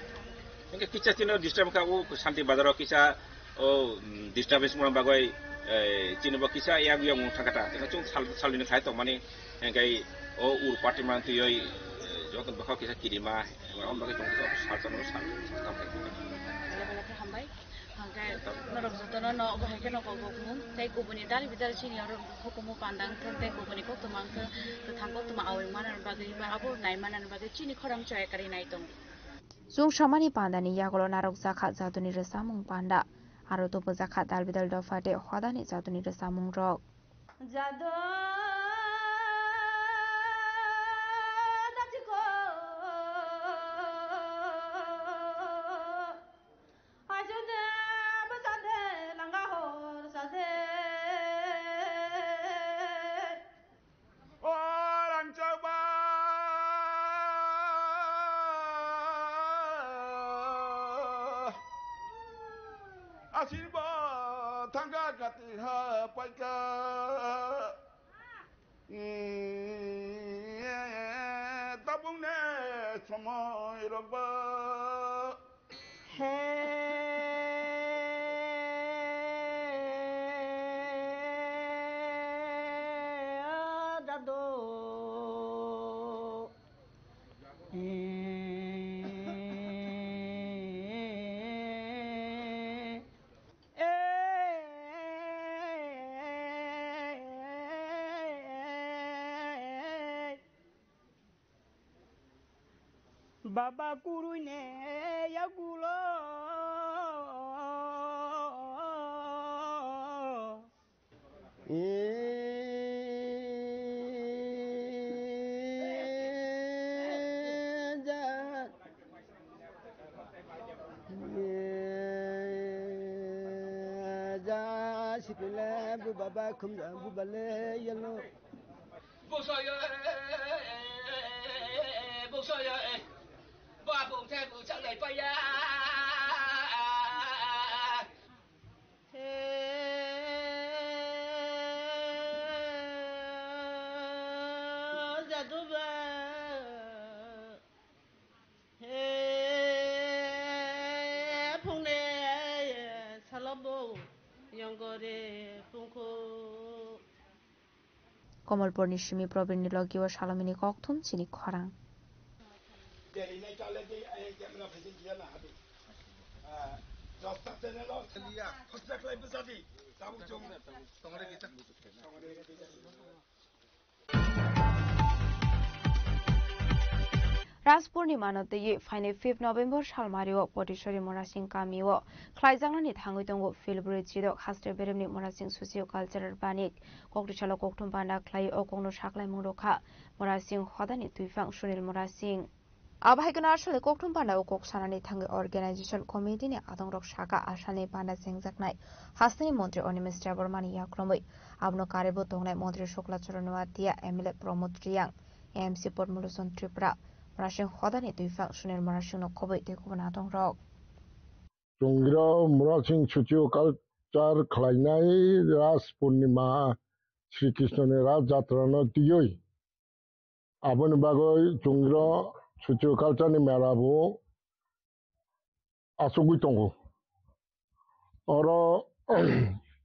Hingke kisa chini disturb kha o Shanti Bazar o kisa o, mm, disturbance mona bagwi, eh, chini bo kisa yak yak mung thangkha ta. Chini chung sal, sal ni khai tong mani, hingke o ur party man twi oi, eh, joto bokha kisa kirima, eh, on bagwi tong sal chang sal, sal. Hambai. Hingke norok jotono no obo hai kheno kok kok mung tei kubuni dal bidal chini oro hukumu pandang thung tei kubuni koktwma wngkhe kwthang koktwma awi manani bagwi ba abo nai manani bagwi chini khorang choya kari nai tong. Chwng samani pandani yagulo narwk jakha jaduni rwchapmung panda, aro tubu jakha dal bidal dopha tei hodani jaduni rwchapmung rok. Jado jatiko ajude bajade langa hor sade. O rangchakba asirbo thangka kati ha paika. Tabung ne somoi rokba. He dado. Baba kurui ne yagulo. Ja sipile bu baba khum ja bu bale yalo. Buksoyo, buksoyo, ba bung the bu chang lai pa ya. Jadu ba. He phungne salobo yongore phungkhu. Komolpurni simi Probirni logi o salomini kokthum chini khorang. Ras Purnima no twiwi phainai fifth November salmario Potisori Murasing kamio khlaijaknani thangwi tongo Philbri Chidok haste beremni Murasing Socio Cultural Banik kokri salo kokthum panda khlai o kokno saklaimung rokha Murasing hodani twiphang Sunil Murasing. Abo hai kheno asole kokthum panda o kok sanani thangwi organization committee ni adongrok saka asani panda chengjaknai hasteni montri Animesh Debbarmani yakromwi abono karebo tongnai montri Shukla Charan Noatia, M L A Pramod Reang, M C Padma Lochon Tripura, Murasing hodani twiphang Sunil Murasingno khobwi tei kubun adongrok. Chungrok Murasing Socio Culture khlainai Ras Purnima Sri Krishna ni Ras Jatra no twiwi. Aboni bagwi chungrok Socio Culture ni mela bo achugwi tongo. Oro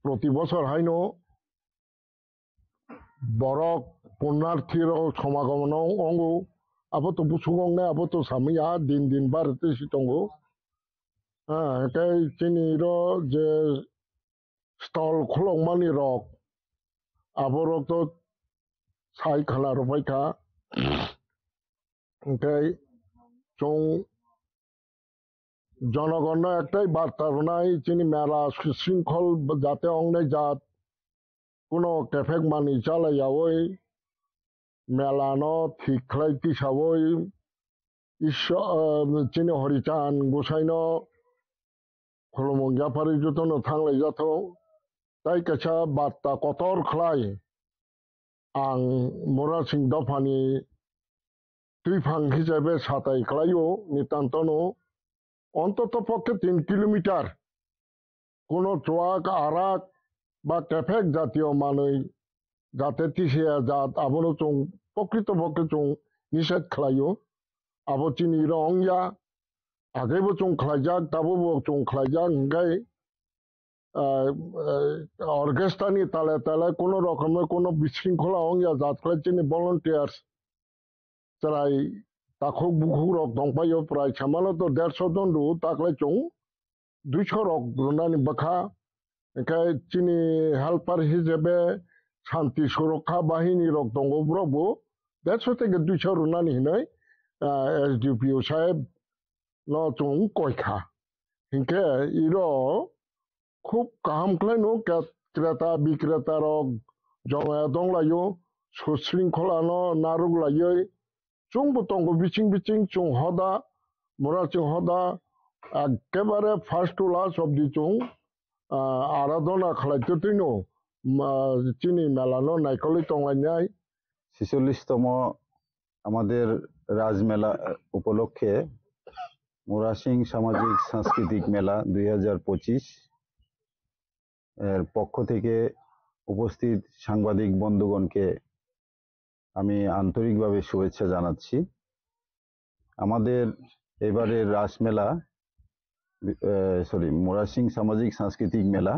proti bosor haino borok punyarthi rok somagomno wngo, abo to busugo wngnai, abo to samya din din barete si tongo. Ah, tei chini ro je stall khulokmani rok, aborok to sai khana rwbaikha. Hwnkhe chwng jonogonno ektai barta rwnai, chini mela sringkhol jate ongnai jat, kuno kephek manwi chalaiyaui, melano thik khlai tisaui, Iswar, ah, chini Horichan Gosaino khulumung yapharwi jotono thanglai jathok. Tai kaisa barta kotor khlai ang Murasing dophani twiphang hisabe satai khlaio, nitantono ontoto pokhe tin kilometer kuno chuak arak ba kephek jatiyo manwi jate tisiya jat abono chwng pokrito pokhe chwng nised khlaio. Abo chini ro wngya, agaibo chwng khlaijak, tabukbo chwng khlaijak, hwnkhe, ah, ah, orchestra ni tale tale kuno rokomni kuno bisringkhola wngya jat khlai chini volunteers chwrai takhuk bukhuk rok tongpaio, prai samano to derso jon rw, taklai chwng duiso rok rwnani bwkha, hwnkhe chini helper hisabe shanti surokha bahini rok tongo, borok bo derso theke duiso rwnani hinwi, ah, S D P O saheb no chwng koikha. Hinkhe iro khub kaham khlaino ke-, kreta bikreta rok jongya donglaio, susringkholano narwk laiwi chwngbo tongo biching biching chwng hoda, Murasing hoda, ekkebare first to last obdi chwng, ah, aradhona khlai twtwino, ma, chini melano naikolwi tonglainai. ছেচল্লিশতম আমাদের রাজমেলা উপলক্ষে মুরাসিং সামাজিক সাংস্কৃতিক মেলা দুই হাজার পঁচিশ এর পক্ষ থেকে উপস্থিত সাংবাদিক বন্ধুগণকে আমি আন্তরিকভাবে শুভেচ্ছা জানাচ্ছি। আমাদের এবারের রাসমেলা, এ, সরি, মুরাসিং সামাজিক সাংস্কৃতিক মেলা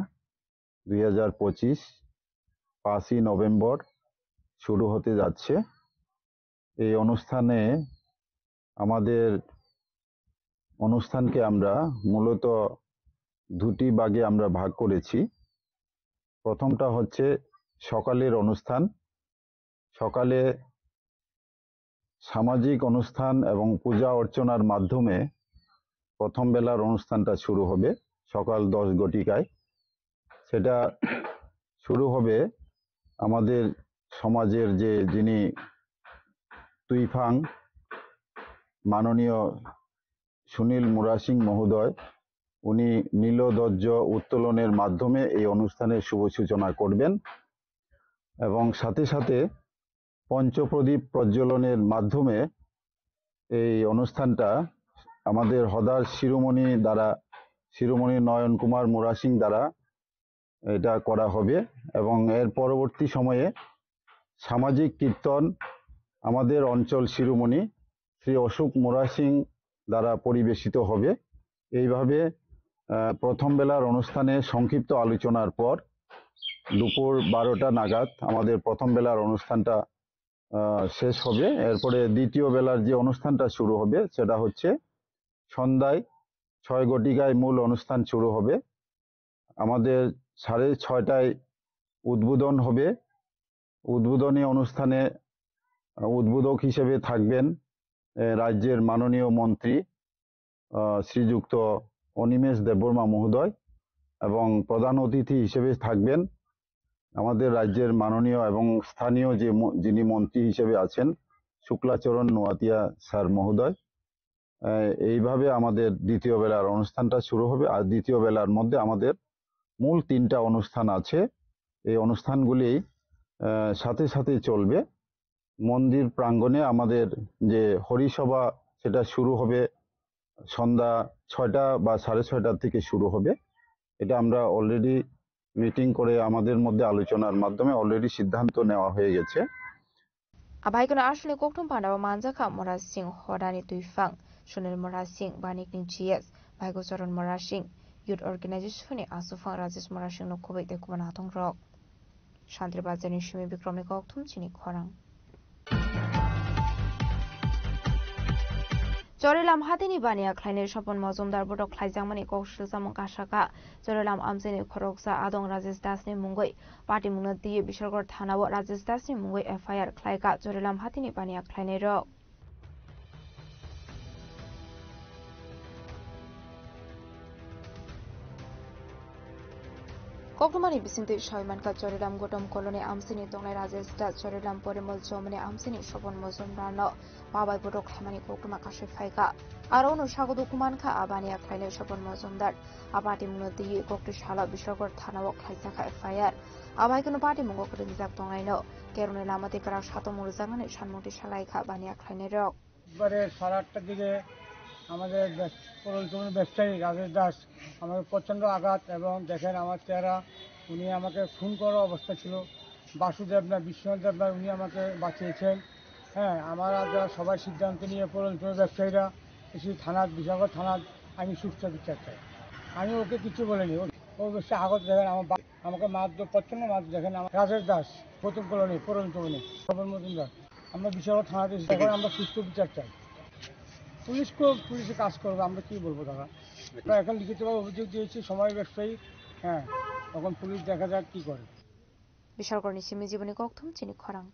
দুই হাজার পঁচিশ পাঁচই নভেম্বর শুরু হতে যাচ্ছে। এই অনুষ্ঠানে আমাদের অনুষ্ঠানকে আমরা মূলত দুটি ভাগে আমরা ভাগ করেছি। প্রথমটা হচ্ছে সকালের অনুষ্ঠান। সকালে সামাজিক অনুষ্ঠান এবং পূজা অর্চনার মাধ্যমে প্রথম বেলার অনুষ্ঠানটা শুরু হবে সকাল দশ ঘটিকায়। সেটা শুরু হবে আমাদের সমাজের যে, যিনি তুইফাং মাননীয় সুনীল মুরাসিং মহোদয়, উনি নীলধ্বজ উত্তোলনের মাধ্যমে এই অনুষ্ঠানের শুভ সূচনা করবেন এবং সাথে সাথে পঞ্চপ্রদীপ প্রজ্বলনের মাধ্যমে এই অনুষ্ঠানটা আমাদের হদার শিরোমণি দ্বারা, শিরোমণি নয়ন কুমার মুরাসিং দ্বারা এটা করা হবে এবং এর পরবর্তী সময়ে সামাজিক কীর্তন আমাদের অঞ্চল শিরোমণি শ্রী অশোক মুরাসিং দ্বারা পরিবেশিত হবে। এইভাবে, আহ, প্রথম বেলার অনুষ্ঠানে সংক্ষিপ্ত আলোচনার পর দুপুর বারোটা নাগাদ আমাদের প্রথম বেলার অনুষ্ঠানটা, আহ, শেষ হবে। এরপরে দ্বিতীয় বেলার যে অনুষ্ঠানটা শুরু হবে, সেটা হচ্ছে সন্ধ্যায় ছয় ঘটিকায় মূল অনুষ্ঠান শুরু হবে। আমাদের সাড়ে ছয়টায় উদ্বোধন হবে। উদ্বোধনী অনুষ্ঠানে, আহ, উদ্বোধক হিসেবে থাকবেন এ, রাজ্যের মাননীয় মন্ত্রী, আহ, শ্রীযুক্ত অনিমেষ দেববর্মা মহোদয় এবং প্রধান অতিথি হিসেবে থাকবেন আমাদের রাজ্যের মাননীয় এবং স্থানীয় যে ম-, যিনি মন্ত্রী হিসেবে আছেন, শুক্লাচরণ নোয়াতিয়া স্যার মহোদয়। আহ, এইভাবে আমাদের দ্বিতীয় বেলার অনুষ্ঠানটা শুরু হবে। আর দ্বিতীয় বেলার মধ্যে আমাদের মূল তিনটা অনুষ্ঠান আছে। এই অনুষ্ঠানগুলি, আহ, সাথে সাথে চলবে। মন্দির প্রাঙ্গণে আমাদের যে হরিসভা, সেটা শুরু হবে সন্ধ্যা ছয়টা বা সাড়ে ছয়টার থেকে শুরু হবে। এটা আমরা already মিটিং করে আমাদের মধ্যে আলোচনার মাধ্যমে already সিদ্ধান্ত নেওয়া হয়ে গেছে। Abai kono aswkni kokthum pandao manjakha Mora Singh Hodani Twifang, Sunil Mora Singh, Banikni G S, Bhaigo Charan Mora Singh, Youth Organization ni aswk phang Rajesh Mora Singh no khobwi tei kubun atong rok. Santri Bazar ni simi Bikrom ni kokthum chini khorang. Chorilam hatini baniya khlainai Sopon Mojumdar botok khlaijakmani kok swijamung kasaka. Chorilam amchaini khoroksa adong Rajesh Das ni mungwi patimungno twiwi Bishargor thanao Rajesh Das ni mungwi F I R khlaika Chorilam hatini baniya khlainai rok. Koktwmani bisingtwi sawi mankha, Chorilam Gotom Colony amsini tongnai Rajesh Das, Chorilam Porimol Chowmani amsini Sopon Mojumdarno babai botok khlaimani koktwma kasui phaikha. Aro uno sago dukhu mankha, abani a khlainai Sopon Mojumdar. A patimungno twiwi koktwi salo Bishargor thanao khlaijakha F I R. Abai kono patimungo kwrwngjak tongnaino kerongni lama tei kwrak satung rwjaknani sanmungtwi salaikha baniya khlainairok. এবারে সাড়ে আটটার দিকে আমাদের ব্যব-, পরল চৌমুহনীর ব্যবসায়ী রাজেশ দাস আমাকে প্রচণ্ড আঘাত এবং দেখেন আমার চেহারা, উনি আমাকে খুন করার অবস্থা ছিল। বাসুদেব না বিশ্বনাথ দেব না, উনি আমাকে বাঁচিয়েছেন। হ্যাঁ, আমরা যারা সবাই সিদ্ধান্ত নিয়ে পরল চৌমুহনীর ব্যবসায়ীরা এসে থানার, বিশালগড় থানার আমি সুষ্ঠু বিচার চাই। আমি ওকে কিছু বলিনি, ও, ও বেশি আঘাত দেখেন আমার বা-, আমাকে মারধর, প্রচণ্ড মারধর দেখেন আমার রাজেশ দাস, প্রথম কলোনি, পুরনো কলোনি, খবর মতন দাস। আমরা বিশাল থানাতে এসে এখন আমরা সুষ্ঠু বিচার চাই। পুলিশ কো-, পুলিশে কাজ করবে, আমরা কি বলবো দাদা? আমরা এখন লিখিতভাবে অভিযোগ দিয়েছি সময় ব্যবসায়ী, হ্যাঁ, এখন পুলিশ দেখা যাক কি করে। Bishargorni simi jiboni kokthum chini khorang.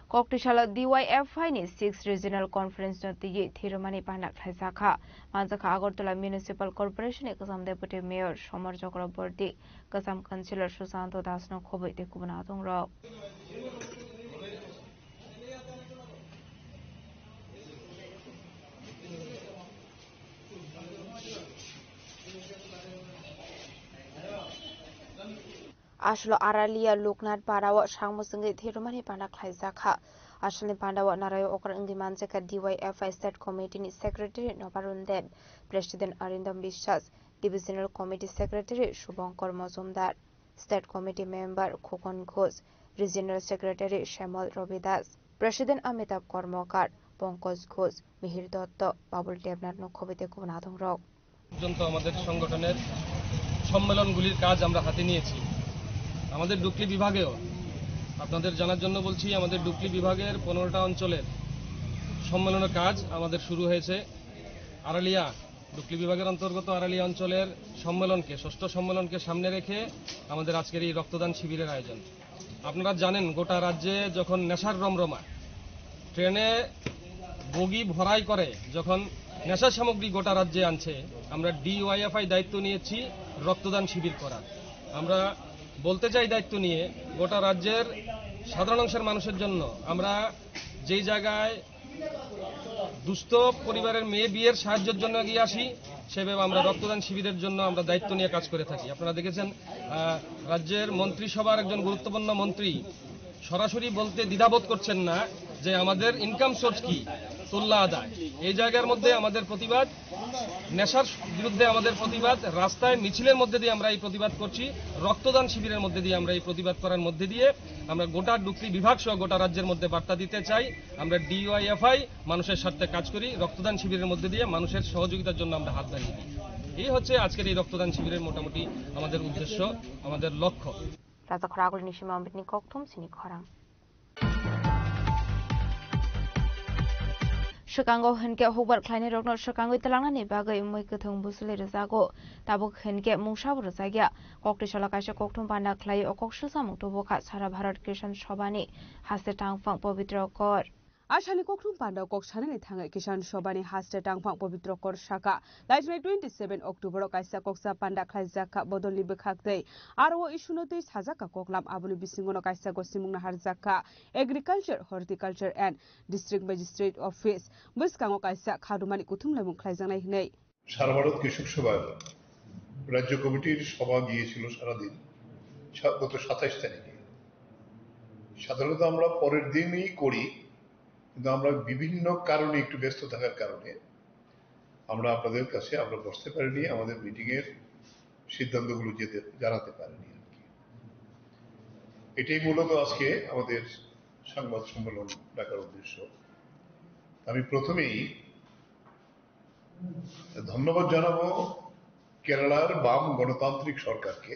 Koktwi salo D Y F I ni sixth Regional Conference no twiwi thirumani panda khlaijakha. Manjakha Agartala Municipal Corporation ni kwcham Deputy Mayor Somar Chakraborty, kwcham Councillor Susanto Das no khobwi tei kubun atongrok. Aswlo Aralia Loknath Parao samung swngwi thirumani panda khlaijakha. Aswlni pandao Naraio okra wngwi manjakha D Y F I State Committee ni Secretary Nobarun Deb, President Arindam Biswas, Divisional Committee Secretary Subhankar Mojumdar, State Committee Member Khokon Ghosh, Regional Secretary Shyamol Ravi Das, President Amitabh Karmakar, Pankaj Ghosh, Mihir Dotto, Babul Debnath no khobwi tei kubun atongrok. পর্যন্ত আমাদের সংগঠনের সম্মেলনগুলির কাজ আমরা হাতে নিয়েছি। আমাদের ডুকলি বিভাগেও, আপনাদের জানার জন্য বলছি, আমাদের ডুকলি বিভাগের পনেরোটা অঞ্চলের সম্মেলনের কাজ আমাদের শুরু হয়েছে। আড়ালিয়া, ডুকলি বিভাগের অন্তর্গত আড়ালিয়া অঞ্চলের সম্মেলনকে, ষষ্ঠ সম্মেলনকে সামনে রেখে আমাদের আজকের এই রক্তদান শিবিরের আয়োজন। আপনারা জানেন, গোটা রাজ্যে যখন নেশার রমরমা, ট্রেনে বগি ভরাই করে যখন নেশা সামগ্রী গোটা রাজ্যে আনছে, আমরা ডিওয়াইএফআই দায়িত্ব নিয়েছি রক্তদান শিবির করার। আমরা বলতে চাই দায়িত্ব নিয়ে, গোটা রাজ্যের সাধারণ অংশের মানুষের জন্য আমরা যেই জায়গায় দুস্থ পরিবারের মেয়ে বিয়ের সাহায্যের জন্য এগিয়ে আসি, সেভাবে আমরা রক্তদান শিবিরের জন্য আমরা দায়িত্ব নিয়ে কাজ করে থাকি। আপনারা দেখেছেন, আহ, রাজ্যের মন্ত্রিসভার একজন গুরুত্বপূর্ণ মন্ত্রী সরাসরি বলতে দ্বিধাবোধ করছেন না যে আমাদের ইনকাম সোর্স কি, তুল্লা আদায়। এই জায়গার মধ্যে আমাদের প্রতিবাদ, নেশার বিরুদ্ধে আমাদের প্রতিবাদ, রাস্তায় মিছিলের মধ্যে দিয়ে আমরা এই প্রতিবাদ করছি, রক্তদান শিবিরের মধ্যে দিয়ে আমরা এই প্রতিবাদ করার মধ্যে দিয়ে আমরা গোটা ডুকলি বিভাগ সহ গোটা রাজ্যের মধ্যে বার্তা দিতে চাই, আমরা ডিওয়াইএফআই মানুষের স্বার্থে কাজ করি, রক্তদান শিবিরের মধ্যে দিয়ে মানুষের সহযোগিতার জন্য আমরা হাত বাড়িয়ে দিই। এই হচ্ছে আজকের এই রক্তদান শিবিরের মোটামুটি আমাদের উদ্দেশ্য, আমাদের লক্ষ্য। Rajakhor agulini simi Ambedni kokthum sini khorang. Swkango hinkhe hukbar khlainairokno swkangwi twlangnani bagwi mui kwthwng busulwi rwjago. Tabuk hinkhe mungsabo rwjakya. Koktwi salo kaisa kokthum panda khlaiwi o kok swchamung tubukha Sara Bharat Kisan Sabhani haste tangphang Pabitra Kor. Asani kokthum panda kok sanani thangwi Kisan Sabhani haste tangphang Pabitra Kor saka, laijwnai twenty seven October o kaisa koksa panda khlaijakha bodolni bwkhaktwi. Aro o issue no twi sajakha koklam, aboni bisingono kaisa gosimung naharjakha Agriculture, Horticulture and District Magistrate Office bwskango kaisa khadumani kuthumlaimung khlaijaknai hwnwi. সারা ভারত কৃষক সভার রাজ্য কমিটির সভা গিয়েছিল সারাদিন, সা-, গত সাতাশ তারিখে। সাধারণত আমরা পরের দিনই করি, কিন্তু আমরা বিভিন্ন কারণে, একটু ব্যস্ত থাকার কারণে আমরা আপনাদের কাছে আমরা বসতে পারিনি, আমাদের মিটিংয়ের সিদ্ধান্তগুলো যেতে, জানাতে পারিনি আর কি। এটাই মূলত আজকে আমাদের সংবাদ সম্মেলন ডাকার উদ্দেশ্য। আমি প্রথমেই ধন্যবাদ জানাবো কেরালার বাম গণতান্ত্রিক সরকারকে,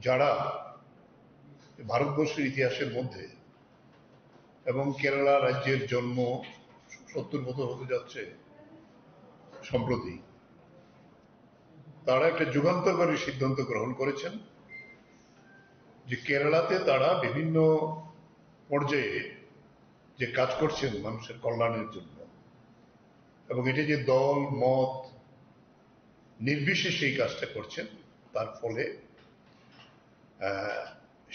যারা ভারতবর্ষের ইতিহাসের মধ্যে এবং কেরালা রাজ্যের জন্ম সত্তর বছর হতে যাচ্ছে সম্প্রতি, তারা একটা যুগান্তকারী সিদ্ধান্ত গ্রহণ করেছেন যে কেরালাতে তারা বিভিন্ন পর্যায়ে যে কাজ করছেন মানুষের কল্যাণের জন্য, এবং এটা যে দল মত নির্বিশেষে এই কাজটা করছেন, তার ফলে, আহ,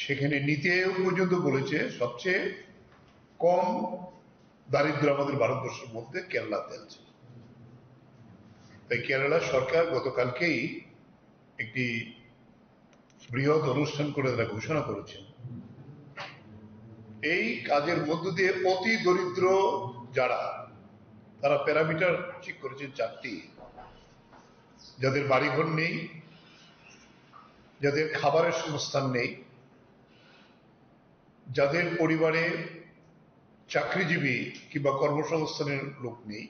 সেখানে নীতি আয়োগ পর্যন্ত বলেছে সবচেয়ে কম দারিদ্র আমাদের ভারতবর্ষের মধ্যে কেরালাতে আছে। তাই কেরালা সরকার গতকালকেই একটি বৃহৎ অনুষ্ঠান করে তারা ঘোষণা করেছেন। এই কাজের মধ্য দিয়ে অতি দরিদ্র যারা, তারা প্যারামিটার ঠিক করেছেন চারটি: যাদের বাড়িঘর নেই, যাদের খাবারের সংস্থান নেই, যাদের পরিবারে চাকরিজীবী কিংবা কর্মসংস্থানের লোক নেই,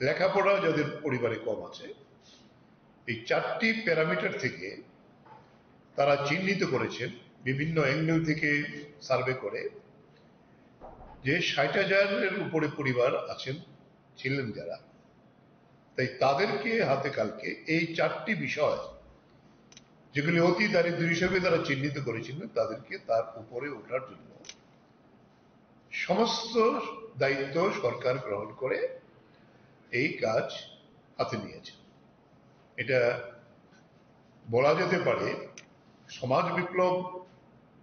লেখাপড়া যাদের পরিবারে কম আছে, এই চারটি প্যারামিটার থেকে তারা চিহ্নিত করেছেন বিভিন্ন অ্যাঙ্গেল থেকে সার্ভে করে যে ষাট হাজারের উপরে পরিবার আছেন, ছিলেন যারা, তাই তাদেরকে হাতে কালকে এই চারটি বিষয়, যেগুলি অতি দারিদ্র হিসেবে তারা চিহ্নিত করেছিলেন, তাদেরকে তার উপরে ওঠার জন্য সমস্ত দায়িত্ব সরকার গ্রহণ করে এই কাজ হাতে নিয়েছে। এটা বলা যেতে পারে সমাজ বিপ্লব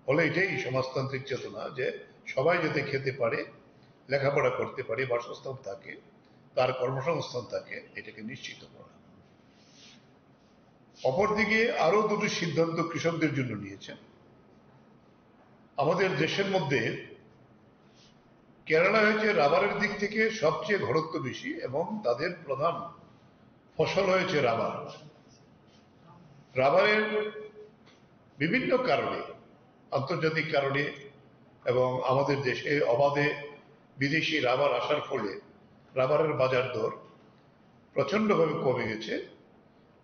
হলে এটাই সমাজতান্ত্রিক চেতনা, যে সবাই যাতে খেতে পারে, লেখাপড়া করতে পারে, বাসস্থান থাকে, তার কর্মসংস্থান থাকে, এটাকে নিশ্চিত করা। অপরদিকে আরো দুটি সিদ্ধান্ত কৃষকদের জন্য নিয়েছেন। আমাদের দেশের মধ্যে কেরালা হয়েছে রাবারের দিক থেকে সবচেয়ে ঘনত্ব বেশি এবং তাদের প্রধান ফসল হয়েছে রাবার। রাবারের বিভিন্ন কারণে, আন্তর্জাতিক কারণে এবং আমাদের দেশে অবাধে বিদেশি রাবার আসার ফলে রাবারের বাজার দর প্রচণ্ডভাবে কমে গেছে,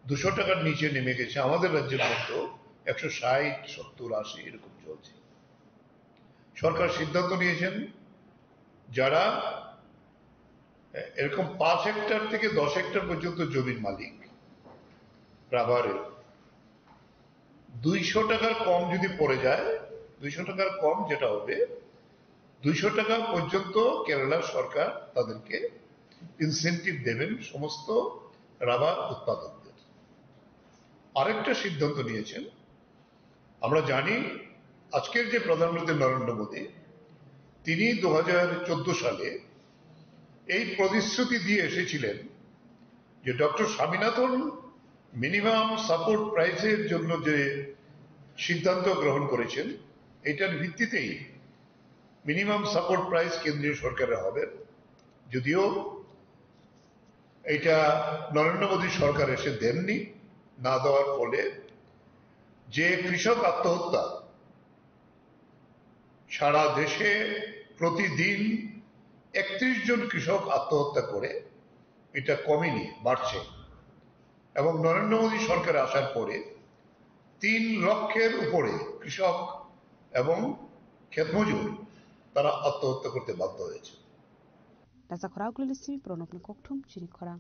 দুশো টাকার নিচে নেমে গেছে। আমাদের রাজ্যের মধ্যেও একশো ষাট, সত্তর, আশি এরকম চলছে। সরকার সিদ্ধান্ত নিয়েছেন, যারা এরকম পাঁচ হেক্টর থেকে দশ হেক্টর পর্যন্ত জমির মালিক রাবারের, দুইশো টাকার কম যদি পড়ে যায়, দুইশো টাকার কম যেটা হবে, দুইশো টাকা পর্যন্ত কেরালার সরকার তাদেরকে ইনসেনটিভ দেবেন সমস্ত রাবার উৎপাদকদের। আরেকটা সিদ্ধান্ত নিয়েছেন, আমরা জানি আজকের যে প্রধানমন্ত্রী নরেন্দ্র মোদী, তিনি দু হাজার চোদ্দ সালে এই প্রতিশ্রুতি দিয়ে এসেছিলেন যে ডক্টর স্বামীনাথন মিনিমাম সাপোর্ট প্রাইসের জন্য যে সিদ্ধান্ত গ্রহণ করেছেন, এটার ভিত্তিতেই মিনিমাম সাপোর্ট প্রাইস কেন্দ্রীয় সরকারের হবে। যদিও এটা নরেন্দ্র মোদী সরকার এসে দেননি, না দেওয়ার ফলে যে কৃষক আত্মহত্যা সারা দেশে প্রতিদিন একত্রিশ জন কৃষক আত্মহত্যা করে, এটা কমেনি, বাড়ছে। এবং নরেন্দ্র মোদী সরকার আসার পরে তিন লক্ষের উপরে কৃষক এবং ক্ষেতমজুর তারা আত্মহত্যা করতে বাধ্য হয়েছে। Raja Khoragulini simi Pranobni kokthum chini khorang.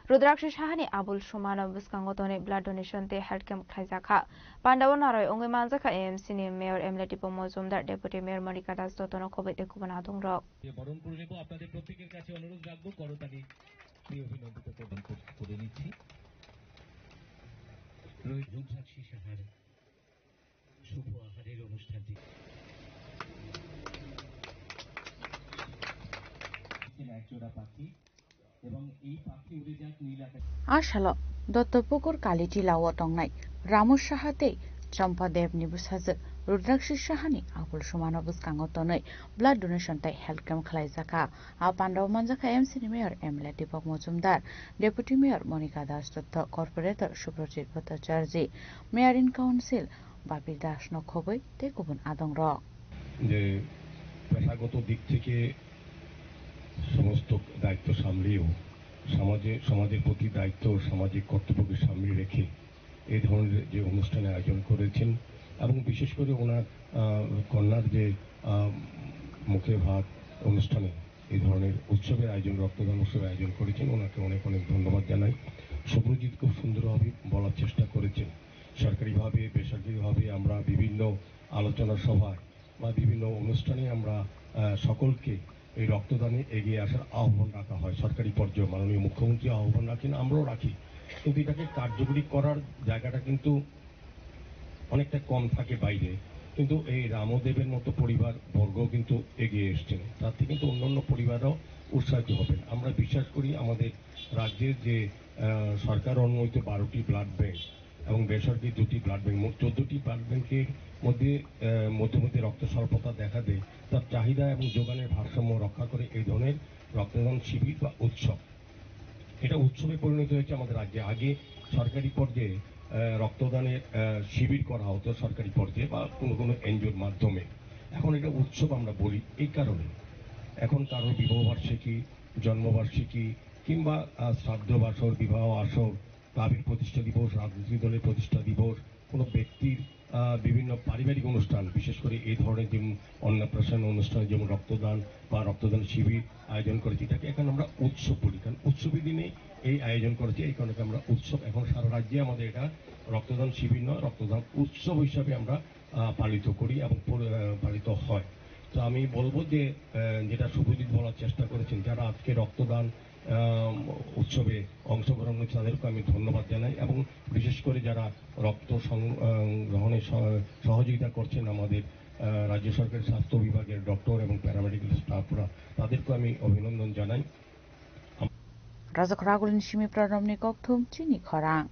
Rudrakshi Sahani Abul Sumano bwskango tonwi blood donation tei health camp khlaijak kha. Pandao naroi wngwi manjak kha A M C ni Mayor M L A Deepak Mojumdar, Deputy Mayor Monika Das Dotto no khobwi tei kubun adongrok. বরণ করে নেব। আপনাদের প্রত্যেকের কাছে অনুরোধ রাখবো করতালি দিয়ে অভিনন্দিত প্রদান কর-, করে নিচ্ছি। রোহিত রুদ্রাক্ষী সাহার শুভ আহারের অনুষ্ঠানটি। এক জোড়া পাখি এবং এই পাখি উড়ে যাক নীল আকাশে। A salo Dottopukur Kalitila o tongnai Ramu Saha tei Champa Debni bwsajwk Rudrakshi Sahani Abul Sumano bwskango tonwi blood donation tei health camp khlaijak kha. A pandao manjak kha M C ni Mayor M L A Deepak Mojumdar, Deputy Mayor Monika Das Dotto, Corporator Subrojit Bhattacharjee, Mayor in Council Babir Das no khobwi tei kubun adongrok. যে পেশাগত দিক থেকে সমস্ত দায়িত্ব সামলেও সমাজে, সমাজের প্রতি দায়িত্ব ও সামাজিক কর্তব্যকে সামনে রেখে এই ধরনের যে অনুষ্ঠানে আয়োজন করেছেন এবং বিশেষ করে ওনার, আহ, কন্যার যে, আহ, মুখে ভাত অনুষ্ঠানে এই ধরনের উৎসবের আয়োজন, রক্তদান উৎসবের আয়োজন করেছেন, ওনাকে অনেক অনেক ধন্যবাদ জানাই। শুভ্রজিৎ খুব সুন্দরভাবে বলার চেষ্টা করেছেন। সরকারিভাবে, বেসরকারিভাবে আমরা বিভিন্ন আলোচনা সভায় বা বিভিন্ন অনুষ্ঠানে আমরা, আহ, সকলকে এই রক্তদানে এগিয়ে আসার আহ্বান রাখা হয়। সরকারি পর্যায়ে মাননীয় মুখ্যমন্ত্রী আহ্বান রাখেন, আমরাও রাখি, কিন্তু এটাকে কার্যকরী করার জায়গাটা কিন্তু অনেকটা কম থাকে বাইরে। কিন্তু এই রামদেবের মতো পরিবার বর্গ কিন্তু এগিয়ে এসছেন, তাতে কিন্তু অন্যান্য পরিবারও উৎসাহিত হবেন। আমরা বিশ্বাস করি আমাদের রাজ্যের যে, আহ, সরকার অনুমোদিত বারোটি ব্লাড ব্যাংক এবং বেসরকারি দুটি ব্লাড ব্যাংক, মোট চোদ্দটি ব্লাড ব্যাংকের মধ্যে, আহ, মধ্যে মধ্যে রক্ত স্বল্পতা দেখা দেয়, তার চাহিদা এবং যোগানের ভারসাম্য রক্ষা করে এই ধরনের রক্তদান শিবির বা উৎসব। এটা উৎসবে পরিণত হয়েছে আমাদের রাজ্যে। আগে সরকারি পর্যায়ে, আহ, রক্তদানের, আহ, শিবির করা হতো সরকারি পর্যায়ে বা কোনো কোনো এনজিওর মাধ্যমে। এখন এটা উৎসব আমরা বলি এই কারণে, এখন কারোর বিবাহবার্ষিকী, জন্মবার্ষিকী কিংবা, আহ, শ্রাদ্ধ বাসর, বিবাহ আসর, ক্লাবের প্রতিষ্ঠা দিবস, রাজনৈতিক দলের প্রতিষ্ঠা দিবস, কোনো ব্যক্তির, আহ, বিভিন্ন পারিবারিক অনুষ্ঠান, বিশেষ করে এই ধরনের যে অন্নপ্রাশন অনুষ্ঠান, যেমন রক্তদান বা রক্তদান শিবির আয়োজন করেছি, এটাকে এখন আমরা উৎসব বলি, কারণ উৎসবের দিনে এই আয়োজন করেছি, এই কারণে আমরা উৎসব। এখন সারা রাজ্যে আমাদের এটা রক্তদান শিবির নয়, রক্তদান উৎসব হিসাবে আমরা, আহ, পালিত করি এবং পরি-, আহ, পালিত হয়। তো আমি বলবো যে, আহ, যেটা শুভজিৎ বলার চেষ্টা করেছেন, যারা আজকে রক্তদান, আহ, উৎসবে অংশগ্রহণ করছে, তাদেরকে আমি ধন্যবাদ জানাই এবং বিশেষ করে যারা রক্ত সং-, আহ, গ্রহণে সহ-, সহযোগিতা করছেন আমাদের, আহ, রাজ্য সরকারের স্বাস্থ্য বিভাগের ডক্টর এবং প্যারামেডিক্যাল স্টাফরা, তাদেরকে আমি অভিনন্দন জানাই। Rajak Ragulni simi Pranobni kokthum chini khorang.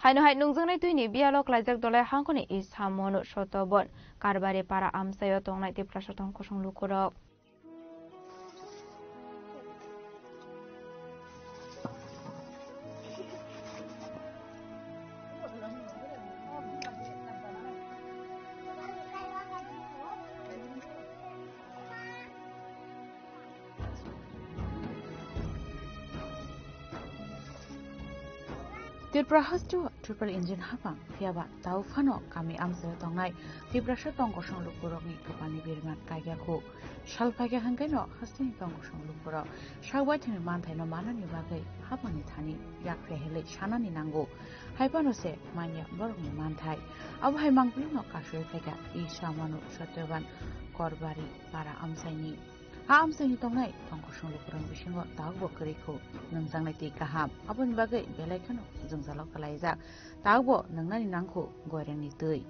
Haino hai nungjaknai twini biyalo klaijak Dolai Hangkoni Isa Monu Sotobon Karbari Para amchaio tongnai Tiprasa tong kosong lukurok. Tripura hasteo triple engine hapang, phiyaba tao phano kami amchaio tongnai Tiprasa tong kosong lukurokni kwpalni birman kaikya khu. Sal phaikha hwnkhe no hasteni tong kosong lukurok sak baithangni manthaino manani bagwi hapangni thani yak phehelwi sanani nango. Hai phano se manya borokni manthai. Abo hai mangpilino kasui phaikha Isa Manu Satyaban Korbari para amchaini. Ha amchaini tongnai tong kosong lukurokni bisingo tabukbo kwrwi khu nungjaknai twi kaham. Aboni bagwi belai kheno jwngjalo kwlaijak. Tabukbo nungnani nangkhu goirengni twi.